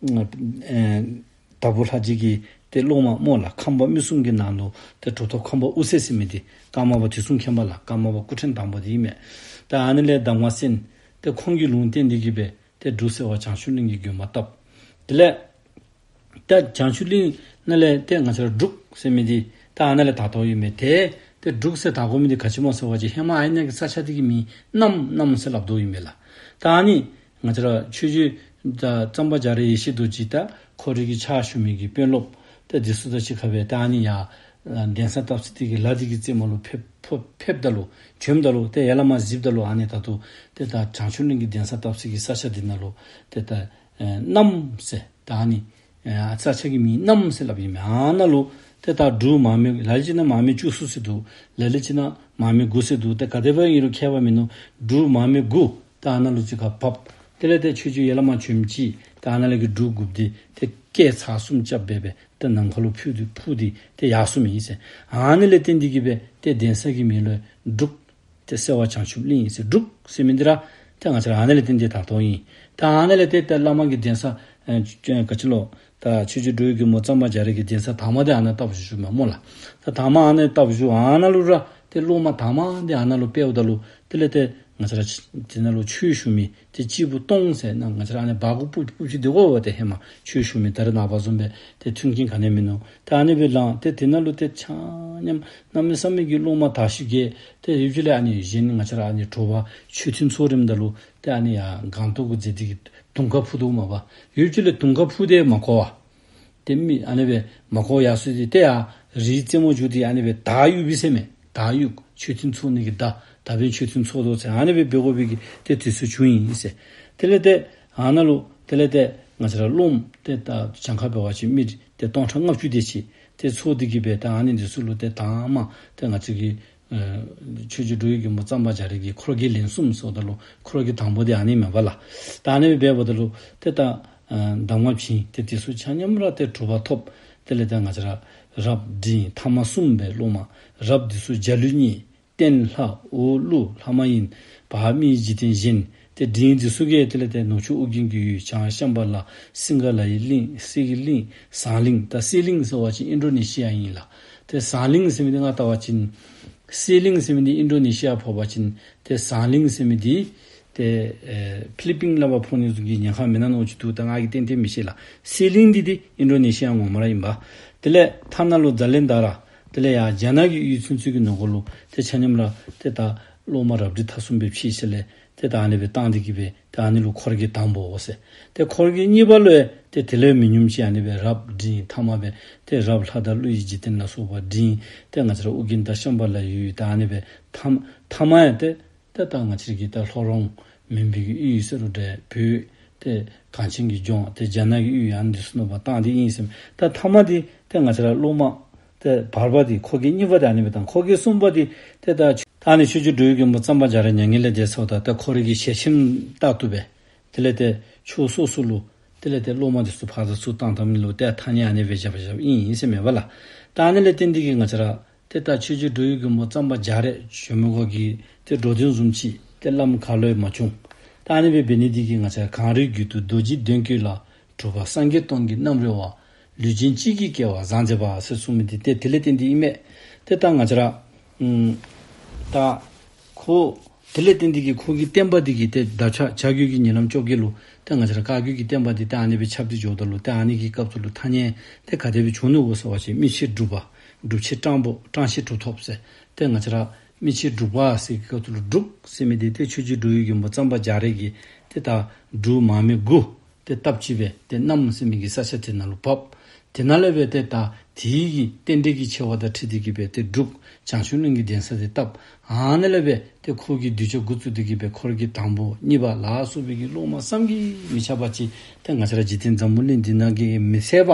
ཨེ་དྭགས་པོ་ལྷ་རྗེ་གི་ཏེ་སློབ་མ་སྨོ་ལགས། ཁམས་པ་མི་གསུམ་གྱི་ནང་ལུ་ཏེ་གྲུབ་ཐོབ་ཁམས་པ་དབུ་སེ་ཟེར་མི་འདི་ཀརྨ་པ་དུས་གསུམ་མཁྱེན་པ་ལགས། ཀརྨ་པ་སྐུ་ཕྲེང་དང་པོ་འདི་ཨིན་མས། ད་ཨ་ནི་ལས་གདམས་ངག་གསན། ཏེ་ཁོང་གི་ལུང་བསྟན་འདི་གིས་སྦེ་ཏེ་འབྲུག་སེ་བ་བྱང་ཆུབ་གླིང་གི་དགོན་པ་བཏབ། དེ་ལས་ད་བྱང་ཆུབ་གླིང་ནང་ལས་ཏེ་ང་བཅས་ར་འབྲུག་ཟེར་མི་འདི་ད་ཨ་ནཱ་ལས་དར་དོ་ཨིན་མས། ཏེ་ཏེ་འབྲུག་ཟེར་དར་དགོ་མི་འདི་ག་ཅི་སྨོ་ཟེར་བ་ཅིན་ཧེ་མ་ཨ་ནཱ་གི་ས་ཆ་འདི་གི་མིང་གནམ་གནམ་ཟེར་སླབ་དོ་ཨིན་མས་ལགས། ད་ཨ་ནི་ང་བཅས་ར་ཆོས་རྗེ་ད་གཙང་པ་རྒྱ་རས་ཡེ་ཤེས་རྡོ་རྗེ་དང་ཁོ་རའི་གི་ཕྱག་ཞུ་མི་གི་དཔོན་སློབ་ད་འདི་ཚུ་དང་གཅིག་ཁར་སྦེ་ད་ཨ་ནི་ཡར་གདན་ས་བཏབ་ས་འདི་གི་ལ་འདི་གི་རྩེ་མོ་ལུ་ཕེབས་ཕེབས་ཕེབསཔ་ད་ལུ་བྱོནམ་ད་ལུ་ཏེ་ཡར་ལས་མར་གཟིགསཔ་ད་ལུ་ཨ་ནི་ད་ལྟོ་ཏེ་ད་བྱང་ཆུབ་གླིང་གི་གདན་ས་བཏབ་ས་གི་ས་ཆ་འདི་ནང་ལུ་ཏེ་ད་ཨེ་གནམ་ཟེར་ད་ཨ་ནི་ཨེ་ས་ཆ་གི་མིང་གནམ་ཟེར་སླབ་ཨིན་མས། ཨ་ནཱ་ལུ་ཏེ་ད་འབྲུག་མང་མོས་ལ་ལུ་ཅིག་ནང་མང་མོས་བཅུ་གསུམ་ཟེར་འདུག། ལ་ལུ་ཅིག་ནང་མང་མོས་དགུ་ཟེར་འདུག། ཏེ་ག་དེ་སྦེ་ཨིན་རུང་ཁྱད་པར་མིན་ནུག། འབྲུག་མང་མོས་དགུ་ད་ཨ་ནཱ་ལུ་གཅིག་ཁར་བབས། དེ་ལས་ཏེ་ཆོས་རྗེ་ཡར་ལས་མར་བྱོནམ་ཅིག་ད་ཨ་ནཱ་ལས་ཀྱི་འབྲུག་དགུཔོ་འདི་ཏེ་སྐད་ཚར་གསུམ་རྐྱབ་སྦེ་སྦེ་ཏེ་ནམ་མཁའ་ལུ་འཕུར་ཏེ་འཕུར་ཏེ་ཏེ་ཡར་སོངམ་ཨིན་ཟེར། ཨ་ནི་ལས་བརྟེན་ཏེ་གི་སྦེ་ཏེ་གདན་ས་གི་མིང་ལུ་འབྲུག་ཏེ་སེ་བ་བྱང་ཆུབ་གླིང་ཟེར་འབྲུག་ཟེར་མི་འདི་ར་ཏེ་ང་བཅས་ར་ཨ་ནཱ་ལས་བརྟེན་ཏེ་དར་དོ་ཨིན། ད་ཨ་ནཱ་ལས་ཏེ་ཏེ་བླ་མ་གི་གདན་ས་ཨེ་ག་ཅི་ལོ། ད་ཆོས་རྗེ་འགྲོ་བའི་མགོན་པོ་གཙང་པ་རྒྱ་རས་ཀྱི་གདན་ས་དང་པ་འདི་ཨ་ནཱ་བཏབ་བཞུགས་བཞུགསཔ་མས་སྨོ་ལགས། ད་དང་པ་ཨ་ནཱ་བཏབ་བཞུགས་ཨ་ནཱ་ལུ་ར་ཏེ་སློབ་མ་དང་པ་འདི་ཨ་ནཱ་ལུ་སྤེལཝ་ད་ལུ་དེ་ལས་ཏེ་ང་བཅས་ར་དེ་ནང་ལུ་ཆོས་ཞུ་མི་ཏེ་སྐྱེས་བུ་སྟོང་ཟེར་ན་ང་བཅས་ར་ཨ་ནི་སྦ་སྒོར་སྤུ་སྤུ་ཅིག་སྡོད་དགོ་པས། ཏེ་ཧེ་མ་ཆོས་ཞུ་མི་ད་རེས་ནངས་པ་བཟུམ་སྦེ་ཏེ་མཐུན་རྐྱེན་ག་ནི་མིན་ནུག། ད་ཨ་ནི་སྦེ་ལངས་ཏེ་དེ་ནང་ལུ་ཏེ་ཆ་མཉམ་གནམ་མེད་ས་མེད་ཀྱི་སློབ་མ་དར་ཞིང་རྒྱས། ཏེ་ཡུལ་གྱི་ལས་ཨ་ནི་གཞན་ང་བཅས་ར་ཨ་ནི་དྲོ་པ་མཆོད་རྟེན་ཚོགས་རནམ་ད་ལུ་ཏེ་ཨ་ནི་ཡར་སྒང་ཏོག་གུ་འཛེགས་ཏེ་གི་དུང་དཀར་ཕུ་དོ་མས་པ། ཡུལ་གྱི་ལས་དུང་དཀར་ཕུ་དེ་མ་གོ་བར་ཏེ་མི་ཨ་ནི་སྦེ་མ་གོ་ཡར་སོང་སྟེ་ཏེ་ཡར་རིའི་རྩེ་མོ་འགྱོ་སྟེ་ཨ་ནི་སྦེ་དར་གཡུག་པས་ཟེར་མས། དར་གཡུག་མཆོད་རྟེན་ཚོགས་ནི་གི་དར་དར་བས་མཆོད་རྟེན་ཚོགས་དོ་ཟེར་ཨ་ནི་སྦེ་འབད་དགོ་པའི་གི་ཏེ་དུས་ཚོད་བྱུང་ཡི་ཟེར། དེ་ལས་ཏེ་ཨ་ནཱ་ལུ་དེ་ལས་ཏེ་ང་བཅས་ར་སློབ་མ་ཏེ་ད་གྱངས་ཁ་འབད་བ་ཅིན་མི་ཏེ་སྟོང་ཕྲག་ལྔ་བཅུ་དེ་ཅིག་ཏེ་ཚོགས་ཏེ་གི་སྦེ་ད་ཨ་ནི་འདི་ཚུ་ལུ་ཏེ་དང་པ་ཏེ་ང་བཅས་ཀྱི་ཨེ་ཆོས་རྗེ་འགྲོ་བའི་མགོན་པོ་གཙང་པ་རྒྱ་རས་ཀྱིས་འཁོར་གྱི་ལན་གསུམ་ཟེརཝ་ད་ལུ་འཁོར་གྱི་དང་པོ་འདི་ཨ་ནི་མས་པ་ལགས། ད་ཨ་ནི་སྦེ་འབདཝ་ད་ལུ་ཏེ་ད་ཨེ་གདམས་ངག་བྱིན་ཏེ་དེ་ཚུ་ཆ་མཉམ་ར་ཏེ་གྲུབ་པ་ཐོབ། དེ་ལས་ཏེ་ང་བཅས་ར་རབ་འབྲིང་ཐ་མ་གསུམ་སྦེ་སློབ་མ་རབ་འདི་ཚུ་འཇའ་ལུས་བརྙེས། སྟེང་ལྷ་འོག་ཀླུ་ལྷ་མ་ཡིན། བར་མིའི་འཇིག་རྟེན་གཞན། ཏེ་འབྲིང་འདི་ཚུ་གིས་དེ་ལས་ཏེ་ནུབ་ཕྱོགས་ཨོ་རྒྱན་གྱི་ཡུལ་བྱང་ཤམ་བྷ་ལ་སིང་ག་ལ་ཡི་གླིང་གསེར་གྱི་གླིང་ཟངས་གླིང་། ད་གསེར་གླིང་ཟེར་བ་ཅིན་ཨིན་ཌོ་ནེ་ཤི་ཡ་ཨིན་ལགས། ཏེ་ཟངས་གླིང་ཟེར་མི་འདི་ང་བལྟ་བ་ཅིན་གསེར་གླིང་ཟེར་མི་འདི་ཨིན་ཌོ་ནེ་ཤི་ཡ་ཕོག་པ་ཅིན་ཏེ་ཟངས་གླིང་ཟེར་མི་འདི་ ཏེ་ཨེ་ཕི་ལི་པིན་ལས་ཕར་འཕོ་ནི་ཚུ་གི་ཉེན་ཁ་མེན་ན་མནོ་ཅི་འདུག། ད་ང་གིས་ཏན་ཏན་མི་ཤེས་ལགས། སི་ལིང་འདི་ཏེ་ཨིན་ཌོ་ནེ་ཤི་ཡ་ངོ་མ་ར་ཨིན་པས། དེ་ལས་ཐ་ན་ལུ་ཛ་ལན་དྷ་ར། དེ་ལས་ཡར་རྒྱ་ནག་གི་ཡུལ་ཚུན་ཚོད་ཀྱི་ནང་འཁོད་ལུ་ཏེ་ཆ་མཉམ་ར་ཏེ་ད་གློག་མ་རབ་འབྲིང་ཐ་གསུམ་སྦེ་ཕྱེ་ཞིནམ་ལས་ཏེ་ད་ཨ་ནི་སྦེ་བཏང་སྟེ་གི་སྦེ་ཏེ་ཨ་ནི་ལུ་འཁོར་གྱི་དང་པོ་ཟེར། ཏེ་འཁོར་གྱི་གཉིས་པ་ལུ་ཡང་ཏེ་དེ་ལས་མི་ཉུང་ཅིག་ཨ་ནི་སྦེ་རབ་འབྲིང་ཐ་མ་སྦེ་ཏེ་རབ་ལྷ་དང་ཀླུ་ཡི་འཇིག་རྟེན་ལ་སོགས་པ་འབྲིང་ཏེ་ང་བཅས་ར་ཨོ་རྒྱན་དང་ཤམྦྷ་ལ་ཡུལ་ད་ཨ་ནི་སྦེ་ཐ་མ་ཐ་མ་ཡང་ཏེ་ཏེ་ད་ང་བཅས་ར་གི་ད་ལྷོ་རོང་མུན་པའི་གི་ཡུལ་ཟེར་རུང་འདྲ་བོད་ཏེ་གངས་ཅན་གྱི་ལྗོངས་ཏེ་རྒྱ་ནག་གི་ཡུལ་ཨ་ནི་འདི་ཚུ་ནང་ཕར་བཏང་སྟེ་ཨིན་ཟེར་མས། ད་ཐ་མ་འདི་ཏེ་ང་བཅས་ར་གློག་མ་ཏེ་བར་པ་འདི་འཁོར་གྱི་གཉིས་པ་འདི་ཨ་ནི་སྦེ་བཏང་། འཁོར་གྱི་གསུམ་པ་འདི་ཏེ་ད་ད་ཨ་ནི་ཆོས་རྗེ་འགྲོ་བའི་མགོན་པོ་གཙང་པ་རྒྱ་རས་མྱ་ངན་ལས་འདས་ཚརཝ་ད་ཏེ་ཁོ་རའི་གི་ཞལ་ཆེམས་ལྟར་དུ་སྦེ་དེ་ལས་ཏེ་ཕྱོགས་སོ་སོ་ལུ་དེ་ལས་ཏེ་གློག་མ་འདི་ཚུ་ཕར་ཚུར་བཏང་བཏངམ་ལུ་ཏེ་ཐ་སྙད་ཨ་ནི་སྦེ་བཞག་བཞགཔ་ཨིན་ཟེར་མས་པ་ལགས། ད་ཨ་ནི་ལས་བརྟེན་ཏེ་གི་ང་བཅས་ར་ཏེ་ད་ཆོས་རྗེ་འགྲོ་བའི་མགོན་པོ་གཙང་པ་རྒྱ་རས་ཞུ་མི་གོ་གི་ཏེ་འགྲོ་དོན་བཟུམ་ཅིག་ཏེ་བླམ་ག་ལུ་ཡང་མ་བྱུང་། ད་ཨ་ནི་སྦེ་འབད་ནི་འདི་གིས་ང་བཅས་གངས་རིའི་རྒྱུད་དུ་རྡོ་རྗེ་གདན་བཀོད་ལ། གྲུབ་པ་སངས་རྒྱས་སྟོང་གི་རྣམ་རོལ་པ། ལུས་ཅན་གཅིག་གི་སྐྱེ་བ་བཟང་མཛད་པ་ཟེར་གསུངས་མི་འདི་ཏེ་དེ་ལས་བརྟེན་ཏེ་ཨིན་མས། ཏེ་ད་ང་བཅས་ར་ཨམ་ད་ཁོ་དེ་ལས་བརྟེན་ཏེ་གི་ཁོ་གི་བསྟན་པ་འདི་གི་ཏེ་འདབ་ཆགས་བྱ་རྒོད་ཀྱི་ཉིན་ལམ་བཅོ་བརྒྱད་ལུ་ཏེ་ང་བཅས་ར་བཀའ་བརྒྱུད་ཀྱི་བསྟན་པ་འདི་ཏེ་ཨ་ནི་སྦེ་ཁྱབ་སྟེ་འགྱོཝ་ད་ལུ་ཏེ་ཨ་ནི་གི་སྐབས་སུ་ལུ་ཐ་སྙད་ཏེ་ག་དེ་སྦེ་བྱུང་ནུག་གོ་ཟེར་བ་ཅིན་མི་ཕྱེད་འབྲུག་པ། འབྲུག་ཕྱེད་སྤྲང་པོ། སྤྲང་ཕྱེད་གྲུབ་ཐོབ་ཟེར། ཏེ་ང་བཅས་ར་མི་ཕྱེད་འབྲུག་པ་ཟེར་གྱི་སྐབས་སུ་ལུ་འབྲུག་ཟེར་མི་འདི་ཏེ་ཆོས་རྗེ་འགྲོ་བའི་མགོན་པོ་གཙང་པ་རྒྱ་རས་ཀྱིས་ཏེ་ད་འབྲུག་མར་མེ་དགུ་ཏེ་བཏབ་ཅི་སྦེ་ཏེ་གནམ་ཟེར་མི་གི་ས་ཆ་དེ་ནང་ལུ་བབས། དེ་ནང་ལས་སྦེ་ཏེ་ད་དེ་གི་རྟེན་འབྲེལ་གྱི་ཆེ་བ་དང་འཁྲིལ་ཏེ་གི་སྦེ་ཏེ་འབྲུག་བྱང་ཆུབ་གླིང་གི་གདན་ས་དེ་བཏབ། ཨ་ནི་ལས་སྦེ་ཏེ་ཁོ་གིས་གདུལ་བྱ་འགོ་བཙུགས་ཏེ་གི་སྦེ་འཁོར་གྱི་དང་པོ་གཉིས་པ་ལ་སོགས་པའི་གི་སློབ་མ་བསམ་གྱིས་མི་ཁྱབ་པ་ཅིག་ཏེ་ང་བཅས་ར་འཇིག་རྟེན་འཛམ་བུ་གླིང་འདི་ནང་གི་མི་ཚད་པ་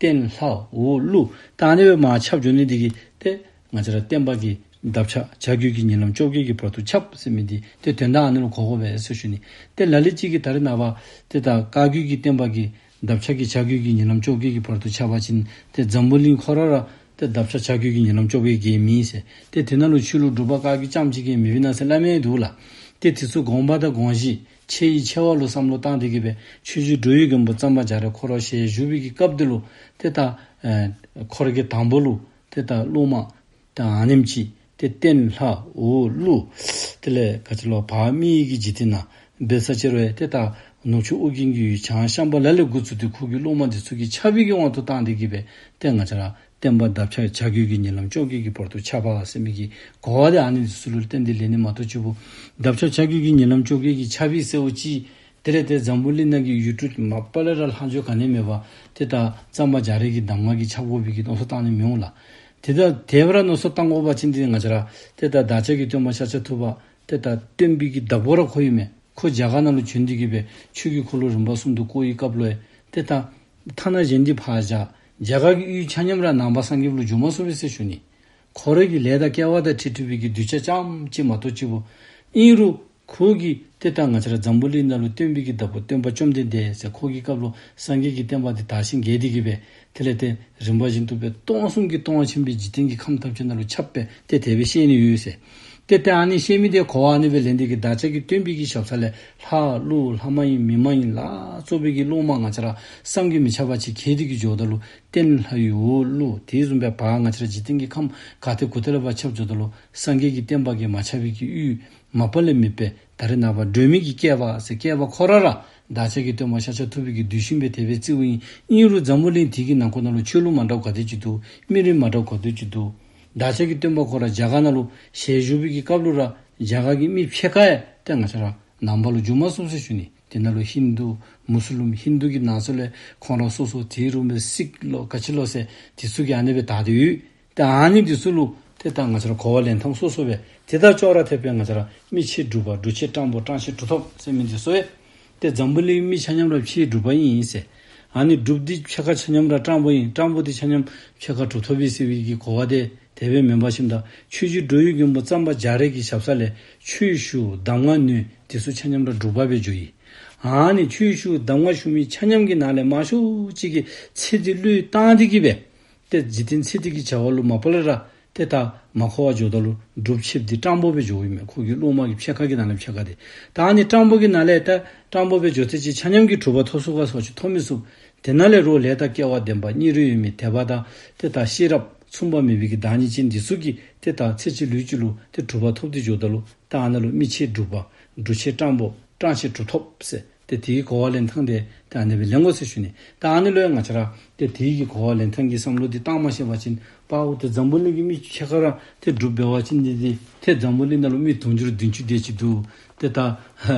སྟེང་ལྷ་འོག་ཀླུ་ད་ཨ་ནི་སྦེ་མར་ཁྱབ་འགྱོ་ནི་འདི་གིས་ཏེ་ང་བཅས་ར་བསྟན་པ་གི་འདབ་ཆགས་བྱ་རྒོད་ཀྱི་ཉིན་ལམ་བཅོ་བརྒྱད་ཀྱི་བར་དུ་ཁྱབ་ཟེར་མི་འདི་ཏེ་དོན་དག་ཨ་ནི་ལུ་གོ་དགོ་པས་ཟེར་ཞུ་ནི། ཏེ་ལ་ལུ་ཅིག་གིས་ད་རེས་ནངས་པ་ཏེ་ད་བཀའ་བརྒྱུད་ཀྱི་བསྟན་པ་གི་འདབ་ཆགས་ཀྱི་བྱ་རྒོད་ཀྱི་ཉིན་ལམ་བཅོ་བརྒྱད་ཀྱི་བར་དུ་ཁྱབ་པ་ཅིན་ཏེ་འཛམ་བུ་གླིང་ཁོ་ར་ར་ཏེ་འདབ་ཆགས་བྱ་རྒོད་ཀྱི་ཉིན་ལམ་བཅོ་བརྒྱད་ཀྱི་མེད་ཟེར། ཏེ་དེ་ནང་ལུ་ཆོས་ལུགས་འབྲུག་པ་བཀའ་བརྒྱུད་རྐྱངམ་ཅིག་གི་མེདཔ་ཨིན་ན་ཟེར་སླབ་མི་འདུག་ལགས། ཏེ་དེ་ཚུ་དགོངས་པ་དང་དགོངས་གཞི་ཆེ་ཡི་ཆེ་བ་ལུ་བསམ་བློ་བཏང་སྟེ་གི་སྦེ་ཆོས་རྗེ་འགྲོ་བའི་མགོན་པོ་གཙང་པ་རྒྱ་རས་ཁོ་ར་ཞལ་བཞུགས་པའི་གི་སྐབས་དེ་ལུ་ཏེ་ད་ཨེ་འཁོར་གྱི་དང་པོ་ལུ་ཏེ་ད་སློབ་མ་ད་ཨ་ནེམ་ཅིག་ཏེ་སྟེང་ལྷ་འོག་ཀླུ་དེ་ལས་ག་ཅི་ལོ་བར་མི་གི་འཇིག་རྟེན་ནང་འབད་ས་ཅིག་རུང་ཡང་ཏེ་ད་ནུབ་ཕྱོགས་ཨོ་རྒྱན་གྱི་ཡུལ་བྱང་ཤམ་བྷ་ལ་ལས་འགོ་བཙུགས་ཏེ་ཁོ་གི་སློབ་མ་འདི་ཚུ་གིས་ཁྱབ་པའི་གི་དབང་དུ་བཏང་སྟེ་གི་སྦེ་ཏེ་ང་བཅས་ར་བསྟན་པ་འདབ་ཆགས་བྱ་རྒོད་ཀྱི་ཉིན་ལམ་བཅོ་བརྒྱད་ཀྱི་བར་དུ་ཁྱབ་པ་ཟེར་མི་གི་གོ་བ་དེ་ཨ་ནི་འདི་ཚུ་ལུ་བརྟེན་ཏེ་ལེན་ནི་མ་གཏོགས་ཅིག་པོ་འདབ་ཆགས་བྱ་རྒོད་ཀྱི་ཉིན་ལམ་བཅོ་བརྒྱད་ཀྱི་ཁྱབ་པའི་ཟེརཝ་ཅིག་དེ་ལས་ཏེ་འཛམ་བུ་གླིང་ནང་གི་ཡུལ་གྲུ་མ་པ་ལས་ར་ལྷག་འཕྲོ་ག་ནི་མེད་པར་ཏེ་ད་གཙང་པ་རྒྱ་རས་ཀྱི་གདམས་ངག་གིས་ཁྱབ་དགོ་པའི་གི་མནོ་བསམ་བཏང་ནི་མི་འོང་ལགས། ཏེ་ད་དེ་སྦེ་ར་མནོ་བསམ་བཏང་དགོ་པ་ཅིན་ཏེ་ང་བཅས་ར་ཏེ་ད་བདག་ཅག་གི་སྟོན་པ་ཤཱཀྱ་ཐུབ་པ་ཏེ་ད་སྟོན་པའི་གི་བདག་པོ་ར་ཁོ་ཨིན་མས། ཁོ་རྒྱ་གར་ནང་ལུ་བྱོན་ཏེ་གི་སྦེ་ཆོས་ཀྱི་འཁོར་ལོ་རིམ་པ་གསུམ་དུ་བསྐོར་བའི་སྐབས་ལུ་ཡང་ཏེ་ད་ཐ་ན་གཞན་འདི་ཕར་བཞག་རྒྱ་གར་གྱི་ཡུལ་ཆ་མཉམ་ར་ནང་པ་སངས་རྒྱས་ལུ་འགྱུར་མ་ཚུགས་པས་ཟེར་ཞུ་ནི། ཁོ་རའི་གི་ལས་དང་སྐལ་བ་དང་འཁྲིལ་འཁྲིལ་བའི་གི་གདུལ་བྱ་རྐྱངམ་ཅིག་མ་གཏོགས་ཅིག་པོ། ཨིན་རུང་ཁོ་གིས་ཏེ་ད་ང་བཅས་ར་འཛམ་བུ་གླིང་ནང་ལུ་སྟོན་པའི་གི་བདག་པོ་སྟོན་པ་བཅོམ་ལྡན་འདས་ཟེར་ཁོ་གི་སྐབས་ལུ་སངས་རྒྱས་ཀྱི་བསྟན་པ་འདི་དར་ཞིང་རྒྱས་ཏེ་གི་སྦེ་དེ་ལས་ཏེ་རིམ་པ་བཞིན་དུ་སྦེ་སྟོང་གསུམ་གྱི་སྟོང་པ་ཆེན་པོའི་འཇིག་རྟེན་གྱི་ཁམས་ཐམས་ཅད་ནང་ལུ་ཁྱབ་སྦེ་ཏེ་དེ་སྦེ་བཤད་ནི་ཡོད་ཟེར། ཏེ་ཏེ་ཨ་ནི་བཤད་མི་དེ་གོ་བ་ཨ་ནི་སྦེ་ལེན་ཏེ་གི་བདག་ཅག་གི་སྟོན་པའི་གི་ཞབས་ས་ལས་ལྷ་ཀླུ་ལྷ་མ་ཡིན་མི་མ་ཡིན་ལ་སོགས་པའི་གི་སློབ་མ་ང་བཅས་ར་བསམ་གྱིས་མི་ཁྱབ་པ་ཅིག་གྱེས་ཏེ་གི་འགྱོཝ་ད་ལུ་སྟེང་ལྷ་ཡི་འོག་ཀླུ་དེ་བཟུམ་སྦེ་བར་ང་བཅས་ར་འཇིག་རྟེན་གྱི་ཁམས་ག་ཏེ་གུ་ཏེ་ལས་ཕར་ཁྱབ་འགྱོཝ་ད་ལུ་སངས་རྒྱས་ཀྱི་བསྟན་པ་གིས་མ་ཁྱབ་པའི་གི་ཡུལ་མ་པ་ལས་མེད་པས། ད་རེས་ནངས་པ་སྒྲོལ་མའི་གི་བསྐལ་པ་ཟེར་བསྐལ་པ་ཁོ་ར་ར་བདག་ཅག་གི་སྟོན་པ་ཤཱཀྱ་ཐུབ་པའི་གི་གདུལ་ཞིང་སྦེ་དེ་སྦེ་བརྩིཝ་ཨིན། ཨིན་རུང་འཛམ་བུ་གླིང་འདི་གི་ནང་འཁོད་ནང་ལུ་ཆོས་ལུགས་མ་འདྲཝ་ག་དེ་ཅིག་འདུག། མི་རིགས་མ་འདྲཝ་ག་དེ་ཅིག་འདུག། བདག་ཅག་གི་སྟོན་པ་ཁོ་ར་རྒྱ་གར་ནང་ལུ་ཞལ་བཞུགས་པའི་གི་སྐབས་ལུ་ར་རྒྱ་གར་གྱི་མི་ཕྱེད་ཀ་ཡང་ཏེ་ང་བཅས་ར་ནང་པ་ལུ་འགྱུར་མ་ཚུགས་ཟེར་ཞུ་ནི། དེ་ནང་ལུ་ཧིན་དུ་མུ་སི་ལིམ་ཧིན་དུ་གི་ནང་ཚུ་ལས་ཁོང་ར་སོ་སོ་དེ་རུང་སྦེ་སིག་ལོ་ག་ཅི་ལོ་ཟེར་དེ་ཚུ་གིས་ཨ་ནི་སྦེ་དར་ཏེ་ཡོད། ཏེ་ཨ་ནི་འདི་ཚུ་ལུ་ཏེ་ད་ང་བཅས་ར་གོ་བ་ལེན་ཐངས་སོ་སོ་སྦེ་ཏེ་ད་ཅོག་ར་འཐདཔ་སྦེ་ང་བཅས་ར་མི་ཕྱེད་འབྲུག་པ་འབྲུག་ཕྱེད་སྤྲང་པོ་སྤྲང་ཕྱེད་གྲུབ་ཐོབ་ཟེར་མི་འདི་ཚུ་ཡང་ཏེ་འཛམ་བུ་གླིང་མི་ཆ་མཉམ་ར་ཕྱེད་འབྲུག་པ་ཨིན་ཨིན་ཟེར། ཨ་ནི་འབྲུགཔ་འདི་ཕྱེད་ཀ་ཆ་མཉམ་ར་སྤྲང་པོ་ཨིན། སྤྲང་པོ་འདི་ཆ་མཉམ་ཕྱེད་ཀ་གྲུབ་ཐོབ་ཨིན་ཟེར་བའི་གི་གོ་བ་དེ་དེ་སྦེ་མེན་པར་ཞིནམ་ད་ཆོས་རྗེ་འགྲོ་བའི་མགོན་པོ་གཙང་པ་རྒྱ་རས་ཀྱི་ཞབས་ས་ལས་ཆོས་ཞུ་གདམས་ངག་ནོད་འདི་ཚུ་ཆ་མཉམ་ར་འབྲུག་པ་སྦེ་འགྱོ་ཡི། ཨ་ནི་ཆོས་ཞུ་གདམས་ངག་ཞུ་མི་ཆ་མཉམ་གྱི་ནང་ལས་མང་ཤོས་ཅིག་གིས་ཚེ་འདི་བློས་བཏང་སྟེ་གི་སྦེ་ཏེ་འཇིག་རྟེན་ཚེ་འདི་གི་བྱ་བ་ལུ་མ་པ་ལས་ར་ཏེ་ད་མ་འཁོར་བར་འགྱོཝ་ད་ལུ་འབྲུགཔ་ཕྱེད་འདི་སྤྲང་པོ་སྦེ་འགྱོཝ་ཨིན་མས། ཁོ་གི་སློབ་མ་གི་ཕྱེད་ཀ་གི་ནང་ལས་ཕྱེད་ཀ་དེ། ད་ཨ་ནི་སྤྲང་པོ་གི་ནང་ལས་ད་སྤྲང་པོ་སྦེ་འགྱོ་ཚད་ཅིག་ཆ་མཉམ་གྱིས་གྲུབ་པ་ཐོབ་ཚུགས་ག་ཟེར་བ་ཅིན་ཐོབ་མི་ཚུགས། དེ་ནང་ལས་རོགས་ལས་དང་སྐལ་བ་ལྡན་པ་སྙིང་རུས་ཡོད་མི་དད་པ་དང་ཏེ་ད་ཤེས་རབ་མཚུངས་པ་མེད་པའི་གི་བདག་ཉིད་ཅན་འདི་ཚུ་གིས་ཏེ་ད་ཚེ་གཅིག་ལུས་གཅིག་ལུ་ཏེ་གྲུབ་པ་ཐོབ་སྟེ་འགྱོཝ་ད་ལུ་ད་ཨ་ནཱ་ལུ་མི་ཕྱེད་འབྲུག་པ། སྒྲུབ་བྱེད་སྤྲང་པོ་སྤྲང་བྱེད་གྲུབ་ཐོབ་ཟེར། ཏེ་དེའི་གོ་བ་ལེན་ཐངས་དེ་ཏེ་ཨ་ནི་སྦེ་ལེན་དགོ་ཟེར་ཞུ་ནི། ད་ཨ་ནི་ལུ་ཡང་ང་བཅས་ར་ཏེ་དེའི་གི་གོ་བ་ལེན་ཐངས་ཀྱི་བསམ་བློ་འདི་བཏང་མ་ཤེས་པ་ཅིན་པའོ་ཏེ་འཛམ་བུ་གླིང་གི་མི་ཕྱེད་ཀ་ར་ཏེ་སྒྲུབ་འབད་བ་ཅིན་འདི་ཏེ་ཏེ་འཛམ་བུ་གླིང་ནང་ལུ་མི་དུང་ཕྱུར་བདུན་ཅུ་དེ་ཅིག་འདུག། ཏེ་ད་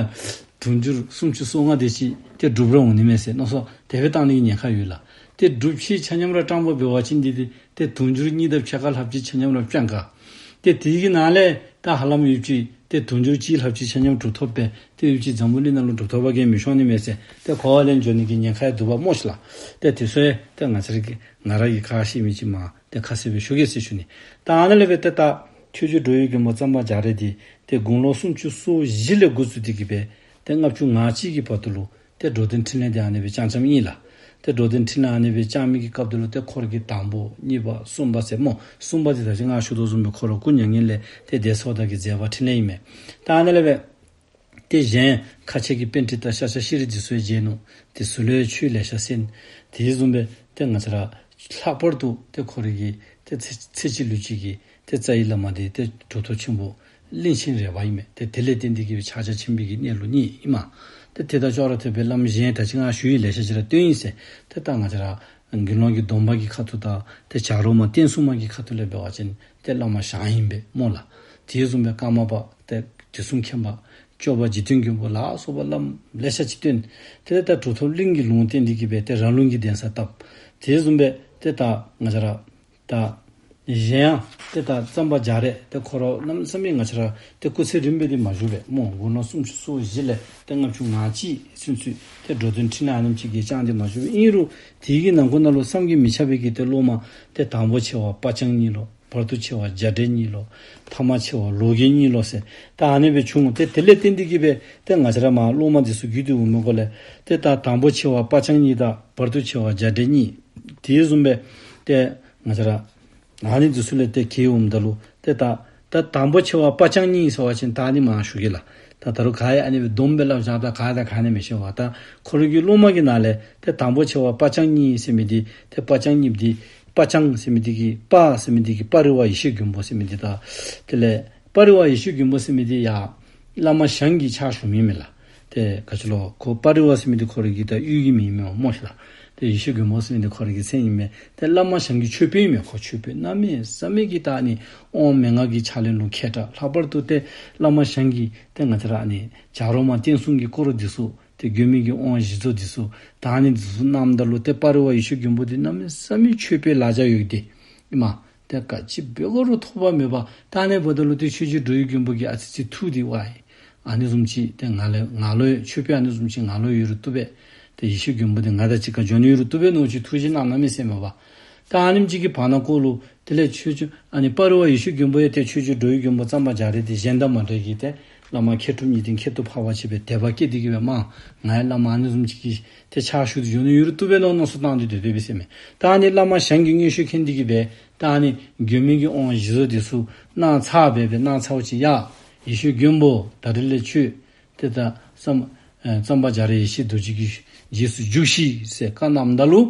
དུང་ཕྱུར་སུམ་ཅུ་སོ་ལྔ་དེ་ཅིག་ཏེ་སྒྲུབ་ར་འོང་ནི་མས་ཟེར་མནོ་བསམ་དེ་སྦེ་བཏང་ནི་གི་ཉེན་ཁ་ཡོད་ལགས། ཏེ་སྒྲུབ་བྱེད་ཆ་མཉམ་ར་སྤྲང་པོ་འབད་བ་ཅིན་འདི་ཏེ་ཏེ་དུང་ཕྱུར་གཉིས་དང་ཕྱེད་ཀ་ལྷགཔ་ཅིག་ཆ་མཉམ་ར་སྤྲང་ཀ། ཏེ་དེ་གི་ནང་ལས་ད་ཧ་ལམ་ཡོདཔ་ཅིག་ཏེ་དུང་ཕྱུར་གཅིག་ལྷགཔ་ཅིག་ཆ་མཉམ་གྲུབ་ཐོབ་སྦེ་ཏེ་ཡོདཔ་ཅིག་འཛམ་བུ་གླིང་ནང་ལུ་གྲུབ་ཐོབ་པ་གིས་མི་ཤོང་ནི་མས་ཟེར་ཏེ་གོ་བ་ལེན་འགྱོ་ནི་གི་ཉེན་ཁ་ཡང་འདུག་པ་སྨོ་ཤེ་ལགས། ཏེ་དེ་ཚུ་ཡང་ཏེ་ང་བཅས་ར་གི་ང་ར་གིས་ཁ་ཤེས་མི་ཅིག་མ་ཏེ་ཁ་གསལ་སྦེ་ཞུ་གེ་ཟེར་ཞུ་ནི། ད་ཨ་ནི་ལས་སྦེ་ཏེ་ད་ཆོས་རྗེ་འགྲོ་བའི་མགོན་པོ་གཙང་པ་རྒྱ་རས་འདི་ཏེ་དགུང་ལོ་སུམ་ཅུ་སོ་བཞི་ལས་འགོ་བཙུགས་ཏེ་གི་སྦེ་ཏེ་ལྔ་བཅུ་ང་གཅིག་གི་བར་དུ་ལུ་ཏེ་འགྲོ་དོན་འཕྲིན་ལས་འདི་ཨ་ནི་སྦེ་བསྐྱངས་བསྐྱངསམ་ཨིན་ལགས། ཏེ་འགྲོ་དོན་འཕྲིན་ལས་ཨ་ནི་སྦེ་བསྐྱངས་མི་གི་སྐབས་དེ་ལུ་ཏེ་ཁོ་ར་གི་དང་པོ་གཉིས་པ་གསུམ་པ་ཟེར་སྨོ། གསུམ་པ་འདི་ད་ཅི་ང་ཞུ་དོ་བཟུམ་སྦེ་ཁོ་ར་སྐུ་མྱ་ངན་ལས་ཏེ་འདས་སོངམ་ད་གི་མཛད་པ་འཕྲིན་ལས་ཨིན་མས། ད་ཨ་ནི་ལས་སྦེ་ཏེ་གཞན་ཁ་ཆེ་གི་པཎྜི་ཏ་ཤཱཀྱ་ཤྲཱི་འདི་ཚུ་ཡང་མཇལ་ནུག། ཏེ་ཟུར་ལས་ཆོས་ལེ་ཤ་གསན། དེ་བཟུམ་སྦེ་ཏེ་ང་བཅས་ར་ལྷག་པར་དུ་ཏེ་ཁོ་ར་གི་ཏེ་ཚེ་ཚེ་གཅིག་ལུས་གཅིག་གི་ཏེ་རྩ་བའི་བླ་མ་འདི་ཏེ་གྲུབ་ཐོབ་ཆེན་པོ་གླིང་ཆེན་རས་པ་ཨིན་མས། ཏེ་དེ་ལས་བརྟེན་ཏེ་གི་སྦེ་ཕྱག་རྒྱ་ཆེན་པོའི་གི་གནས་ལུགས་བརྙེས་ཨིན་མས། ཏེ་དེ་དང་ཅོག་ར་འཐདཔ་སྦེ་བླམ་གཞན་ད་ཅི་ང་ཞུ་ཡི་ལེ་ཤ་ཅིག་ར་བཏོན་ཡི་ཟེར། ཏེ་ད་ང་བཅས་ར་དགེ་སློང་གི་སྡོམ་པ་གི་ཁ་ཐུག་དང་ཏེ་བྱ་རོག་མ་བསྟན་སྲུང་མ་གི་ཁ་ཐུག་ལས་འབད་བ་ཅིན་ཏེ་བླ་མ་ཞང་ཨིན་པས་སྨོ་ལགས། དེ་བཟུམ་སྦེ་ཀརྨ་པ་ཏེ་དུས་གསུམ་མཁྱེན་པ་སྐྱོབ་པ་འཇིག་རྟེན་མགོན་པོ་ལ་སོགས་པ་བླམ་ལེ་ཤ་ཅིག་བསྟེན། ཏེ་ད་གྲུབ་ཐོབ་གླིང་གི་ལུང་བསྟན་འདི་གིས་སྦེ་ཏེ་ར་ལུང་གི་གདན་ས་བཏབ། དེ་བཟུམ་སྦེ་ཏེ་ད་ང་བཅས་ར་ད་གཞན་ཡང་ཏེ་ད་གཙང་པ་རྒྱ་རས་ཏེ་ཁོ་ར་གནམ་མེད་ས་མེད་ང་བཅས་ར་ཏེ་སྐུ་ཚེ་རིངམོ་སྦེ་འདི་མ་བཞུགས་པས་སྨོ། དགུང་ལོ་སུམ་ཅུ་སོ་བཞི་ལས་ཏེ་ལྔ་བཅུ་ང་གཅིག་ཚུན་ཚོད་ཏེ་འགྲོ་དོན་འཕྲིན་ལས་ཨ་ནེམ་ཅིག་གི་བསྐྱངས་ཏེ་མ་བཞུགས་པས། ཨིན་རུང་དེ་གི་ནང་འཁོད་ནང་ལུ་བསམ་གྱིས་མི་ཁྱབ་པའི་གི་ཏེ་སློབ་མ་ཏེ་དང་པོ་ཆེ་བ་སྤ་རྐྱང་གཉིས་ལོ། བར་དུ་ཆེ་བ་རྒྱ་འབྲས་གཉིས་ལོ། ཐ་མ་ཆེ་བ་ལོ་རྒོད་གཉིས་ལོ་ཟེར་ད་ཨ་ནི་སྦེ་བྱུང་། ཏེ་དེ་ལས་བརྟེན་ཏེ་གི་སྦེ་ཏེ་ང་བཅས་ར་མར་སློབ་མ་འདི་ཚུ་བརྒྱུད་དེ་འོང་མི་སྒོ་ལས་ཏེ་ད་དང་པོ་ཆེ་བ་སྤ་རྐྱང་གཉིས་དང་བར་དུ་ཆེ་བ་རྒྱ་འབྲས་གཉིས། དེ་བཟུམ་སྦེ་ཏེ་ང་བཅས་ར་ཨ་ནི་འདི་ཚུ་ལས་ཏེ་གྱེས་འོངམ་ད་ལུ་ཏེ་ད་ད་དང་པོ་ཆེ་བ་སྤ་རྐྱང་གཉིས་ཟེར་བ་ཅིན་ད་ཨ་ནི་མར་ཞུ་གེ་ལགས། ད་ད་རུང་ག་ཡང་ཨ་ནི་སྦེ་སྡོམ་སྦེ་སླབ་བཞག་ད་ག་ཡང་ད་ག་ནི་མི་ཤེས་པས། ད་ཁོ་ར་གི་སློབ་མ་གི་ནང་ལས་ཏེ་དང་པོ་ཆེ་བ་སྤ་རྐྱང་གཉིས་ཟེར་མི་འདི་ཏེ་སྤ་རྐྱང་གཉིས་འདི་སྤ་རྐྱང་ཟེར་མི་འདི་གི་སྤ་ཟེར་མི་འདི་གི་སྤ་རི་བ་ཡེ་ཤེས་མགོན་པོ་ཟེར་མི་འདི་དང་དེ་ལས་སྤ་རི་བ་ཡེ་ཤེས་མགོན་པོ་ཟེར་མི་འདི་ཡང་བླ་མ་ཞང་གི་ཕྱག་ཞུ་མི་མས་ལགས། ཏེ་ག་ཅི་ལོ་ཁོ་སྤ་རི་བ་ཟེར་མི་འདི་ཁོ་ར་གི་ད་གཡུས་ཀྱི་མིང་ཨིན་མས་སྨོ་ཤེ་ལགས། ཏེ་ཡེ་ཤེས་མགོན་པོ་ཟེར་མི་འདི་ཁོ་ར་གི་མཚན་ཨིན་མས། ཏེ་བླ་མ་ཞང་གི་མཆོད་དཔོན་ཨིན་མས། ཁོ་མཆོད་དཔོན་གནམ་མེད་ས་མེད་ཀྱི་ད་ཨ་ནི་དབང་མན་ངག་གི་ཕྱག་ལེན་ལུ་མཁས་དྲགས། ལྷག་པར་དུ་ཏེ་བླ་མ་ཞང་གིས་ཏེ་ང་བཅས་ར་ཨ་ནི་བྱ་རོག་མ་བསྟན་སྲུང་གི་སྐོར་འདི་ཚུ་ཏེ་མགོན་པོའི་གི་དབང་བཞི་བཟློག་འདི་ཚུ་ད་ཨ་ནི་འདི་ཚུ་གནངམ་ད་ལུ་ཏེ་སྤ་རི་བ་ཡེ་ཤེས་མགོན་པོ་འདི་གནམ་མེད་ས་མེད་མཆོད་པའི་ལག་ཆ་ཡོད་དེ་ཨིན་མས། ཏེ་ག་ཅི་འབད་དགོ་རུང་ཐོགས་པ་མེད་པར་ད་ཨ་ནི་འབདཝ་ད་ལུ་ཏེ་ཆོས་རྗེ་འགྲོ་བའི་མགོན་པོ་གིས་ཨ་ཙི་ཅིག་ཐུགས་འདི་ཝའི་ཨ་ནི་བཟུམ་ཅིག་ཏེ་ང་ལས་ང་ལུ་མཆོད་དཔོན་ཨ་ནི་བཟུམ་ཅིག་ང་ལུ་ཡོད་རུང་བཏུབ་པས། ཏེ་ཡེ་ཤེས་མགོན་པོ་འདི་ང་དང་གཅིག་ཁར་འགྱོ་ནི་ཡོད་རུང་བཏུབ་པས་མནོ་ཅིག་ཐུགས་བཞེད་གནང་གནངམ་ཨིན་ཟེར་མས་པ། ད་ཨ་ནེམ་ཅིག་གི་བར་ན་ཁོ་ལུ་དེ་ལས་ཆོས་རྗེ་ཨ་ནི་སྤ་རི་བ་ཡེ་ཤེས་མགོན་པོ་ཡང་ཏེ་ཆོས་རྗེ་འགྲོ་བའི་མགོན་པོ་གཙང་པ་རྒྱ་རས་འདི་གཞན་དང་མ་འདྲ་གི་ཏེ་བླ་མ་མཁས་གྲུབ་གཉིས་ལྡན་ཁྱད་དུ་འཕགས་པ་ཅིག་སྦེ་དད་པ་སྐྱེས་ཏེ་གི་སྦེ་མར་ང་ཡང་བླ་མ་ཨ་ནི་བཟུམ་ཅིག་གི་ཏེ་ཕྱག་ཞུ་སྟེ་འགྱོ་ནི་ཡོད་རུང་བཏུབ་པས་མནོ་མནོ་བསམ་བཏང་སྟེ་སྡོད་སྡོདཔ་ཨིན་ཟེར་མས། ད་ཨ་ནི་བླ་མ་ཞང་གིས་མངོན་ཤེས་མཁྱེན་ཏེ་གི་སྦེ་ད་ཨ་ནི་མགོན་པོའི་གི་དབང་བཞི་བཟློག་འདི་ཚུ་གནང་ཚར་སྦེ་སྦེ་གནང་ཚརཝ་ཅིག་ཡ་ཡེ་ཤེས་མགོན་པོ་ད་རིས་ལས་ཁྱོད་ཏེ་ད་གཙང་ཨེ་གཙང་པ་རྒྱ་རས་ཡེ་ཤེས་རྡོ་རྗེ་གི་རྗེས་སུ་འཇུག་ཤིག་ཟེར་བཀའ་གནངམ་ད་ལུ་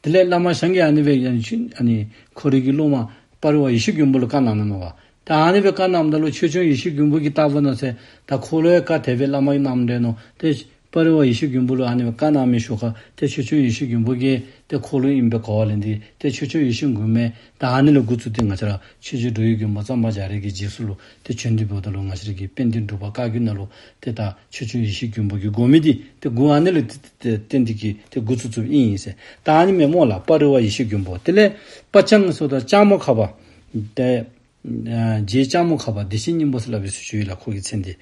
དེ་ལས་བླ་མ་ཞང་གིས་ཨ་ནི་སྦེ་ཡང་ཨ་ནི་ཁོ་རའི་གི་སློབ་མ་སྤ་རི་བ་ཡེ་ཤེས་མགོན་པོ་ལུ་བཀའ་གནང་གནངམ་མས་པ། ད་ཨ་ནི་སྦེ་བཀའ་གནངམ་ད་ལུ་ཆོས་སྐྱོང་ཡེ་ཤེས་མགོན་པོ་གིས་བལྟཝ་མནོ་ཚེ་ད་ཁོ་ལུ་ཡང་བཀའ་དེ་སྦེ་བླ་མ་གིས་གནངམ་འདྲས་མནོ། ཏེ་སྤ་རི་བ་ཡེ་ཤེས་མགོན་པོ་ལུ་ཨ་ནི་སྦེ་བཀའ་གནང་མི་ཞོར་ཁར་ཏེ་ཆོས་སྐྱོང་ཡེ་ཤེས་མགོན་པོ་གིས་ཏེ་ཁོ་ལུ་ཨིན་པའི་གོ་བ་ལེན་ཏེ་ཏེ་ཆོས་སྐྱོང་ཡེ་ཤེས་མགོན་པོ་ད་ཨ་ནི་ལས་འགོ་བཙུགས་ཏེ་ང་བཅས་ར་ཆོས་རྗེ་འགྲོ་བའི་མགོན་པོ་གཙང་པ་རྒྱ་རས་ཀྱི་རྗེས་སུ་ལུ་ཏེ་བྱོན་ཏེ་འབདཝ་ད་ལུ་ང་བཅས་ར་གི་དཔལ་ལྡན་འབྲུག་པ་བཀའ་བརྒྱུད་ནང་ལུ་ཏེ་ད་ཆོས་སྐྱོང་ཡེ་ཤེས་མགོན་པོ་གི་དགོངས་མི་འདི་ཏེ་འགོ་ཨ་ནི་ལས་ཏེ་ཏེ་བརྟེན་ཏེ་གི་ཏེ་འགོ་བཙུགས་བཙུགསཔ་ཨིན་ཟེར། ད་ཨ་ནི་མས་སྨོ་ལགས། སྤ་རི་བ་ཡེ་ཤེས་མགོན་པོ། དེ་ལས་སྤ་རྐྱང་ཟེརཝ་ད་ལྕགས་མོ་ཁ་པ་ཏེ་ཨ་རྗེ་ལྕགས་མོ་ཁ་པ་བདེ་ཆེན་སྙིང་པོ་ཟེར་སླབ་པའི་ཚུལ་ཅིག་ཡོད་ལགས། ཁོ་གི་མཚན་འདི།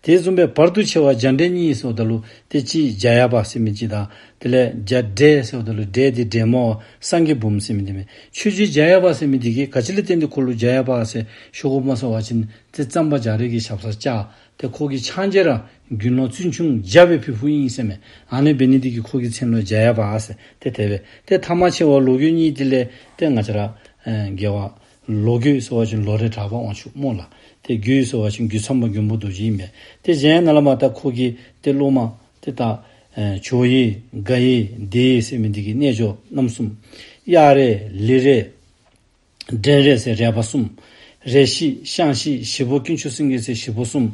དེ་བཟུམ་སྦེ་བར་དུ་ཆེ་བ་རྒྱ་འབྲས་གཉིས་ཟེརཝ་ད་ལུ་ཏེ་གཅིག་རྒྱ་ཡགས་པ་ཟེར་མི་ཅིག་དང་དེ་ལས་རྒྱ་འབྲས་ཟེརཝ་ད་ལུ་འབྲས་འདི་འབྲས་མོ་སངས་རྒྱས་འབུམ་ཟེར་མི་འདི་མས། ཆོས་རྗེ་རྒྱ་ཡགས་པ་ཟེར་མི་འདི་གིས་ག་ཅི་ལས་བརྟེན་ཏེ་ཁོ་ལུ་རྒྱ་ཡགས་པ་ཟེར་ཞུ་དགོཔ་སྨོ་ཟེར་བ་ཅིན་ཏེ་གཙང་པ་རྒྱ་རས་ཀྱི་ཞབས་སར་བཅར། ཏེ་ཁོ་གིས་ཕྱག་འགྱེད་ར་དགེ་སློང་བཙུན་ཆུང་བརྒྱ་སྦེ་ཕུལ་ཕུལཝ་ཨིན་ཟེར་མས། ཨ་ནི་འབད་ནི་འདི་གིས་ཁོ་གི་མཚན་ལུ་རྒྱ་ཡགས་པ་ཟེར་ཏེ་དེ་སྦེ། ཏེ་ཐ་མ་ཆེ་བ་ལོ་རྒོད་གཉིས་འདི་ལས་ཏེ་ང་བཅས་ར་ཨེ་རྒྱལ་བ་ལོ་རྒོད་ཟེར་བ་ཅིན་ལོ་རས་གྲགས་པ་དབང་ཕྱུག་སྨོ་ལགས། ཏེ་རྒོད་ཟེར་བ་ཅིན་རྒོད་ཚང་པ་མགོན་པོ་རྡོ་རྗེ་ཨིན་མས། ཏེ་གཞན་ནཱ་ལས་མར་ད་ཁོ་གི་ཏེ་སློབ་མ་ཏེ་ད་ཨེ་ཇོ་ཡེ་དགའ་ཡེ་བདེ་ཡེ་ཟེར་མི་འདི་གིས་རྣལ་འབྱོར་རྣམ་གསུམ། གཡག་རས་ལི་རས་འདྲེན་རས་ཟེར་རས་པ་གསུམ། རས་ཞི་ཤངས་ཞི་བཞི་པོ་དཀོན་མཆོག་སེང་གེ་ཟེར་བཞི་པོ་གསུམ།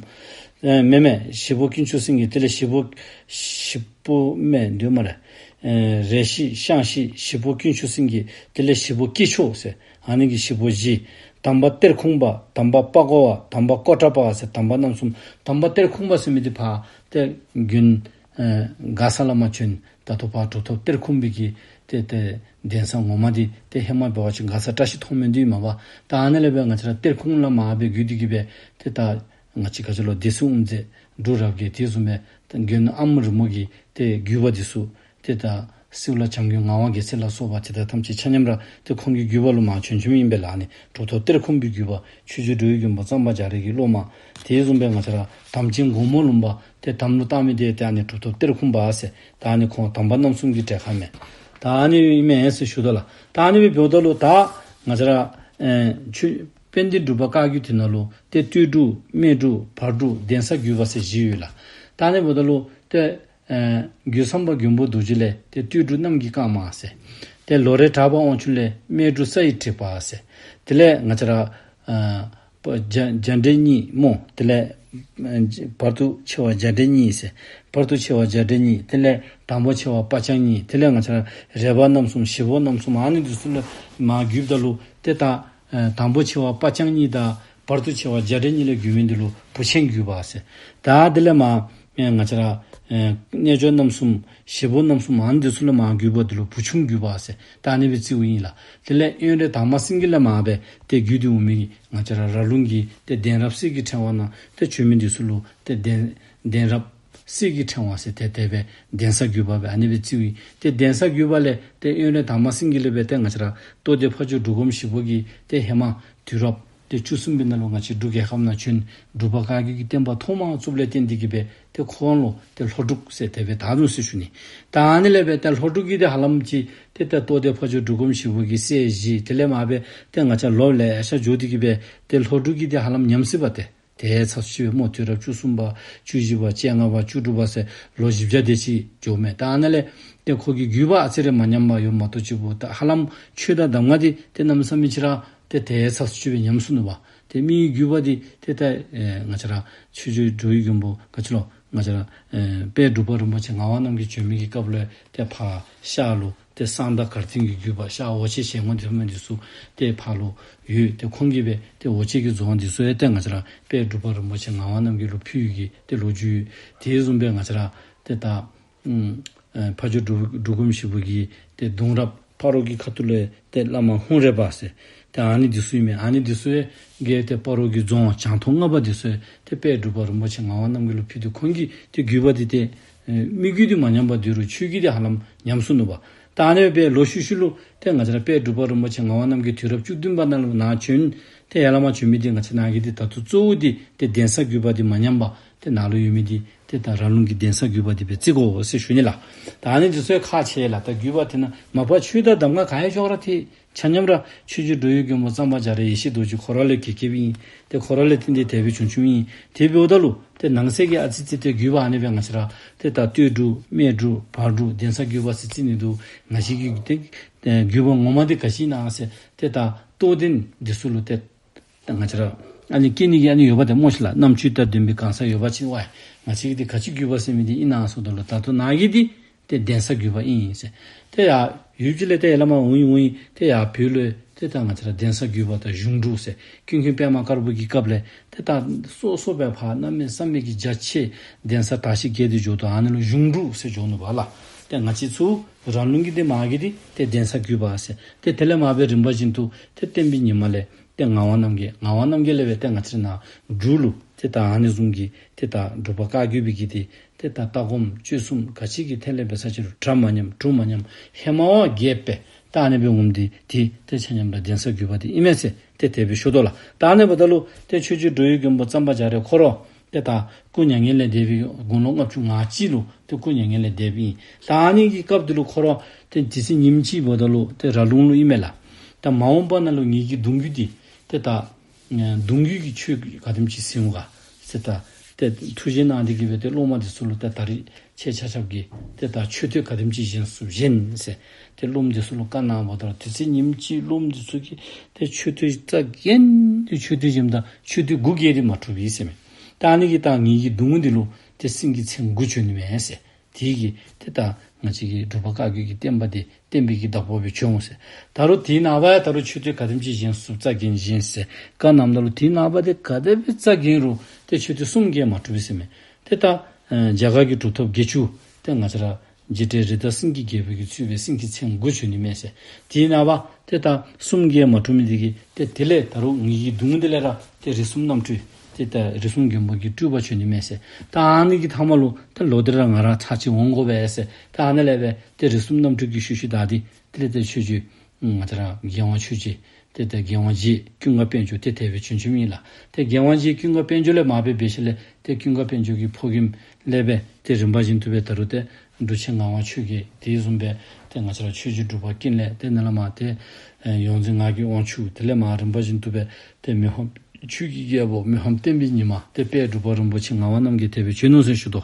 ཨེ་མེན་མེན་བཞི་པོ་དཀོན་མཆོག་སེང་གེ་དེ་ལས་བཞི་པོ་བཞི་པོ་མེན་འདུག་སྨ་རེ། ཨེ་རས་ཞི་ཤངས་ཞི་བཞི་པོ་དཀོན་མཆོག་སེང་གེ་དེ་ལས་བཞི་པོ་སྐྱེས་མཆོག་ཟེར་ཨ་ནི་གི་བཞི་པོ་བཞི། དམ་པ་གཏེར་ཁུང་པ་དམ་པ་པ་ཀོ་བ་དམ་པ་ཀོ་ཏྲ་པ་ཟེར་དམ་པ་རྣམ་གསུམ། དམ་པ་གཏེར་ཁུང་པ་ཟེར་མི་དེ་ཕར་ཏེ་དགོན་ཨེ་མགར་ས་ལས་མར་བྱོན་ད་ལྟོ་ཕར་གྲུབ་ཐོབ་གཏེར་ཁུང་པའི་གི་ཏེ་ཏེ་གདན་ས་ངོ་མ་དེ་ཏེ་ཧེ་མ་འབད་བ་ཅིན་མགར་ས་བཀྲ་ཤིས་མཐོང་སྨོན་འདི་ཨིན་མས་པ། ད་ཨ་ནི་ལས་འབད་ང་བཅས་ར་གཏེར་ཁུང་ལས་མར་འབད་བརྒྱུད་དེ་གི་སྦེ་ཏེ་ད་ང་བཅས་ག་ཅི་ལོ་སྡེ་སྲིད་དབུ་མཛད་འབྲུག་རབ་རྒྱས་དེ་བཟུམ་སྦེ་ད་དགོན་ཨ་མ་རིན་པོ་གི་ཏེ་བརྒྱུད་པ་འདི་ཚུ་ཏེ་ད་སྲིབ་ལ་བྱམས་མགོན་ངག་དབང་རྒྱལ་མཚན་ལ་སོགས་པ་ཏེ་ད་ཐམས་ཅད་ཆ་མཉམ་ར་ཏེ་ཁོང་གི་བརྒྱུད་པ་ལུ་མར་བྱོན་བྱོནམ་ཨིན་པས་ལགས། ཨ་ནི་གྲུབ་ཐོབ་གཏེར་ཁུང་པའི་བརྒྱུད་པ་ཆོས་རྗེ་འགྲོ་བའི་མགོན་པོ་གཙང་པ་རྒྱ་རས་ཀྱི་སློབ་མ། དེ་བཟུམ་སྦེ་ང་བཅས་ར་དམ་ཅན་སྒོ་མོ་ལུང་པ་ཏེ་དམ་ལུ་བཏགས་མི་དེ་ཏེ་ཨ་ནི་གྲུབ་ཐོབ་གཏེར་ཁུང་པ་ཟེར་ད་ཨ་ནི་ཁོང་དམ་པ་རྣམ་གསུམ་གྱི་གྲལ་ཁར་མས། ད་ཨ་ནི་ཨིན་མས་ཟེར་ཞུ་དོ་ལགས། ད་ཨ་ནི་སྦེ་འབདཝ་ད་ལུ་ད་ང་བཅས་ར་ཨེ་ཆོས་དཔལ་ལྡན་འབྲུག་པ་བཀའ་བརྒྱུད་དེ་ནང་ལུ་ཏེ་སྟོད་འབྲུག་སྨད་འབྲུག་བར་འབྲུག་གདན་ས་བརྒྱུད་པ་ཟེར་བཞི་ཡོད་ལགས། ད་ཨ་ནི་འབདཝ་ད་ལུ་ཏེ་ཨེ་རྒོད་ཚང་པ་མགོན་པོ་རྡོ་རྗེ་ལས་ཏེ་སྟོད་འབྲུག་གནམ་གྱི་སྐར་མ་ཟེར། ཏེ་ལོ་རས་གྲགས་པ་དབང་ཕྱུག་ལས་སྨད་འབྲུག་ས་ཡི་དྲེག་པ་ཟེར། དེ་ལས་ང་བཅས་ར་ཨ་བརྒྱ་བརྒྱ་འགྲེལ་གཉིས་སྨོ། དེ་ལས་ཨ་བར་དུ་ཆེ་བ་བརྒྱ་འགྲེལ་གཉིས་ཟེར། བར་དུ་ཆེ་བ་བརྒྱ་འགྲེལ་གཉིས། དེ་ལས་དང་པོ་ཆེ་བ་དཔའ་རྐྱང་གཉིས། དེ་ལས་ང་བཅས་ར་རས་པ་རྣམ་གསུམ་བཞི་པོ་རྣམ་གསུམ་ཨ་ནི་འདི་ཚུ་ལས་མར་བརྒྱུད་ད་ལུ་ཏེ་ད་ཨ་དང་པོ་ཆེ་བ་དཔའ་རྐྱང་གཉིས་དང་བར་དུ་ཆེ་བ་བརྒྱ་འགྲེལ་གཉིས་ལས་བརྒྱུད་མི་འདི་ལུ་བུ་ཆེན་བརྒྱུད་པ་ཟེར། ད་དེ་ལས་མར་ཨེ་ང་བཅས་ར་ཨེ་རྣལ་འབྱོར་རྣམ་གསུམ་བཞི་པོ་རྣམ་གསུམ་ཨ་ནི་འདི་ཚུ་ལས་མར་བརྒྱུད་པ་འདི་ལུ་བུ་ཆུང་བརྒྱུད་པ་ཟེར་ད་ཨ་ནི་སྦེ་བརྩིཝ་ཨིན་ལགས། དེ་ལས་དབོན་རས་དར་མ་སེང་གེ་ལས་མར་སྦེ་ཏེ་བརྒྱུད་དེ་འོང་མི་ང་བཅས་ར་ར་ལུང་གི་ཏེ་གདན་རབས་གསེར་གྱི་ཕྲེང་བ་ནང་ཏེ་བྱོན་མི་འདི་ཚུ་ལུ་ཏེ་གདན་གདན་རབས་གསེར་གྱི་ཕྲེང་བ་ཟེར་ཏེ་དེ་སྦེ་གདན་ས་བརྒྱུད་པ་སྦེ་ཨ་ནི་སྦེ་བརྩིཝ་ཨིན། ཏེ་གདན་ས་བརྒྱུད་པ་ལས་ཏེ་དབོན་རས་དར་མ་སེང་གེ་ལས་སྦེ་ཏེ་ང་བཅས་ར་རྟོགས་ལྡན་ཕ་ཇོ་འབྲུག་སྒོམ་ཞིག་པོ་གིས་ཏེ་ཧེ་མ་དུས་རབས་ཏེ་བཅུ་གསུམ་པའི་ནང་ལུ་ང་བཅས་འབྲུག་རྒྱལ་ཁབ་ནང་བྱོན་འབྲུག་པ་བཀའ་བརྒྱུད་ཀྱི་བསྟན་པ་ཐོག་མ་བཙུགས་ལས་བརྟེན་ཏེ་གི་སྦེ་ཏེ་ཁོང་ལུ་ཏེ་ལྷོ་འབྲུག་ཟེར་དེ་སྦེ་བཏགས་ནུག་ཟེར་ཞུ་ནི། ད་ཨ་ནི་ལས་སྦེ་ཏེ་ལྷོ་འབྲུག་གི་ཏེ་ཧ་ལམ་ཅིག་ཏེ་ད་རྟོགས་ལྡན་ཕ་ཇོ་འབྲུག་སྒོམ་ཞིག་པོ་གི་སྲས་བཞི་དེ་ལས་མར་སྦེ་ཏེ་ང་བཅས་ལོ་ལེ་ཤ་འགྱོ་སྟེ་གི་སྦེ་ཏེ་ལྷོ་འབྲུག་གི་ཏེ་ཧ་ལམ་ཉམས་སྲིད་པ་ཏེ་དེ་ཚར་སོང་ཅི་སྦེ་སྨོ། དུས་རབས་བཅུ་གསུམ་པ་བཅུ་བཞི་པ་བཅོ་ལྔ་པ་བཅུ་དྲུག་པ་ཟེར་ལོ་བཞི་བརྒྱ་དེ་ཅིག་འགྱོཝ་མས། ད་ཨ་ནཱ་ལས་ཏེ་ཁོ་གི་བརྒྱུད་པ་ཨ་ཙི་རེ་མ་ཉམས་པ་ཡོདཔ་མ་གཏོགས་ཅིག་པོ་ད་ཧ་ལམ་ཆོས་དང་གདམས་ངག་འདི་ཏེ་གནམ་མེད་ས་མེད་ཅིག་ར་ཏེ་དེ་ཚར་སོང་ཅི་སྦེ་ཉམས་སོང་ནུག་པ། ཏེ་མི་གི་བརྒྱུད་པ་འདི་ཏེ་ད་ཨེ་ང་བཅས་ར་ཆོས་རྗེ་འགྲོ་བའི་མགོན་པོ་ག་ཅི་ལོ་ང་བཅས་ར་ཨེ་དཔལ་འབྲུག་པ་རིན་པོ་ཆེ་ངག་དབང་རྣམ་རྒྱལ་བྱོན་མི་གི་སྐབས་ལུ་ཏེ་ཕར་ཤར་ལུ་ཏེ་གསང་བདག་གར་སྟོན་གྱི་བརྒྱུད་པ་ཤར་ཨོ་རྒྱན་ཞལ་ངོ་འདི་ཚུ་མི་འདི་ཚུ་ཏེ་ཕར་ལུ་ཡོད། ཏེ་ཁོང་གིས་སྦེ་ཏེ་ཨོ་རྒྱན་གྱི་རྫོང་འདི་ཚུ་ཡང་ཏེ་ང་བཅས་ར་དཔལ་འབྲུག་པ་རིན་པོ་ཆེ་ངག་དབང་རྣམ་རྒྱལ་ལུ་ཕུལ་ཡོད་ཀྱི་ཏེ་ལོ་རྒྱུས་ཡོད། དེ་བཟུམ་སྦེ་ང་བཅས་ར་ཏེ་ད་ཨུམ་ཨེ་ཕ་ཇོ་འབྲུག་འབྲུག་སྒོམ་ཞིག་པོ་གི་ཏེ་གདུང་རབས་སྤ་རོ་གི་ཁ་ཐུག་ལས་ཏེ་བླ་མ་ཧཱུྃ་རལ་པ་ཟེར་ཏེ་ཨ་ནི་འདི་ཚུ་ཨིན་མས། ཨ་ནི་འདི་ཚུ་གིས་ཏེ་སྤ་རོ་གི་རྫོང་བྱང་ཐོག་ལྔ་པ་འདི་ཚུ་ཏེ་དཔལ་འབྲུག་པ་རིན་པོ་ཆེ་ངག་དབང་རྣམ་རྒྱལ་ལུ་ཕུལ་ཏེ་ཁོང་གི་ཏེ་བརྒྱུད་པ་འདི་ཏེ་ཨེ་མི་བརྒྱུད་འདི་མ་ཉམས་པར་སྡོད་རུང་ཆོས་བརྒྱུད་འདི་ཧ་ལམ་ཉམས་སོང་ནུག་པ། ད་ཨ་ནི་སྦེ་ལོག་ཤུལ་ཤུལ་ལུ་ཏེ་ང་བཅས་ར་དཔལ་འབྲུག་པ་རིན་པོ་ཆེ་ངག་དབང་རྣམ་རྒྱལ་དུས་རབས་བཅུ་བདུན་པ་ནང་ལུ་ནཱ་བྱོན། ཏེ་ཡར་ལས་མར་བྱོན་མི་འདི་ང་བཅས་ནཱ་གི་འདི་ད་ལྟོ་གཙོ་བོ་འདི་ཏེ་གདན་ས་བརྒྱུད་པ་འདི་མ་ཉམས་པར་ཏེ་ནཱ་ལུ་ཡོད་མི་འདི་ཏེ་ད་ར་ལུང་གི་གདན་ས་བརྒྱུད་པ་འདི་སྦེ་བརྩི་དགོ་ཟེར་ཞུ་ནི་ལགས། ད་ཨ་ནི་འདི་ཚུ་ཡང་ཁག་ཆེ་ལགས། ད་བརྒྱུད་པ་དེ་ནང་མ་པ་ཆོས་དང་གདམས་ངག་ག་ཡོད་ཅོག་ར་ཏེ་ཆ་མཉམ་ར་ཆོས་རྗེ་འགྲོ་བའི་མགོན་པོ་གཙང་པ་རྒྱ་རས་ཡེ་ཤེས་རྡོ་རྗེ་ཁོ་ར་ལས་གེགས་བཀལཝ་ཨིན། ཏེ་ཁོ་ར་ལས་བརྟེན་ཏེ་དེ་སྦེ་བྱུང་བྱུངམ་ཨིན། དེ་འབདཝ་ད་ལུ་ཏེ་ནང་གསེས་ཀྱི་ཨ་ཙི་ཙི་ཏེ་བརྒྱུད་པ་ཨ་ནི་སྦེ་ང་བཅས་ར་ཏེ་ད་སྟོད་འབྲུག་སྨད་འབྲུག་བར་འབྲུག་གདན་ས་བརྒྱུད་པ་ཟེར་བརྩི་ནི་འདུག། ང་བཅས་ཀྱི་ཏེ་ཨེ་བརྒྱུད་པ་ངོ་མ་འདི་ག་ཅི་ཨིན་ན་ཟེར་ཏེ་ད་རྟོགས་ལྡན་འདི་ཚུ་ལུ་ཏེ་ད་ང་བཅས་ར་ཨ་ནི་སྐྱེ་ནི་གི་ཨ་ནི་ཡོད་པ་ཏེ་སྨོ་ཤིག་ལགས། རྣམ་དཔྱོད་དང་ལྡན་པའི་གང་ཟག་ཡོད་པ་ཅིན་ཝའི་ང་བཅས་ཀྱི་འདི་ག་ཅི་བརྒྱུད་པ་ཟེར་མི་འདི་ཨིན་ན་ཟེརཝ་ད་ལུ་ད་ལྟོ་ནཱ་གི་འདི་ཏེ་གདན་ས་བརྒྱུད་པ་ཨིན་ཟེར། ཏེ་ཡར་ཡུལ་གྱི་ལས་ཏེ་ཡར་ལས་མར་འོང་ཡི་འོང་ཡི་ཏེ་ཡར་བོད་ལུ་ཏེ་ད་ང་བཅས་ར་གདན་ས་བརྒྱུད་པ་དང་གཞུང་འབྲུག་ཟེར་ཀུན་མཁྱེན་པདྨ་དཀར་པོ་གི་སྐབས་ལས་ཏེ་ད་སོ་སོ་སྦེ་ཕར་གནམ་མེད་ས་མེད་ཀྱི་རྒྱ་ཆེ་གདན་ས་དར་ཞིང་རྒྱས་ཏེ་འགྱོཝ་ད་ཨ་ནི་ལུ་གཞུང་འབྲུག་ཟེར་འགྱོ་ནུག་པ་ལགས། ཏེ་ང་བཅས་ཚུ་ར་ལུང་གི་འདི་མ་གི་འདི་ཏེ་གདན་ས་བརྒྱུད་པ་ཟེར། ཏེ་དེ་ལས་མར་སྦེ་རིམ་པ་བཞིན་དུ་ཏེ་བསྟན་པའི་ཉི་མ་ལས་ཏེ་ངག་དབང་རྣམ་རྒྱལ་ངག་དབང་རྣམ་རྒྱལ་ལས་སྦེ་ཏེ་ང་བཅས་ར་ནཱ་འབྲུག་ལུ་ཏེ་ད་ཨ་ནི་བཟུམ་གྱི་ཏེ་ད་འབྲུག་པ་བཀའ་བརྒྱུད་པའི་གི་འདི་ཏེ་ད་ལྟ་སྒོམ་སྤྱོད་གསུམ་ག་ཅི་གི་ཐད་ལས་འབད་ས་ཅི་རུང་གྲ་མ་ཉམས་གྲུ་མ་ཉམས་ཧེ་མ་བ་རྒྱས་པའི་ད་ཨ་ནི་སྦེ་འོངམ་འདི་འདི་ཏེ་ཆ་མཉམ་ར་གདན་ས་བརྒྱུད་པ་འདི་ཨིན་མས་ཟེར་ཏེ་དེ་སྦེ་ཞུ་དོ་ལགས། ད་ཨ་ནི་འབདཝ་ད་ལུ་ཏེ་ཆོས་རྗེ་འགྲོ་བའི་མགོན་པོ་གཙང་པ་རྒྱ་རས་ཁོ་ར་ཏེ་ད་སྐུ་མྱ་ངན་ལས་འདས་པའི་དགུང་ལོ་ལྔ་བཅུ་ང་གཅིག་ལུ་ཏེ་སྐུ་མྱ་ངན་ལས་འདས་པའི་ཨིན། ད་ཨ་ནི་གི་སྐབས་འདི་ལུ་ཁོ་ར་ཏེ་དེ་ཚེ་ཉིནམ་གཅིག་འབདཝ་ད་ལུ་ཏེ་ར་ལུང་ལུ་ཨིན་མས་ལགས། ད་མ་འོངས་པ་ནང་ལུ་ངེ་གི་གདུང་བརྒྱུད་འདི་ཏེ་ད་ཨེ་གདུང་བརྒྱུད་ཀྱི་ཆོས་ག་དེམ་ཅིག་ཟིན་འོང་ག་ཟེར་ད་ ཏེ་ཐུགས་བཞེད་གནང་སྟེ་གི་སྦེ་ཏེ་སློབ་མ་འདི་ཚུ་ལུ་ཏེ་ད་རིས་ཁྱེད་ཆ་ཁྱབ་ཀྱིས་ཏེ་ད་མཆོད་རྟེན་ག་དེམ་ཅིག་བཞེངས་ཚུགས་བཞེངས་ཟེར་ཏེ་སློབ་མ་འདི་ཚུ་ལུ་བཀའ་གནངམ་ད་ལུ་དུས་ཚོད་ཉིནམ་གཅིག་སློབ་མ་འདི་ཚུ་གིས་ཏེ་མཆོད་རྟེན་རྩ་འགེངས་ཏེ་མཆོད་རྟེན་བཞེངསམ་ད་མཆོད་རྟེན་དགུ་བརྒལ་ཏེ་མ་གྲུབ་པས་ཟེར་མས། ད་ཨ་ནི་གི་ད་ངེ་གི་སྡུག་བསྔལ་འདི་ལུ་ཏེ་སེང་གེ་མཚན་དགུ་བྱོན་ནི་མས་ཟེར། དེ་གིས་ཏེ་ད་ང་བཅས་ཀྱི་འབྲུག་པ་བཀའ་བརྒྱུད་ཀྱི་བསྟན་པ་འདི་བསྟན་པའི་གི་བདག་པོ་སྦེ་བྱོན་ཟེར། ད་རུང་དེའི་ནངས་པ་ཡང་ད་རུང་མཆོད་རྟེན་ག་དེམ་ཅིག་བཞེངས་ཚུགས་རྩ་འགེངས་བཞེངས་ཟེར་བཀའ་གནངམ་ད་ལུ་དེའི་ནངས་པ་འདི་ག་དེ་སྦེ་རྩ་འགེངས་རུང་ཏེ་མཆོད་རྟེན་གསུམ་བརྒལ་མ་གྲུབ་པས་ཟེར་མས། ཏེ་ད་ཨེ་རྒྱ་གར་གྱི་གྲུབ་ཐོབ་བརྒྱད་ཅུ་ཏེ་ང་བཅས་ར་རྗེ་དྲན་རི་དྭགས་སེང་གེ་རྒྱལ་པོ་གིས་གཙོས་པའི་སེང་གེ་མཚན་དགུ་བྱོན་ནི་མས་ཟེར། དེའི་ནངས་པ་ཏེ་ད་གསུམ་བརྒལ་མ་གྲུབ་མི་འདི་གིས་ཏེ་དེ་ལས་ད་རུང་ངེ་གི་སྡུག་བསྔལ་འདི་ལས་ར་ཏེ་རིགས་གསུམ་རྣམ་འཕྲུལ་ཏེ་ད་རིགས་གསུམ་མགོན་པོ་གི་སྤྲུལ་པ་བྱོན་ནི་མས་ཟེར། ད་ཨ་ནི་གི་མཐའ་མ་ལུ་ད་ལོག་སྟེ་ར་ང་ར་ཚར་གཅིག་འོང་དགོ་པས་ཟེར། ད་ཨ་ནི་ལས་སྦེ་ཏེ་རིགས་གསུམ་རྣམ་འཕྲུལ་གྱི་ཤུལ་ཤུལ་བདའ་སྟེ་དེ་ལས་ཏེ་ཆོས་རྗེ་ང་བཅས་ར་རྒྱལ་དབང་ཆོས་རྗེ་ཏེ་ད་རྒྱལ་དབང་རྗེ་ཀུན་དགའ་དཔལ་འབྱོར་ཏེ་དེ་སྦེ་བྱོན་བྱོནམ་ཨིན་ལགས། ཏེ་རྒྱལ་དབང་རྗེ་ཀུན་དགའ་དཔལ་འབྱོར་ལས་མར་སྦེ་འབད་ཞིནམ་ལས་ཏེ་ཀུན་དགའ་དཔལ་འབྱོར་གྱི་ཕོ་རྒནམ་ལས་སྦེ་ཏེ་རིམ་པ་བཞིན་དུ་སྦེ་ད་རུང་ཏེ་འབྲུག་ཆེན་ངག་དབང་ཆོས་རྒྱལ་དེ་བཟུམ་སྦེ་ཏེ་ང་བཅས་ར་ཆོས་རྗེ་འབྲུག་པ་ཀུན་ལེགས་ཏེ་ནཱ་ལས་མར་ཏེ་ཨེ་ཡོངས་འཛིན་ངག་གི་དབང་ཕྱུག་དེ་ལས་མར་རིམ་པ་བཞིན་དུ་སྦེ་ཏེ་མི་ཕམ་ཆོས་ཀྱི་རྒྱལ་པོ་མི་ཕམ་བསྟན་པའི་ཉི་མ་ཏེ་དཔལ་འབྲུག་པ་རིན་པོ་ཆེ་ངག་དབང་རྣམ་རྒྱལ་དེ་སྦེ་བྱོན་ནུག་ཟེར་ཞུ་དོ།